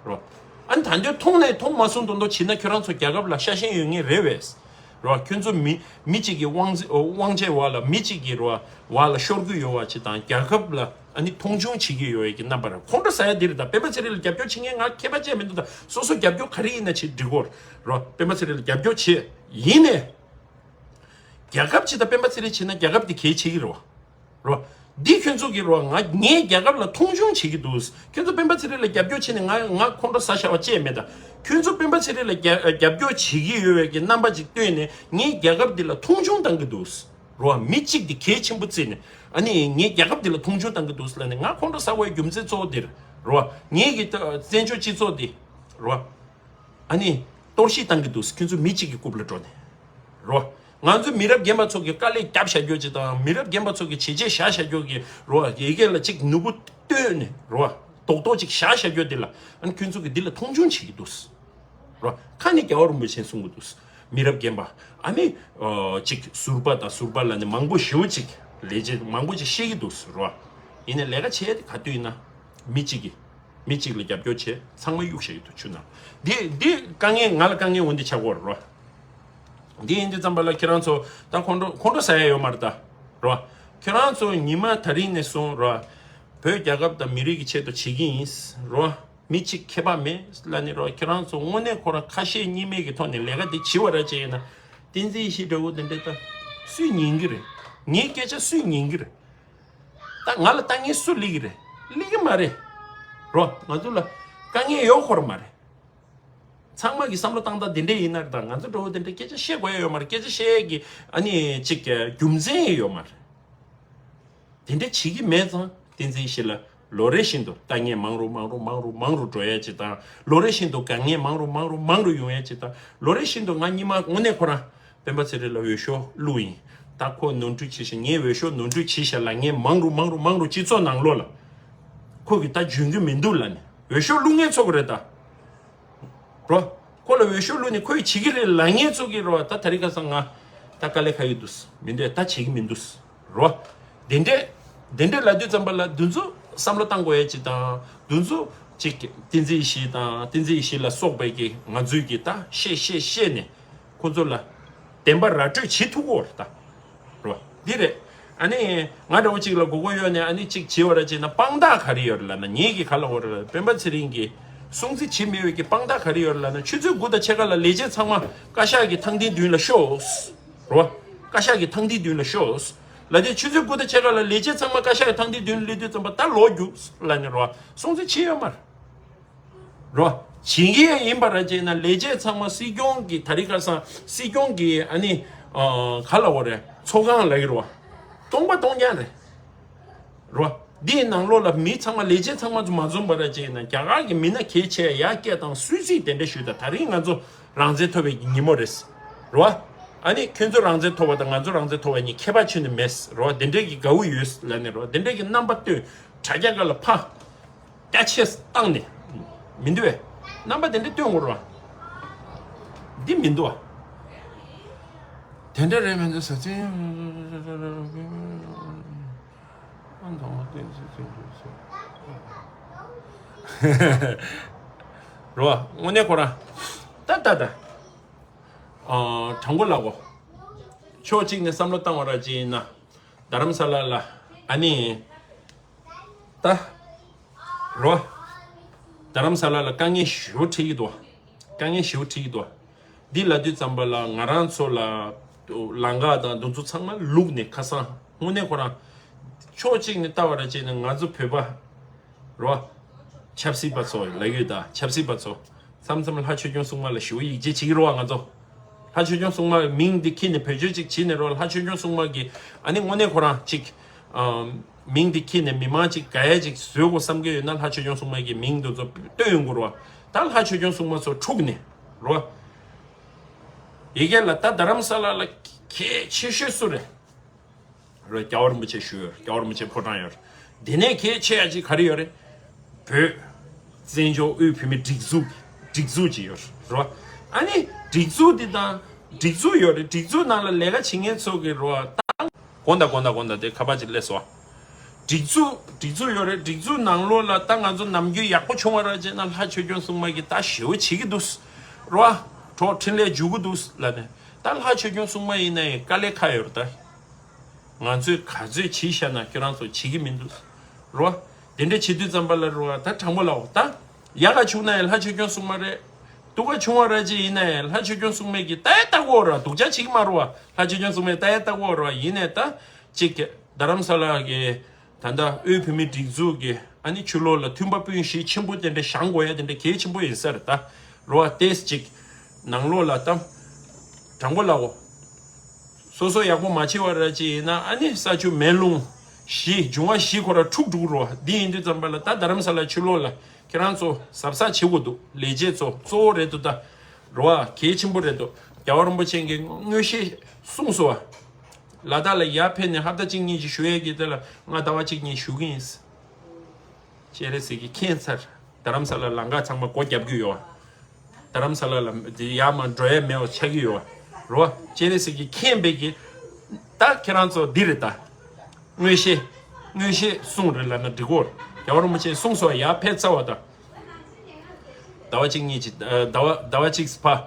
རོ། ཨ་ནི་ད་འདོད་མཐོང་ནས་མཐོང་མ་སོང་དོན་དུ་བྱེད་ན་ཁྱོད་རང་ཚོ་རྒྱལ་ཁབ་ལ་ཤ་ཞེན་ཡོད་ངེས་རེད་བས། རོ། ཁྱོད་ཚོ་མི་མི་གཅིག་གི་དབང་ཚད་དབང་ཆའི་འོག་ལ་མི་གཅིག་གི་རོ་འོག་ལ་ཤོར་གྱི་ཡོད་བ་ཅིག་དང་རྒྱལ་ཁབ་ལ་ཨ་ནི་མཐོང་ཆུང་བྱེད་ཀྱི་ཡོད་ཡས་ཀྱི་རྣམ་པ་རེད། ཁོང་ཁྲོ་ཟ་ཡ་འདི་རེད་ད། སྤེན་པ་ཚེ་རིང་ལ་རྒྱབ་སྐྱོར་བྱེད་མཁན་ང་མཁས་པ་ཅིག་མི་འདུག་ད། སོ་སོ་རྒྱབ་སྐྱོར་ག་རེ་ཡིན་ན་བྱེད་འགྲིག་གོ། རོ། སྤེན་པ་ཚེ་རིང་ལ་རྒྱབ་སྐྱོར་བྱེད་ཡིན་ནས། རྒྱལ་ཁབ་ཅིག་དང་སྤེན་པ་ཚེ་རིང་བྱེད་ན་རྒྱལ་ཁབ་དེ་གལ་ཆེ་གི་རེད་བ། རོ། འདི་ཁྱོད་ཚོ་གི་རོ་ང་ངའི་རྒྱལ་ཁབ་ལ་མཐོང་ཆུང་བྱེད་ཀྱི་འདུག་ཁྱོད་ཚོ་སྤེན་པ་ཚེ་རིང་ལ་རྒྱབ་སྐྱོར་བྱེད་ནས་ང་ང་ཁོང་ཁྲོ་ཟ་བྱ་བ་ཅེས་མེད་ད། ཁྱོད་ཚོ་སྤེན་པ་ཚེ་རིང་ལ་རྒྱ་རྒྱབ་སྐྱོར་བྱེད་ཀྱི་ཡོད་པའི་གི་རྣམ་པ་ཅིག་སྟོན་ནས་ངའི་རྒྱལ་ཁབ་འདི་ལ་མཐོང་ཆུང་བཏང་གི་འདུག་རོ། མི་གཅིག་འདི་གལ་ཆེན་པོ་བརྩིས་ནས་ཨ་ནི་ངའི་རྒྱལ་ཁབ་འདི་ལ་མཐོང་ཆུང་བཏང་གི་འདུག་ལབ་ནས་ང་ཁོང་ཁྲོ་ཟ་བའི་རྒྱུ་མཚན་གཙོ་བོ་འདིར་རོ། ངའི་གི་བཙན་བྱོལ་སྤྱི་ཚོགས་འདི་རོ། ཨ་ནི་གཏོར་བཤིག་བཏང་གི་འདུག་ཁྱོད་ཚོ་མི་གཅིག་གི་རྐུབ་ལ་འགྲོ་ནས། རོ། ང་ཚོ་མི་རབས་རྒན་པ་ཚོ་གི་དཀའ་ལས་རྒྱབ་བཞག་རྒྱུ་ཅིག་དང་མི་རབས་རྒན་པ་ཚོ་གི་བྱས་རྗེས་བཞག་བཞག་རྒྱུ་གི་རོ་ཡི་གེ་ལ་གཅིག་ནུ་བོ་བཏོན་ནས་རོ་རྡོག་རྡོག་ཅིག་བཞག་བཞག་རྒྱུ་འདི་ལ་ཨ་ནི་ཁྱོད་ཚོ་གི་འདི་ལ་མཐོང་ཆུང་བྱེད་ཀྱི་འདུག་རོ། ཁ་ནས་རྒྱལ་བ་རིན་པོ་ཆེས་གསུང་གི་འདུག་མི་རབས་རྒན་པ་ཨ་ནི་ཨོ་གཅིག་ཟུར་པ་དང་ཟུར་པ་ལ་ནི་མང་པོ་ཞེ་པོ་ཅིག་ལས་བྱེད་མང་པོ་ཅིག་བཤད་ཀྱི་འདུག་རོ། ཡིན་ནའི་ལས་ཀ་བྱས་ཏེ་ག་དུས་ཡིན་ན་མི་གཅིག་གིས། མི་གཅིག་ལ་རྒྱབ་སྐྱོར་བྱས་ཚང་མ་གཡུག་བཞག་གི་འདུག་ཆུ་ནང་། འདི་འདི་དཀའ་ངལ་ང་ལ་དཀའ་ངལ་འོན་ཏེ་ཆགས་ཀྱི་ཡོད་རེད་རོ། འདི་ཡིན་དུས་ཙམ་པ་ལ་ཁྱེད་རང་ཚོ་ད་ཁོང་ཁྲོ་ཁོང་ཁྲོ་ཟ་ཡ་ཡོད་མ་རེད་ད། རོ། ཁྱེད་རང་ཚོ་ཉི་མ་ད་རིང་ནས་བཟུང་རོ། བོད་རྒྱལ་ཁབ་དང་མི་རིགས་ཀྱི་ཆེད་དུ་བྱེད་ཀྱི་ཡིན་རོ། མི་གཅིག་ཁྱད་པར་མེད་ལབ་ནས་རོ། ཁྱེད་རང་ཚོ་དངོས་གནས་ཁོ་རང་ཁ་ཞེ་གཉིས་མེད་ཀྱི་ཐོག་ནས་ལས་ཀ་འདི་བྱེད་པ་ར་བྱས་ཡིན་ན། བསྟན་འཛིན་ཡེ་ཤེས་འདྲ་བོ་འདི་འདྲ་ད་སུས་ཉན་གི་རེད། ངའི་སྐད་ཆ་སུས་ཉན་གི་རེད། ད་ང་ལ་ལྟ་ངན་སུ་ལི་གི་རེད། ལི་གི་མ་རེད། རོ། ང་ཚོ་ལ་དཀའ་ངལ་ཡོད་ཁོར་མ་རེད། ཚང་མ་གི་བསམ་བློ་བཏང་སྟངས་དེ་འདྲས་ཡིན་ན་རེད། ད་ང་ཚོ་འགྲོ་བོ་དེ་འདྲས་སྐད་ཆ་བཤད་དགོས་ཡ་ཡོད་མ་རེད། སྐད་ཆ་བཤད་ཡ་གི་ཨ་ནི་ཅིག་རྒྱུ་མཚན་ཡང་ཡོད་མ་རེད། དེ་འདྲས་བྱེད་ཀྱི་མེད་ཙང་བསྟན་འཛིན་ཡེ་ཤེས་ལ་ལོ་རེ་བཞིན་དུ་ལྟ་ངན་མང་རུ་མང་རུ་མང་རུ་མང་རུ་འགྲོ་ཡ་ཅིག་དང་། ལོ་རེ་བཞིན་དུ་དགའ་ངན་མང་རུ་མང་རུ་མང་རུ་ཡོང་ཡ་ཅིག་དང་། ལོ་རེ་བཞིན་དུ་ང་སྔོན་མ་དངོས་གནས་ཁོ་རང་སྤེན་པ་ཚེ་རིང་ལ་འོས་ཤོག་བླུགས་ཡིན། ད་ཁོ་ནོར་འཁྲུལ་བྱས་ཤག་ངས་འོས་ཤོག་ནོར་འཁྲུལ་བྱས་ཤག་ལབ་མཁན་མང་རུ་མང་རུ་མང་རུ་སྤྱི་ཚོགས་ནང་ལོགས་ལ་ཁོ་གིས་ད་འཇོན་གྱི་མི་འདུག་ལབ་ནས་འོས་ཤོག་བླུགས་མཁན་ཚོ་གི་རེད་ད། རོ། ཁོ་ལ་འོས་ཤོག་བླུགས་ནས་ཁོས་བྱེད་ཀྱི་རེད་ལབ་མཁན་ཚོ་གི་རོ། ད་ད་རིང་ཁ་སང་ང་ད་དཀའ་ལས་ཁག་གི་འདུག་མི་འདོད་ད་བྱེད་ཀྱི་མི་འདུག་རོ། དེ་འདྲས་དེ་འདྲས་ལབ་དུས་ཙམ་པ་ལ་འདི་ཚོ་བསམ་བློ་བཏང་དགོས་ཡ་ཅིག་དང་། འདི་ཚོ་ཅིག་བསྟན་འཛིན་ཡེ་ཤེས་དང་བསྟན་འཛིན་ཡེ་ཤེས་ལ་སོགས་པའི་གི་ང་ཚོའི་གི་ད་བཤད་བཤད་བཤད་ནས་ཁོ་ཚོ་ལ་བདེན་པ་ར་སྤྲོད་བྱེད་ཐུབ་ཀྱི་ཡོད་རེད་ད། རོ། འདི་རེད། ཨ་ནི་ང་འདྲ་བོ་ཅིག་ལ་མགོ་སྐོར་གཡོག་ནས་ཨ་ནི་ཅིག་བྱེད་པ་ར་བྱས་ན་དཔང་རྟགས་ག་རེ་ཡོད་རེད་ལབ་ན། ངེད་ཀྱི་ག་ལ་འོ་རེད་ལབ་ན། སྤེན་པ་ཚེ་རིང་གིས་སྲུང་བརྩི་བྱེད་མི་འོས་ཀྱི་དཔང་རྟགས་ག་རེ་ཡོད་རེད་ལབ་ན། ཆུ་ཚོད་དགུ་དང་ཕྱེད་ཀ་ལ་ལས་བྱེད་ཚང་མ་བཀའ་ཤག་གི་ཐང་སྟེང་མདུན་ལ་ཤོག་རོ། བཀའ་ཤག་གི་ཐང་སྟེང་མདུན་ལ་ཤོག་ལབ་དུས་ཆུ་ཚོད་དགུ་དང་ཕྱེད་ཀ་ལ་ལས་བྱེད་ཚང་མ་བཀའ་ཤག་གི་ཐང་སྟེང་མདུན་ལ་སླེབས་དུས་ཙམ་པ་ད་ལོག་རྒྱུགས་ལབ་ནས་རོ། སྲུང་བརྩི་བྱེད་ཡོད་མ་རེད། རོ། བྱེད་ཀྱི་ཡིན་པ་ར་བྱས་ན་ལས་བྱེད་ཚང་མ་སྲིད་སྐྱོང་གི་ད་རིང་ཁ་སང་སྲིད་སྐྱོང་གི་ཨ་ནི་ཨ་ག་ལབ་དགོས་རེད། ཚོགས་ཁང་ལབ་ཀྱི་རེད་བ། སྟོང་པ་སྟོང་རྐྱང་རེད། རོ། འདིའི་ནང་ལོགས་ལ་མི་ཚང་མ་ལས་བྱེད་ཚང་མ་ཚོ་མ་འཛོམས་པ་ར་བྱས་ན་རྒྱ་གར་གྱི་མི་སྣ་གལ་ཆེ་ཡ་སྐད་བཏང་སུད་སི་དེ་འདྲ་ཞུས་ད། ད་རིང་ང་ཚོ་རང་བཙན་ཐོབ་པའི་ཉིན་མོ་རེད། རོ། ཨ་ནི་ཁྱོད་ཚོ་རང་བཙན་ཐོབ་པ་དང་ང་ཚོ་རང་བཙན་ཐོབ་པ་གཉིས་ཁྱད་པར་ཆེ་ནི་མེད། རོ། དེ་འདྲའི་གི་དགའ་བོ་ཡོད་ལབ་ནས་རོ། དེ་འདྲའི་གི་རྣམ་པ་སྟོན། དྲ་རྒྱ་སྒང་ལ་ཕ། རྒྱ་ཆེ་བཏང་ནས། མི་འདུག་བས། རྣམ་པ་དེ་འདྲ་སྟོན་དགོས་རེད་བ། འདི་མི་འདུག་བ། དེ་འདྲ་རེད་མི་འདུག་ཟེར་ཚེ། རོ། དངོས་གནས་ཁོ་རང་། ད་ད་ད། ཨ། དྲང་པོ་ལབ་གོ། ཕྱོགས་གཅིག་ནས་བསམ་བློ་བཏང་བ་ར་ཅིག་ཡིན་ན། རྡ་རམ་ས་ལ་ལ་ཨ་ནི། ད། རོ། རྡ་རམ་ས་ལ་ལ་དཀའ་ངལ་ཞེ་པོ་འཕྲད་ཀྱི་འདུག་དཀའ་ངལ་ཞེ་པོ་འཕྲད་ཀྱི་འདུག་འདི་ལབ་དུས་ཙམ་པ་ལ་ང་རང་ཚོ་ལ། ལམ་ཁ་དང་འདི་ཚོ་ཚང་མ་ལུག་ནས་ཁ་སང་དངོས་གནས་ཁོ་རང་། ཕྱོགས་གཅིག་ནས་ལྟ་བ་ར་བྱས་ན་ང་ཚོ་བོད་པ། རོ། ཆབ་སྲིད་པ་ཚོ་ལབ་ཡོད་ད། ཆབ་སྲིད་པ་ཚོ། མཚམས་མཚམས་ལྷ་ཆོས་སྐྱོང་སྲུང་མ་ལ་ཞེ་པོ་ཡིད་ཆེས་བྱེད་ཀྱི་རེད་བ་ང་ཚོ། ལྷ་ཆོས་སྐྱོང་སྲུང་མ་མིང་འདི་ཁྱེར་ནས་བེད་སྤྱོད་ཅིག་བྱེད་ནས་རོ། ལྷ་ཆོས་སྐྱོང་སྲུང་མ་གི་ཨ་ནི་དངོས་གནས་ཁོ་རང་ཅིག་ཨམ། མིང་འདི་ཁྱེར་ནས་མི་མང་ཅིག་དགའ་ཡ་ཅིག་བཟོ་དགོས་བསམ་གྱི་ཡོད་ན་ལྷ་ཆོས་སྐྱོང་སྲུང་མ་གི་མིང་འདི་ཚོ་བཏོན་ཡོང་དགོས་རེད་བ། ད་ལྷ་ཆོས་སྐྱོང་སྲུང་མ་ཚོ་འཁྲུག་ནས་རོ། ཡི་གེ་ལ་ད་རྡ་རམ་ས་ལ་ལ་གལ་ཆེ་ཤོས་སུ་རེད། རེད། རྒྱལ་བ་རིན་པོ་ཆེ་བཞུགས་ཡོད་རེད། རྒྱལ་བ་རིན་པོ་ཆེ་ཕོ་བྲང་ཡོད་རེད། དེ་ནས་གལ་ཆེ་ཡ་གཅིག་ག་རེ་ཡོད་རེད། བོད་བཙན་བྱོལ་དབུས་བོད་མིའི་སྒྲིག་འཛུགས་སྒྲིག་འཛུགས་ཅིག་ཡོད་རེད་བ། ཨ་ནི་སྒྲིག་འཛུགས་འདི་དང་སྒྲིག་འཛུགས་ཡོད་རེད། སྒྲིག་འཛུགས་ནང་ལ་ལས་ཀ་བྱེད་མཁན་ཚོ་གི་རེད་བ། ད་དགོངས་དག་དགོངས་དག་དགོངས་དག་དེ་ཁ་པར་ཅིག་སླེབས་སོང་། སྒྲིག་འཛུགས་སྒྲིག་འཛུགས་ཡོད་རེད། སྒྲིག་འཛུགས་ནང་ལོགས་ལ་ད་ང་ཚོ་ནམ་རྒྱུན་ཡག་པོ་བྱུང་བ་ར་བྱས་ན་ལྷ་ཆོས་སྐྱོང་སྲུང་མ་གིས་ད་ཞེ་པོ་བྱེད་ཀྱི་འདུག་རེད་བ། གྲོགས་འཕྲིན་ལས་འཇུག་གི་འདུག་ལབ་ནས། ད་ལྷ་ཆོས་སྐྱོང་སྲུང་མ་ཡིན་ན་ཡང་དཀའ་ལས་ཁག་ཡོད་རེད་ད། ང་ཚོས་ག་ཚོད་བྱས་བཞག་ན་ཁྱོད་རང་ཚོ་བྱེད་ཀྱི་མི་འདུག་རོ། དེ་འདྲ་བྱེད་དུས་ཙམ་པ་ལ་རོ། ད་དྲང་པོ་ལབ་འོ། ད་ཡག་ག་བྱུང་ན་ཡང་ལྷ་ཆོས་སྐྱོང་སྲུང་མ་རེད། སྡུག་ག་བྱུང་བ་ར་ཅིག་ཡིན་ན་ཡང་ལྷ་ཆོས་སྐྱོང་སྲུང་མས་ཀྱི་ལྟ་ཡ་ལྟ་གོ་ར། སྡུག་ཅག་བྱེད་ཀྱི་མ་རོ་བ། ལྷ་ཆོས་སྐྱོང་སྲུང་མས་ལྟ་ཡ་ལྟ་གོ་ར། ཡིན་ནའི་ད་ཅིག་རྡ་རམ་ས་ལ་གི་ད་ལྟ་དབུས་བོད་མིའི་སྒྲིག་འཛུགས་ཀྱི་ཨ་ནི་ཕྱི་ལོགས་ལ་མཐུན་པ་སྤུན་བཞི་ཆེན་པོ་དེ་འདྲ་བཞེངས་དགོས་ཡ་དེ་འདྲ་གལ་ཆེན་པོ་ཡིན་ས་རེད་ད། རོ་བ། ཏེས་ཅིག་ནང་ལོགས་ལ་ད་དྲང་པོ་ལབ་འོ། སོ་སོ་ཡག་པོ་མ་བྱེད་པ་ར་ཅིག་ཡིན་ན་ཨ་ནི་ས་ཆུ་མེ་རླུང་བཞི་འབྱུང་བ་བཞི་ཁོ་ར་འཁྲུག་འགྲོ་གི་རོ། འདི་ཡིན་དུས་ཙམ་པ་ལ་ད་རྡ་རམ་ས་ལ་ཕྱི་ལོགས་ལ་ཁྱེད་རང་ཚོ་གཟབ་གཟབ་བྱེད་དགོས་འདུག་ལས་བྱེད་ཚོ་གཙོ་བོ་རེད་འདུག་ད། རོ་བ། གལ་ཆེན་པོ་རེད་འདུག་རྒྱལ་བ་རིན་པོ་ཆེ་གིས་མངོན་ཤེས་གསུངས་སོང་བ། ལ་དྭགས་ལ་ཡར་ཕེབས་ནས་ཧབ་ཏ་གཅིག་གཉིས་ཅིག་བཞུགས་ཡས་ཀྱི་དེ་ལ་ང་ཟླ་བ་གཅིག་གཉིས་བཞུགས་ཀྱི་ཡིན། སྤྱན་རས་གཟིགས་ཀྱིས་མཁྱེན་ཚར། རྡ་རམ་ས་ལ་ལམ་ཁ་ཚང་མ་སྒོ་བརྒྱབ་ཀྱི་ཡོད། རྡ་རམ་ས་ལ་ལ་ཡར་མར་འགྲོ་ཡས་མེད་པ་ཆགས་ཀྱི་ཡོད་རོ། སྤྱན་རས་གཟིགས་ཀྱིས་མཁྱེན་པའི་གི་ད་ཁྱེད་རང་ཚོ་འདི་རེད་ད། མངོན་ཤེས་མངོན་ཤེས་གསུང་རེད་ལབ་ན་འགྲིག་གོ། རྒྱལ་བ་རིན་པོ་ཆེ་གསུངས་སོང་། ཡར་ཕེབས་ཚར་བ་ད། ཟླ་བ་གཅིག་གཉིས་ཅིག་ཟླ་བ་ཟླ་བ་གཅིག་ཕར་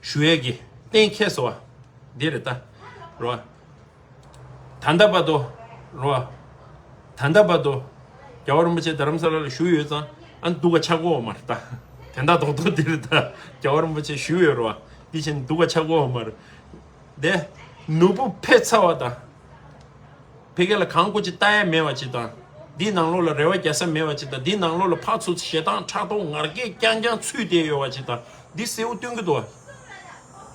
བཞུགས་ཡས་ཀྱི་གཏན་འཁེལ་སོང་བ། འདི་རེད་ད། རོ། ད་ལྟ་བར་དུ། རོ། ད་ལྟ་བར་དུ། རྒྱལ་བ་རིན་པོ་ཆེ་རྡ་རམ་ས་ལ་ལ་བཞུགས་ཡོད་ཙང་ཨ་སྡུག་ག་ཆགས་ཀྱི་ཡོད་མ་རེད་ད། དོན་དག་རྡོག་རྡོག་འདི་རེད་ད། རྒྱལ་བ་རིན་པོ་ཆེ་བཞུགས་ཡོད་རོ། འདི་བཞིན་སྡུག་ག་ཆགས་ཀྱི་ཡོད་མ་རེད། དེ་ནོར་བུ་ཕེབས་ཚར་བ་དང་། ཕ་གི་ལ་གང་དགོས་ཅིག་ལྟ་ཡ་མེད་པ་ཅིག་དང་། འདི་ནང་ལོགས་ལ་རེ་བ་རྒྱག་ས་མེད་པ་ཅིག་དང་། འདི་ནང་ལོགས་ལ་ཕར་ཚུར་ཞེ་སྡང་ཕྲག་དོག་ངར་སྐད་རྐྱང་རྐྱང་ཚུད་བསྡད་ཡོད་པ་ཅིག་དང་། འདི་གསལ་པོ་སྟོན་གྱི་འདུག་བ།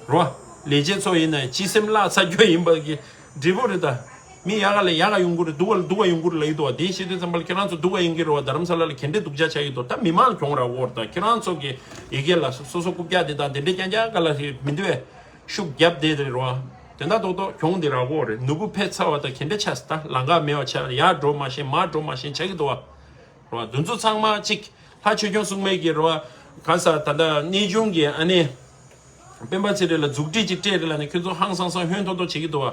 རོ། ལས་བྱེད་ཚོ་ཡིན་ན་སྤྱི་སེམས་བརླག་ཚར་རྒྱུ་ཡིན་པ་གི་འབྲས་བུ་རེད་ད། མི་ཡག་ག་ལ་ཡག་ག་ཡོང་གི་རེད། སྡུག་ག་ལ་སྡུག་ག་ཡོང་གི་རེད་ལབ་ཀྱི་འདུག་བ། དེ་བཤད་དུས་ཙམ་པ་ལ་ཁྱེད་རང་ཚོ་སྡུག་ག་ཡོང་གི་རེད་བ། རྡ་རམ་ས་ལ་ལ་ག་འདྲས་སྡུག་ཅག་ཆགས་ཀྱི་འདུག་ད་མི་མང་གྱོང་རག་གོ་རེད་ད། ཁྱེད་རང་ཚོ་གི་ཡི་གེ་ལ་སོ་སོ་རྐུབ་བཀྱག་དེ་དང་དེ་འདྲས་རྐྱང་རྐྱང་ག་ལ་མི་འདུག་བས། ཤུགས་རྒྱབ་བསྡད་དེ་རེད་བ། དོན་དག་རྡོག་རྡོག་གྱོང་འདི་རག་གོ་རེད། ནོར་བུ་ཕེབས་ཚར་བ་དང་ག་འདྲ་ཆགས་སོང་། ད་ལམ་ཁ་མེད་པ་ཆགས། ཡར་འགྲོ་མ་ཤེས་མར་འགྲོ་མ་ཤེས་ཆགས་ཀྱི་འདུག་བ། རེད་བ། འདི་ཚོ་ཚང་མ་གཅིག་ལྷ་ཆོས་སྐྱོང་སྲུང་མའི་གི་རེད་བ། གང་ཟག་ད་ལྟ་གནས་ཆུང་གི་ཨ་ནི་སྤེན་པ་ཚེ་རིང་ལ་མཛུབ་ཁྲིད་ཅིག་སྤྲད་རེད་ལབ་ནས་ཁྱོད་ཚོ་ཧང་སང་སང་ཧོན་ཐོར་ཐོར་བྱེད་ཀྱི་འདུག་བ།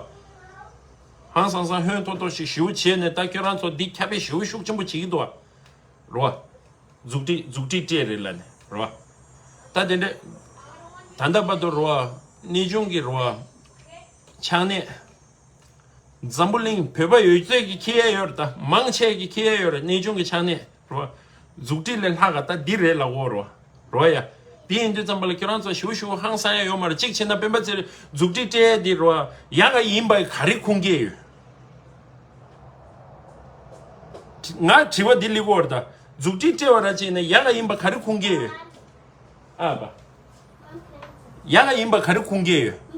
ཧང་སང་སང་ཧོན་ཐོར་ཐོར་ཞིག་ཞེ་པོ་བྱས་ནས་ད་ཁྱོད་རང་ཚོ་འདི་ཁྱབ་སྤེལ་ཞེ་པོ་ཤུགས་ཆེན་པོ་བྱེད་ཀྱི་འདུག་བ། རེད་བ། མཛུབ་ཁྲིད་མཛུབ་ཁྲིད་སྤྲད་རེད་ལབ་ནས་རེད་བ། ད་དེ་འདྲ། ད་ལྟ་བར་དུ་རེད་བ། གནས་ཆུང་གི་རེད་བ། ཕྱག་ནས། འཛམ་བུ་གླིང་བོད་པ་ཡོད་ཚད་ཀྱི་ཁྱེར་ཡ་ཡོད་རེད་ད། མང་ཆེ་གི་ཁྱེར་ཡ་ཡོད་རེད། གནས་ཆུང་གི་ཕྱག་ནས་རེད་བ། མཛུབ་ཁྲིད་ལས་ལྷག་ག་ད་འདི་རེད་ལབ་ཀྱི་ཡོད་རེད་བ། རེད་བ་ཡ། དེ་ཡིན་དུས་ཙམ་པ་ལ་ཁྱོད་རང་ཚོ་ཞེ་པོ་ཞེ་པོ་ཧང་སང་ཡ་ཡོད་མ་རེད། གཅིག་བྱས་ན་སྤེན་པ་ཚེ་རིང་མཛུབ་ཁྲིད་སྤྲད་ཡ་འདི་རེད་བ། ཡག་ག་ཡིན་པ་ག་རེ་ཁུངས་སྐྱེལ་ཡོད། ང་དྲི་བ་འདི་སླེབས་ཀྱི་ཡོད་རེད་ད། མཛུབ་ཁྲིད་སྤྲད་པ་ར་ཅིག་ཡིན་ན་ཡག་ག་ཡིན་པ་ག་རེ་ཁུངས་སྐྱེལ་ཡོད། ཨ་པ། ཡག་ག་ཡིན་པ་ག་རེ་ཁུངས་སྐྱེལ་ཡོད།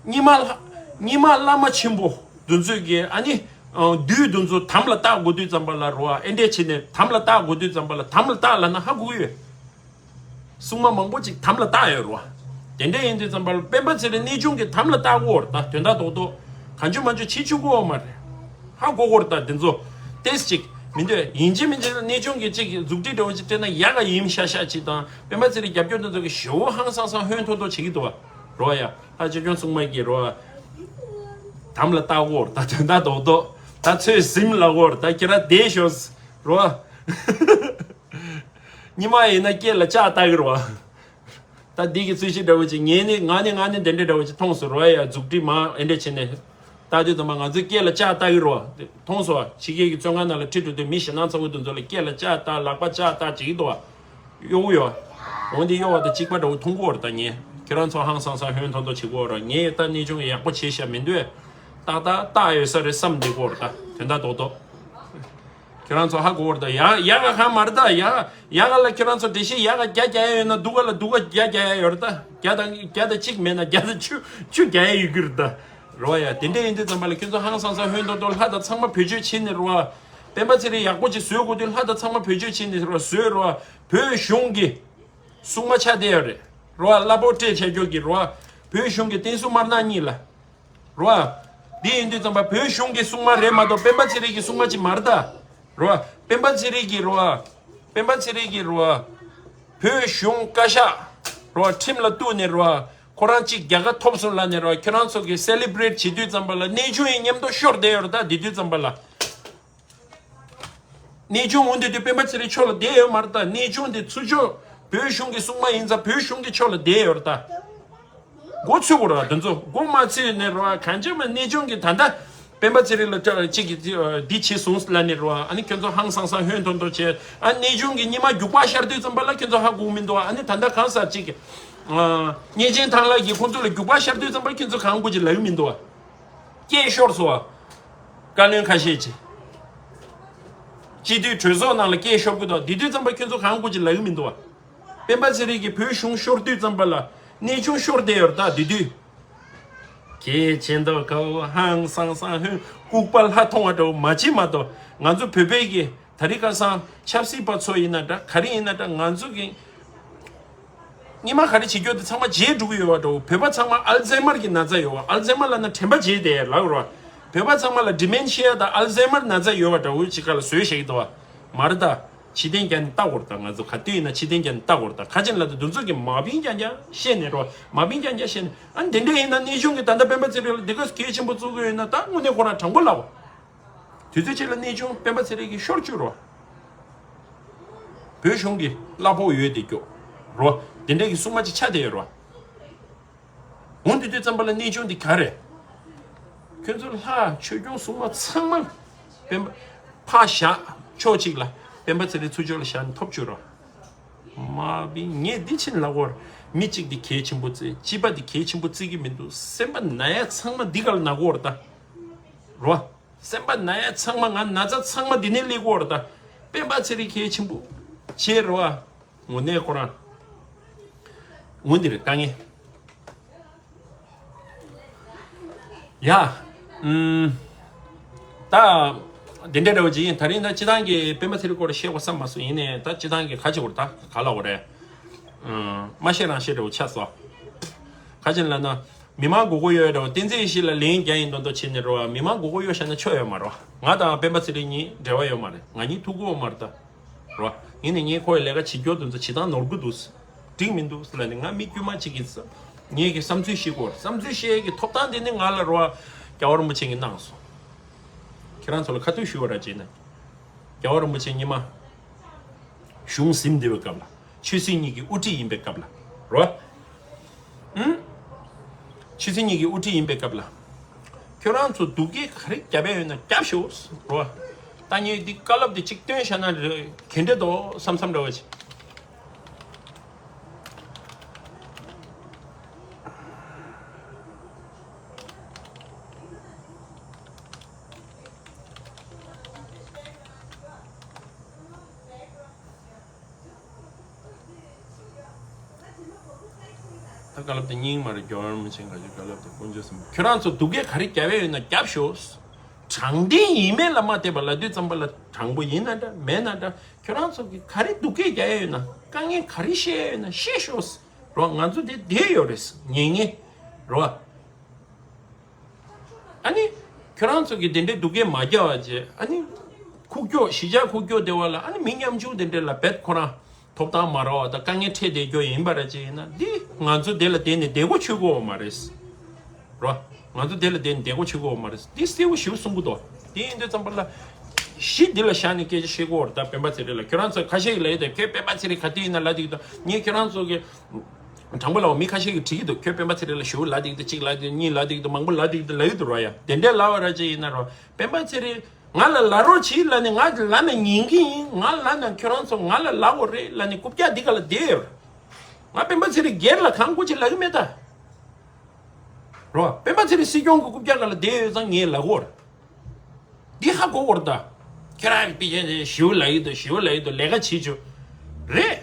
རྙིང་མ་ལྷ་རྙིང་མ་བླ་མ་ཆེན་པོ་འདི་ཚོས་ཀྱི་ཨ་ནི་ཨ་བདུད་འདི་ཚོ་དམ་ལ་བཏགས་དགོས་དུས་ཙམ་པ་ལ་རེད་བ། ཨེ་འདྲས་བྱས་ནས་དམ་ལ་བཏགས་དགོས་དུས་ཙམ་པ་ལ་དམ་ལ་བཏགས་ལབ་ན་ཧ་གོ་གི་ཡོད། སྲུང་མ་མང་པོ་ཅིག་དམ་ལ་བཏགས་ཡོད་རེད་བ། དེ་འདྲས་ཡིན་དུས་ཙམ་པ་ལ་སྤེན་པ་ཚེ་རིང་གནས་ཆུང་གིས་དམ་ལ་བཏགས་ཀྱི་ཡོད་རེད་ད། དོན་དག་རྡོག་རྡོག་གང་བྱུང་མང་བྱུང་བྱེད་བཅུག་གི་ཡོད་མ་རེད། ཧ་གོ་གི་ཡོད་རེད་ད། འདི་ཚོ་ཏོག་ཙམ་ཅིག་མི་འདོད་ཡིན་གཅིག་མིན་གཅིག་གནས་ཆུང་གིས་ཅིག་མཛུབ་ཁྲིད་འདྲ་བོ་ཅིག་སྤྲད་ན་ཡག་ག་ཡིན་ཤག་ཤག་ཅིག་དང་། སྤེན་པ་ཚེ་རིང་རྒྱབ་སྐྱོར་དེ་ཚོ་གིས་ཞེ་པོ་ཧང་སང་སང་ཧོན་ཐོར་ཐོར་བྱེད་ཀྱི་འདུག་བ། རེད་བ་ཡ། ལྷ་ཆོས་སྐྱོང་སྲུང་མ་གིས་རེད་བ། དམ་ལ་བཏགས་ཀྱི་ཡོད་རེད་ད། དོན་དག་རྡོག་རྡོག་ད་ཚོད་ཟིན་ལབ་ཀྱི་ཡོད་རེད་ད། ཁྱེད་རང་བསྡད་ཤོག་རེད་བ། ཉི་མ་ཡིན་ན་སྐེ་ལ་ལྕགས་བཏགས་ཀྱི་རེད་བ། ད་འདི་གི་རྩོད་གཞི་འདྲ་བོ་ཅིག་ངས་ནི་ང་ནི་ང་ནི་འདི་འདྲ་འདྲ་བོ་ཅིག་མཐོང་སོང་རོ། ཡ་མཛུབ་ཁྲིད་མ་ཨེ་འདྲ་བྱས་ནས་བཏགས་དུས་ཙམ་པ་ང་ཚོའི་སྐེ་ལ་ལྕགས་བཏགས་ཀྱི་རོ། མཐོང་སོང་། ཕྱི་རྒྱལ་གྱི་བཙོན་ཁང་ནང་ལ་ཁྲིད་འགྲོ་དུས་མི་ཞེད་སྣང་ཚ་བོ་དེ་ཚོ་ལ་སྐེ་ལ་ལྕགས་བཏགས། ལག་པ་ལྕགས་བཏགས་བྱེད་ཀྱི་འདུག་བ། གཡོ་གི་ཡོད། འོན་ཏེ་གཡོ་བ་དང་གཅིག་པ་འདྲ་བོ་མཐོང་གི་ཡོད་རེད་ད། ངས་ཁྱེད་རང་ཚོ་ཧང་སང་སང་ཧོན་ཐོར་ཐོར་བྱེད་ཀྱི་ཡོད་རེད། ངས་ད་གནས་ཆུང་གི་ཡག་པོ་བྱས་ཤག་མི་འདུག་བས། ཏག་ཏག་བཏགས་ཡོད་ས་རེད་བསམ་བསྡད་ཀྱི་ཡོད་རེད་ད། དོན་དག་རྡོག་རྡོག་ཁྱོད་རང་ཚོ་ཧ་གོ་བར་ད། ཡག་ཡག་ག་གང་མ་རེད་ད། ཡག་ཡག་ག་ལ་ཁྱོད་རང་ཚོ་འགྲེལ་བཤད་ཡག་ག་རྒྱ་རྒྱག་ཡ་ཡོད་ན་སྡུག་ག་ལ་སྡུག་ག་རྒྱ་རྒྱག་ཡ་ཡོད་རེད་ད། བརྒྱ་དང་བརྒྱ་དང་གཅིག་མེད་ན་བརྒྱ་དང་བཅུ་བཅུ་རྒྱག་ཡ་ཡོད་ཀྱི་རེད་ད། རེད་བ་ཡ། དེ་འདྲ་ཡིན་དུས་ཙམ་པ་ལ་ཁྱོད་ཚོ་ཧང་སང་སང་ཧོན་ཐོར་ཐོར་ལྷ་དང་ཚང་མ་བེད་སྤྱོད་བྱས་ནས་རེད་བ། སྤེན་པ་ཚེ་རིང་ཡག་པོ་ཅིག་བཟོ་དགོས་དུས་ལྷ་དང་ཚང་མ་བེད་སྤྱོད་བྱས་ནས་རེད་བ། བཟོས་རེད་བ། བོད་གཞུང་གི་སྲུང་མ་ཆགས་བསྡད་ཡོད་རེད། རེད་བ། གླ་ཕོགས་སྤྲད་བྱ་རྒྱུ་གི་རེད་བ། བོད་གཞུང་གི་བསྟན་སྲུང་དམར་ནག་གཉིས་ལ། རོ། དེ་ཡིན་དུས་ཙམ་པ་བོད་གཞུང་གི་སྲུང་མ་རེད་མ་གཏོགས་སྤེན་པ་ཚེ་རིང་གི་སྲུང་མ་ཅིག་མ་རེད་ད། རེད་བ། སྤེན་པ་ཚེ་རིང་གི་རེད་བ། སྤེན་པ་ཚེ་རིང་གི་རེད་བ། བོད་གཞུང་བཀའ་ཤག་རེད་བ། ཁྲིམས་ལ་གཏུགས་ནས་རེད་བ། ཁོ་རང་གཅིག་རྒྱལ་ཁ་ཐོབ་སོང་ལབ་ནས་རེད་བ། ཁྱོད་རང་ཚོ་གི་སེ་ལི་བྷི་རེ་ཊི་བྱེད་དུས་ཙམ་པ་ལ་གནས་ཆུང་ཡི་མཉམ་དུ་ཤོར་བསྡད་ཡོད་རེད་ད། དེ་དུས་ཙམ་པ་ལ། གནས་ཆུང་འོང་དུས་དུས་སྤེན་པ་ཚེ་རིང་ཕྱོགས་ལ་བསྡད་ཡོད་མ་རེད་ད། གནས་ཆུང་དེ་ཚུར་ཕྱོགས་བོད་གཞུང་གི་སྲུང་མ་ཡིན་ཙང་བོད་གཞུང་གི་ཕྱོགས་ལ་བསྡད་ཡོད་རེད་ད། མགོ་ཚོས་དགོས་རེད་བ། དེ་ཚོ་མགོ་མ་ཚོས་ནས་རེད་བ། གང་ཅི་མ་གནས་ཆུང་གི་ད་ལྟ་སྤེན་པ་ཚེ་རིང་ལ་ཅིག་གིས་འདི་བྱས་སོང་ལབ་ནས་རེད་བ། ཨ་ནི་ཁྱོད་ཚོ་ཧང་སང་སང་ཧོན་ཐོར་ཐོར་བྱས། ཨ་གནས་ཆུང་གི་སྙེ་མ་རྒྱུག་པ་ཤར་དུས་ཙམ་པ་ལ་ཁྱོད་ཚོ་ཧ་གོ་མི་འདུག་ཨ་ནི་ད་ལྟ་གང་ཟག་ཅིག་གིས་ཨ་བརྙས་ཆེན་ཐང་ལགས་ཀྱིས་ཁོང་ཚོ་ལ་རྒྱུག་པ་ཤར་དུས་ཙམ་པ་ཁྱོད་ཚོ་གང་དགོས་ཀྱི་ལབ་ཀྱི་མི་འདུག་བ། སྐད་ཤོར་སོང་བ། བཀའ་བློན་ཁ་ཤས་ཀྱིས། སྤྱི་འཐུས་གྲོས་ཚོགས་ནང་ལ་སྐད་ཤོར་གི་འདུག་དེ་དུས་ཙམ་པ་ཁྱོད་ཚོ་གང་དགོས་ཀྱི་ལབ་ཀྱི་མི་འདུག་བ། སྤེན་པ་ཚེ་རིང་གིས་བོད་གཞུང་ཤོར་དུས་ཙམ་པ་ལ་གནས་ཆུང་ཤོར་བསྡད་ཡོད་རེད་ད་དེ་དུས། གལ་ཆེན་དོ་ཁ་བོ་ཧང་སང་སང་ཧོན་ལྐུགས་པ་ལྷ་མཐོང་བ་འདྲ་བོ་མ་བྱེད་མ་གཏོགས། ང་ཚོ་བོད་པའི་གི་ད་རིང་ཁ་སང་ཆབ་སྲིད་པ་ཚོ་ཡིན་ན་འདྲ། ག་རེ་ཡིན་ན་འདྲ། ང་ཚོ་གི་སྔོན་མ་ག་རེ་བྱེད་རྒྱུ་དེ་ཚང་མ་བརྗེད་འགྲོ་གི་ཡོད་པ་འདྲ་བོ། བོད་པ་ཚང་མ་ཨལ་ཛའི་མར་གྱི་ན་ཚ་ཡོད་པ། ཨལ་ཛའི་མར་ལབ་ན་དྲན་པ་བརྗེད་བསྡད་ལབ་རོ། བོད་པ་ཚང་མ་ལ་ཌི་མེན་ཤི་ཡ་དང་ཨལ་ཛའི་མར་ན་ཚ་ཡོད་པ་འདྲ་བོ་ཅིག་ག་ལ་བཟོས་བཞག་གི་འདུག་བ། མ་རེད་ད། ཕྱི་བལྟས་རྒྱག་ནས་ལྟ་དགོས་རེད་ད། ང་ཚོ་ག་དུས་ཡིན་ན་ཕྱི་བལྟས་རྒྱག་ནས་ལྟ་དགོས་རེད་ད། ཁ་ཅིག་ལ་ད་འདི་ཚོ་གི་མ་བིན་རྐྱང་རྐྱང་བཤད་ནས་རོ། མ་བིན་རྐྱང་རྐྱང་བཤད་ནས། ཨ་ནི་དེ་འདྲ་ཡིན་ན་གནས་ཆུང་གི་ད་ལྟ་སྤེན་པ་ཚེ་རིང་ལ་འདི་ག་གལ་ཆེན་པོ་བརྩི་གི་ཡོད་ན་ད་དངོས་གནས་ཁོ་རང་དྲང་པོ་ལབ་བ། དུས་ཚོད་ཅིག་ལ་གནས་ཆུང་སྤེན་པ་ཚེ་རིང་གིས་ཤོར་བཅུག་རོ། བོད་གཞུང་གི་གླ་ཕོགས་ཡོད་དེ་སྐྱོ། རོ། དེ་འདྲ་གི་སྲུང་མ་ཅིག་ཆགས་བསྡད་ཡོད་རོ། འོང་དུས་དུས་ཙམ་པ་ལ་གནས་ཆུང་འདི་ག་རེད། ཁྱོད་ཚོ་ལྷ་ཆོས་སྐྱོང་སྲུང་མ་ཚང་མ་སྤེན་པ་ཕར་བཞག་ཕྱོགས་གཅིག་ལ། སྤེན་པ་ཚེ་རིང་ཚུར་ཕྱོགས་ལ་བཞག་ནས་ཐོབ་བཅུག་རོ། མ་བི་ངས་འདི་ཕྱིན་ལ་གོར། མི་གཅིག་འདི་གལ་ཆེན་པོ་བརྩི། གཅིག་པ་འདི་གལ་ཆེན་པོ་བརྩི་གི་མི་འདུག་སེམས་པ་ན་ཡ་ཚང་མ་འདི་ག་ལ་ན་གོར་ད། རོ། སེམས་པ་ན་ཡ་ཚང་མ་ང་ན་ཚ་ཚང་མ་འདི་ནས་སླེབས་གོར་ད། སྤེན་པ་ཚེ་རིང་གལ་ཆེན་པོ་བྱེད་རོ། དངོས་གནས་ཁོ་རང་། འོ་འདིར་དཀའ་ངལ། ཡ། ཨུམ། ད། དེ་འདྲ་འདྲ་བོ་ཅིག་ཡིན། ད་རིང་ད་སྤྱི་བཏང་གི་སྤེན་པ་ཚེ་རིང་སྐོར་བཤད་དགོས་བསམ་མ་སོང་། ཡིན་ནའི་ད་སྤྱི་བཏང་གི་ག་ཅིག་བོར་ད་ག་ལ་བོ་རེད། ཨུམ། མ་བཤད་རང་བཤད་འདྲ་བོ་ཆགས་སོང་། ག་ཅིག་ལབ་ན། མི་མང་མགོ་སྐོར་ཡོད་འདྲ་བོ། བསྟན་འཛིན་ཡེ་ཤེས་ལ་ལན་རྒྱག་ཡིན་མདོག་མདོག་བྱས་ནས་རོ། མི་མང་མགོ་སྐོར་གཡོ་བཞག་ན་ཆོ་ཡོད་མ་རོ། ང་དང་སྤེན་པ་ཚེ་རིང་གཉིས་འབྲེལ་བ་ཡོད་མ་རེད། ང་གཉིས་ཐུག་གི་ཡོད་མ་རེད་ད། རོ། ཡིན་ནའི་ངས་ཁོའི་ལས་ཀ་བྱེད་རྒྱུ་དེ་ཚོ་བྱེད་སྟངས་ནོར་གི་འདུག་འགྲིག་མི་འདུག་ལབ་ནས་ང་མི་དཀྱུས་མ་གཅིག་གིས་ངེད་ཀྱི་བསམ་ཚུལ་ཤེས་དགོས། བསམ་ཚུལ་ཤེས་ཀྱི་ཐོབ་ཐང་དེ་ནི་ང་ལ་རོ། རྒྱལ་བ་རིན་པོ་ཆེ་གིས་གནང་སོང་། ཁྱེད་རང་ཚོ་ལ་ཁ་ཐུག་ཞུ་བ་ར་བྱས་ན། རྒྱལ་བ་རིན་པོ་ཆེ་ཉི་མ་གཞུང་ཟིན་བསྡད་པའི་སྐབས་ལ། ཆོས་སྲིད་གཉིས་ཀྱི་དབུ་ཁྲིད་ཡིན་པའི་སྐབས་ལ། རོ། ཨུམ། ཆོས་སྲིད་གཉིས་ཀྱི་དབུ་ཁྲིད་ཡིན་པའི་སྐབས་ལ། ཁྱོད་རང་ཚོ་སྡུག་སྐད་ག་རེ་བརྒྱབ་ཡ་ཡོད་ན་རྒྱབ་ཤོག་རོ། ད་ངས་འདི་བཀའ་སློབ་འདི་གཅིག་སྟོན་བཞག་ན་རེ་ག་འདྲ་འདུག་བསམ་བསམ་འདྲ་བ་ཅིག་ད་བཀའ་སློབ་དེ་རྙིང་མ་རེད། རྒྱལ་བ་རིན་པོ་ཆེ་ག་ཅིག་བཀའ་སློབ་དེ་དཀོན་མཆོག་གསུམ། ཁྱོད་རང་ཚོ་སྡུག་སྐད་ག་རེ་བརྒྱབ་ཡ་ཡོད་ན་རྒྱབ་ཤོག་དྲང་བདེན་ཡིན་མིན་ལ་མ་བལྟས་པ་ལབ་དུས་ཙམ་པ་ལ་དྲང་པོ་ཡིན་ན་འདྲ་མེད་ན་འདྲ། ཁྱོད་རང་ཚོ་གིས་ག་རེ་སྡུག་སྐད་རྒྱག་ཡ་ཡོད་ན། དཀའ་ངལ་ག་རེ་བཤད་ཡ་ཡོད་ན་བཤད་ཤོག་རོ། ང་ཚོ་འདི་བསྡད་ཡོད་རེད། ཉན་ཉན་རོ། ཨ་ནི། ཁྱོད་རང་ཚོ་གིས་དེ་འདྲའི་སྡུག་སྐད་མ་རྒྱག་པ་བྱས། ཨ་ནི། ཁུག་ཀྱོག་གཞིས་ཆགས་ཁུག་ཀྱོག་དེ་བ་ལ། ཨ་ནི་མི་ཉམ་ཆུང་དེ་འདྲ་ལ་རྦད་ཁོ་རང་ཐོབ་ཐང་མ་རག་པ་དང་དཀའ་ངལ་འཕྲད་བསྡད་རྒྱུ་ཡིན་པ་ར་ཅིག་ཡིན་ན། འདི་ང་ཚོ་དེ་ལ་བསྡད་ནས་བསྡད་གོ་ཆོད་གོ་མ་རེད། རོ། ང་ཚོ་དེ་ལ་བསྡད་ནས་བསྡད་གོ་ཆོད་གོ་མ་རེད། འདི་གསལ་པོ་ཞེ་པོ་གསུང་གི་འདུག་དེ་ཡིན་དུས་ཙམ་པ་ལ། གཞི་འདི་ལ་བཞག་ནས་སྐད་ཆ་བཤད་གོ་རེད། ད་སྤེན་པ་ཚེ་རིང་ལ་ཁྱོད་རང་ཚོ་ཁ་ཤས་ཀྱིས་ལབ་ཡོད་དེ། ཁྱོད་སྤེན་པ་ཚེ་རིང་ག་དུས་ཡིན་ན་ལབ་བསྡད་ཀྱི་འདུག་ངས་ཁྱོད་རང་ཚོ་གི་དྲང་པོ་ལབ་པ། མི་ཁ་ཤས་ཀྱིས་དྲིས་ཀྱི་འདུག་ཁྱོད་སྤེན་པ་ཚེ་རིང་ལ་ཞེ་པོ་ལབ་བསྡད་ཀྱི་འདུག་གཅིག་ལབ་བསྡད་ཀྱི་འདུག་གཉིས་ལབ་བསྡད་ཀྱི་འདུག་མང་པོ་ལབ་བསྡད་ཀྱི་འདུག་ལབ་ཀྱི་འདུག་ར་ཡ། དེ་འདྲའི་ལབ་པ་ར་ཅིག་ཡིན་ན་རོ། སྤེན་པ་ཚེ་རིང་ང་ལ་ལབ་རོགས་བྱེད་ལབ་ནས། ང་ལབ་ན་ཉན་གྱི་ཡིན། ང་ལབ་ན་ཁྱོད་རང་ཚོ་ང་ལ་ལབ་དགོས་རེད་ལབ་ནས་རྐུབ་བཀྱག་འདི་ག་ལ་བསྡད་ཡོད། ང་སྤེན་པ་ཚེ་རིང་སྒེར་ལ་གང་དགོས་ཅིག་ལབ་ཀྱི་མེད་ད། རོ། སྤེན་པ་ཚེ་རིང་སྲིད་སྐྱོང་གི་རྐུབ་བཀྱག་ག་ལ་བསྡད་ཡོད་ཙང་ངས་ལབ་དགོས་རེད། འདི་ཧ་གོ་དགོས་རེད་ད། ཁྱེད་རང་གི་པི་ཅན་དེ་ཞེ་པོ་ལབ་ཀྱི་འདུག་ཞེ་པོ་ལབ་ཀྱི་འདུག་ལས་ཀ་བྱེད་རྒྱུ་རེད།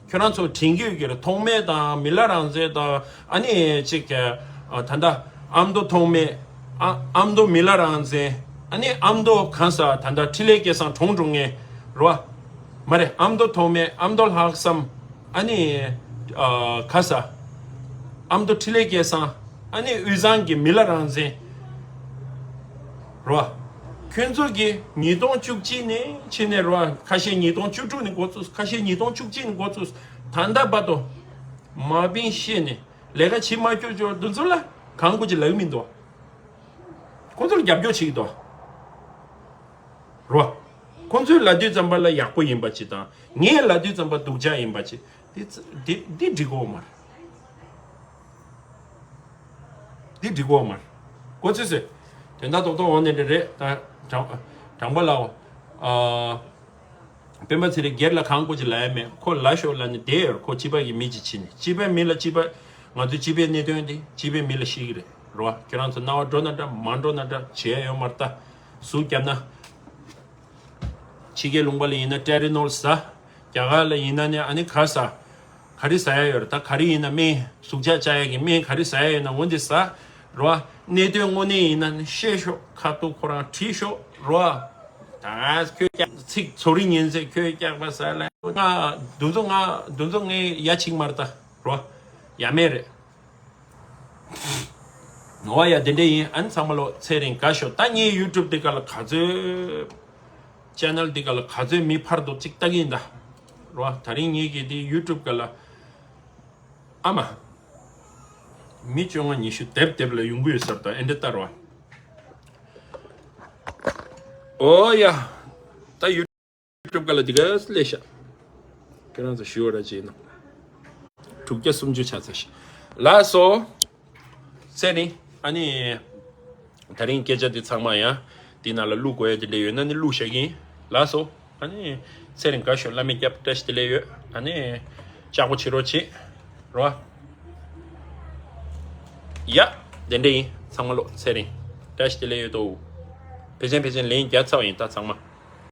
ཁྱོད་རང་ཚོ་དྲན་གྱི་ཡོད་ཀྱི་རེད། ཐོགས་མེད་དང་མི་ལ་རང་བཙན་དང་། ཨ་ནི་གཅིག་གི་ཨ་ད་ལྟ་ཨ་མདོ་ཐོགས་མེད། ཨ་ཨ་མདོ་མི་ལ་རང་བཙན། ཨ་ནི་ཨ་མདོ་གང་ས་ད་ལྟ་འཕྲིན་ལས་སྐལ་བཟང་གྲོངས་འགྲོ་མཁན་རེད་བ། མ་རེད། ཨ་མདོ་ཐོགས་མེད། ཨ་མདོ་ལྷག་བསམ། ཨ་ནི་ཨ་ག་ས། ཨ་མདོ་འཕྲིན་ལས་སྐལ་བཟང་། ཨ་ནི་དབུས་གཙང་གི་མི་ལ་རང་བཙན། རོ། ཁྱོད་ཚོ་གིས་ཉིས་སྟོང་བཅུ་གཅིག་ནས་ཕྱིན་ནས་རོ། ཁ་ཤས་ཉིས་སྟོང་བཅུ་དྲུག་ནས་འགོ་བཙུགས། ཁ་ཤས་ཉིས་སྟོང་བཅུ་གཅིག་ནས་འགོ་བཙུགས། ད་ལྟ་བར་དུ་མ་བིན་ཤེས་ནས་ལས་ཀ་བྱེད་མ་བཅུག་ཅོག་འདི་ཚོ་ལ་གང་དགོས་ཀྱི་ལབ་མི་འདུག་ཁོ་ཚོར་རྒྱབ་སྐྱོར་བྱེད་ཀྱི་འདུག་རོ། ཁོ་ཚོས་ལབ་དུས་ཙམ་པ་ལ་ཡག་པོ་ཡིན་པ་ཅིག་དང་། ངས་ལབ་དུས་ཙམ་པ་སྡུག་ཅག་ཡིན་པ་ཅིག་འདི་འདི་འདི་འགྲིག་གོ་མ་རེད། འདི་འགྲིག་གོ་མ་རེད། གོ་ཚོད་ཟེར། དོན་དག་ཏོག་ཏོག་འོང་ནས་འདྲ་རེད་ད། དྲང་དྲང་པ་ལའོ། ཨ། སྤེན་པ་ཚེ་རིང་སྒེར་ལ་གང་དགོས་ཀྱི་ལབ་ཡ་མེད། ཁོ་ལབ་ཤོག་ལབ་ནས་བསྡད་ཡོད། ཁོ་སྤྱི་པ་གི་མི་ཅིག་ཕྱིན་ནས་སྤྱི་པའི་མི་ལ་སྤྱི་པ། ང་ཚོའི་སྤྱི་པའི་གནད་དོན་དེ་སྤྱི་པའི་མི་ལ་བཤད་ཀྱི་རེད་རོ། ཁྱེད་རང་ཚོ་རྣ་བ་འགྲོ་ན་འདྲ་མ་འགྲོ་ན་འདྲ་བྱེད་ཡ་ཡོད་མ་རེད་ད། ཟུག་བརྒྱབ་ན། ཕྱི་རྒྱལ་ལུང་པ་ལ་ཡིན་ན་ཊེ་ལི་ནོལ་ཟ། རྒྱ་གར་ལ་ཡིན་ན་ནི་ཨ་ནི་ག་ཟ། ག་རེ་ཟ་ཡ་ཡོད་རེད་ད། ག་རེ་ཡིན་ན་སྨན་ཟུག་གཅོག་བྱ་ཡ་གི་སྨན་ག་རེ་ཟ་ཡ་ཡོད་ན་འོ་འདི་ཟ། རོ། གནད་དོན་དངོས་གནས་ཡིན་ན་ནི་བཤད་ཤོག་ཁ་ཐུག་ཁོ་རང་དྲིས་ཤོག་རོ། ད་ཁྱོད་ཀྱང་ཚིག་ཚོ་རིང་ཉན་ཚེ་ཁྱོད་སྐྱག་པ་ཟ་ལ། ང་འདུ་འཛོ་ང་འདུ་འཛོ་ངས་ཡ་ཆིག་མར་ད་རོ། ཡ་མེད་རེད། ཨོ་ཡ་དེ་འདྲ་ཡིན། ཨ་ནི་ཚང་མ་ལོ་ཚེ་རིང་དགའ་ཤོག་ད་ངའི་ཡུ་ཊུབ་འདི་ག་ལ་ག་ཚོད། ཅེ་ནལ་འདི་ག་ལ་ག་ཚོད་མི་ཕར་འདུག་ཅིག་ལྟ་གི་ཡིན་ད། རོ། ད་རིང་ངེད་ཀྱི་འདི་ཡུ་ཊུབ་ག་ལ། ཨ་མ། མི་བཅོ་ལྔ་ཉི་ཤུ་དེབ་དེབ་ལ་ཡོང་གི་ཡོད་ས་རེད་ད། ཨེ་འདྲ་ལྟ་རོ། ཨོ་ཡ། ད་ཡུ་ཊུབ་ག་ལ་འདི་ག་སླེབས་ཤག་ཁྱེད་རང་ཚོ་ཞུ་བ་ར་བྱེད་ན། དྲུག་བརྒྱ་སུམ་ཅུ་ཆགས་ཚར་ཤག་ལགས་སོ། ཚེ་རིང་། ཨ་ནི། ད་རིང་སྐད་ཆ་འདི་ཚང་མ་ཡང་། འདི་ནང་ལ་བླུག་དགོས་ཡ་དེ་འདྲ་ཡོད་ན་ནི་བླུག་བཞག་གི་ཡིན། ལགས་སོ། ཨ་ནི། ཚེ་རིང་དགའ་ཤོག་བླ་མའི་སྐྱབས་བཀྲ་ཤིས་བདེ་ལེགས་ཡོད། ཨ་ནི། ལྕགས་པོ་བྱེད་རོགས་བྱེད། རོ། ཡ། དེ་འདྲ་ཡིན། ཚང་མ་ལོ་ཚེ་རིང་། བཀྲ་ཤིས་བདེ་ལེགས་ཡོད་དོ། ཕལ་ཆེར་ཕལ་ཆེར་ལན་རྒྱག་ཚར་བ་ཡིན་ད་ཚང་མ།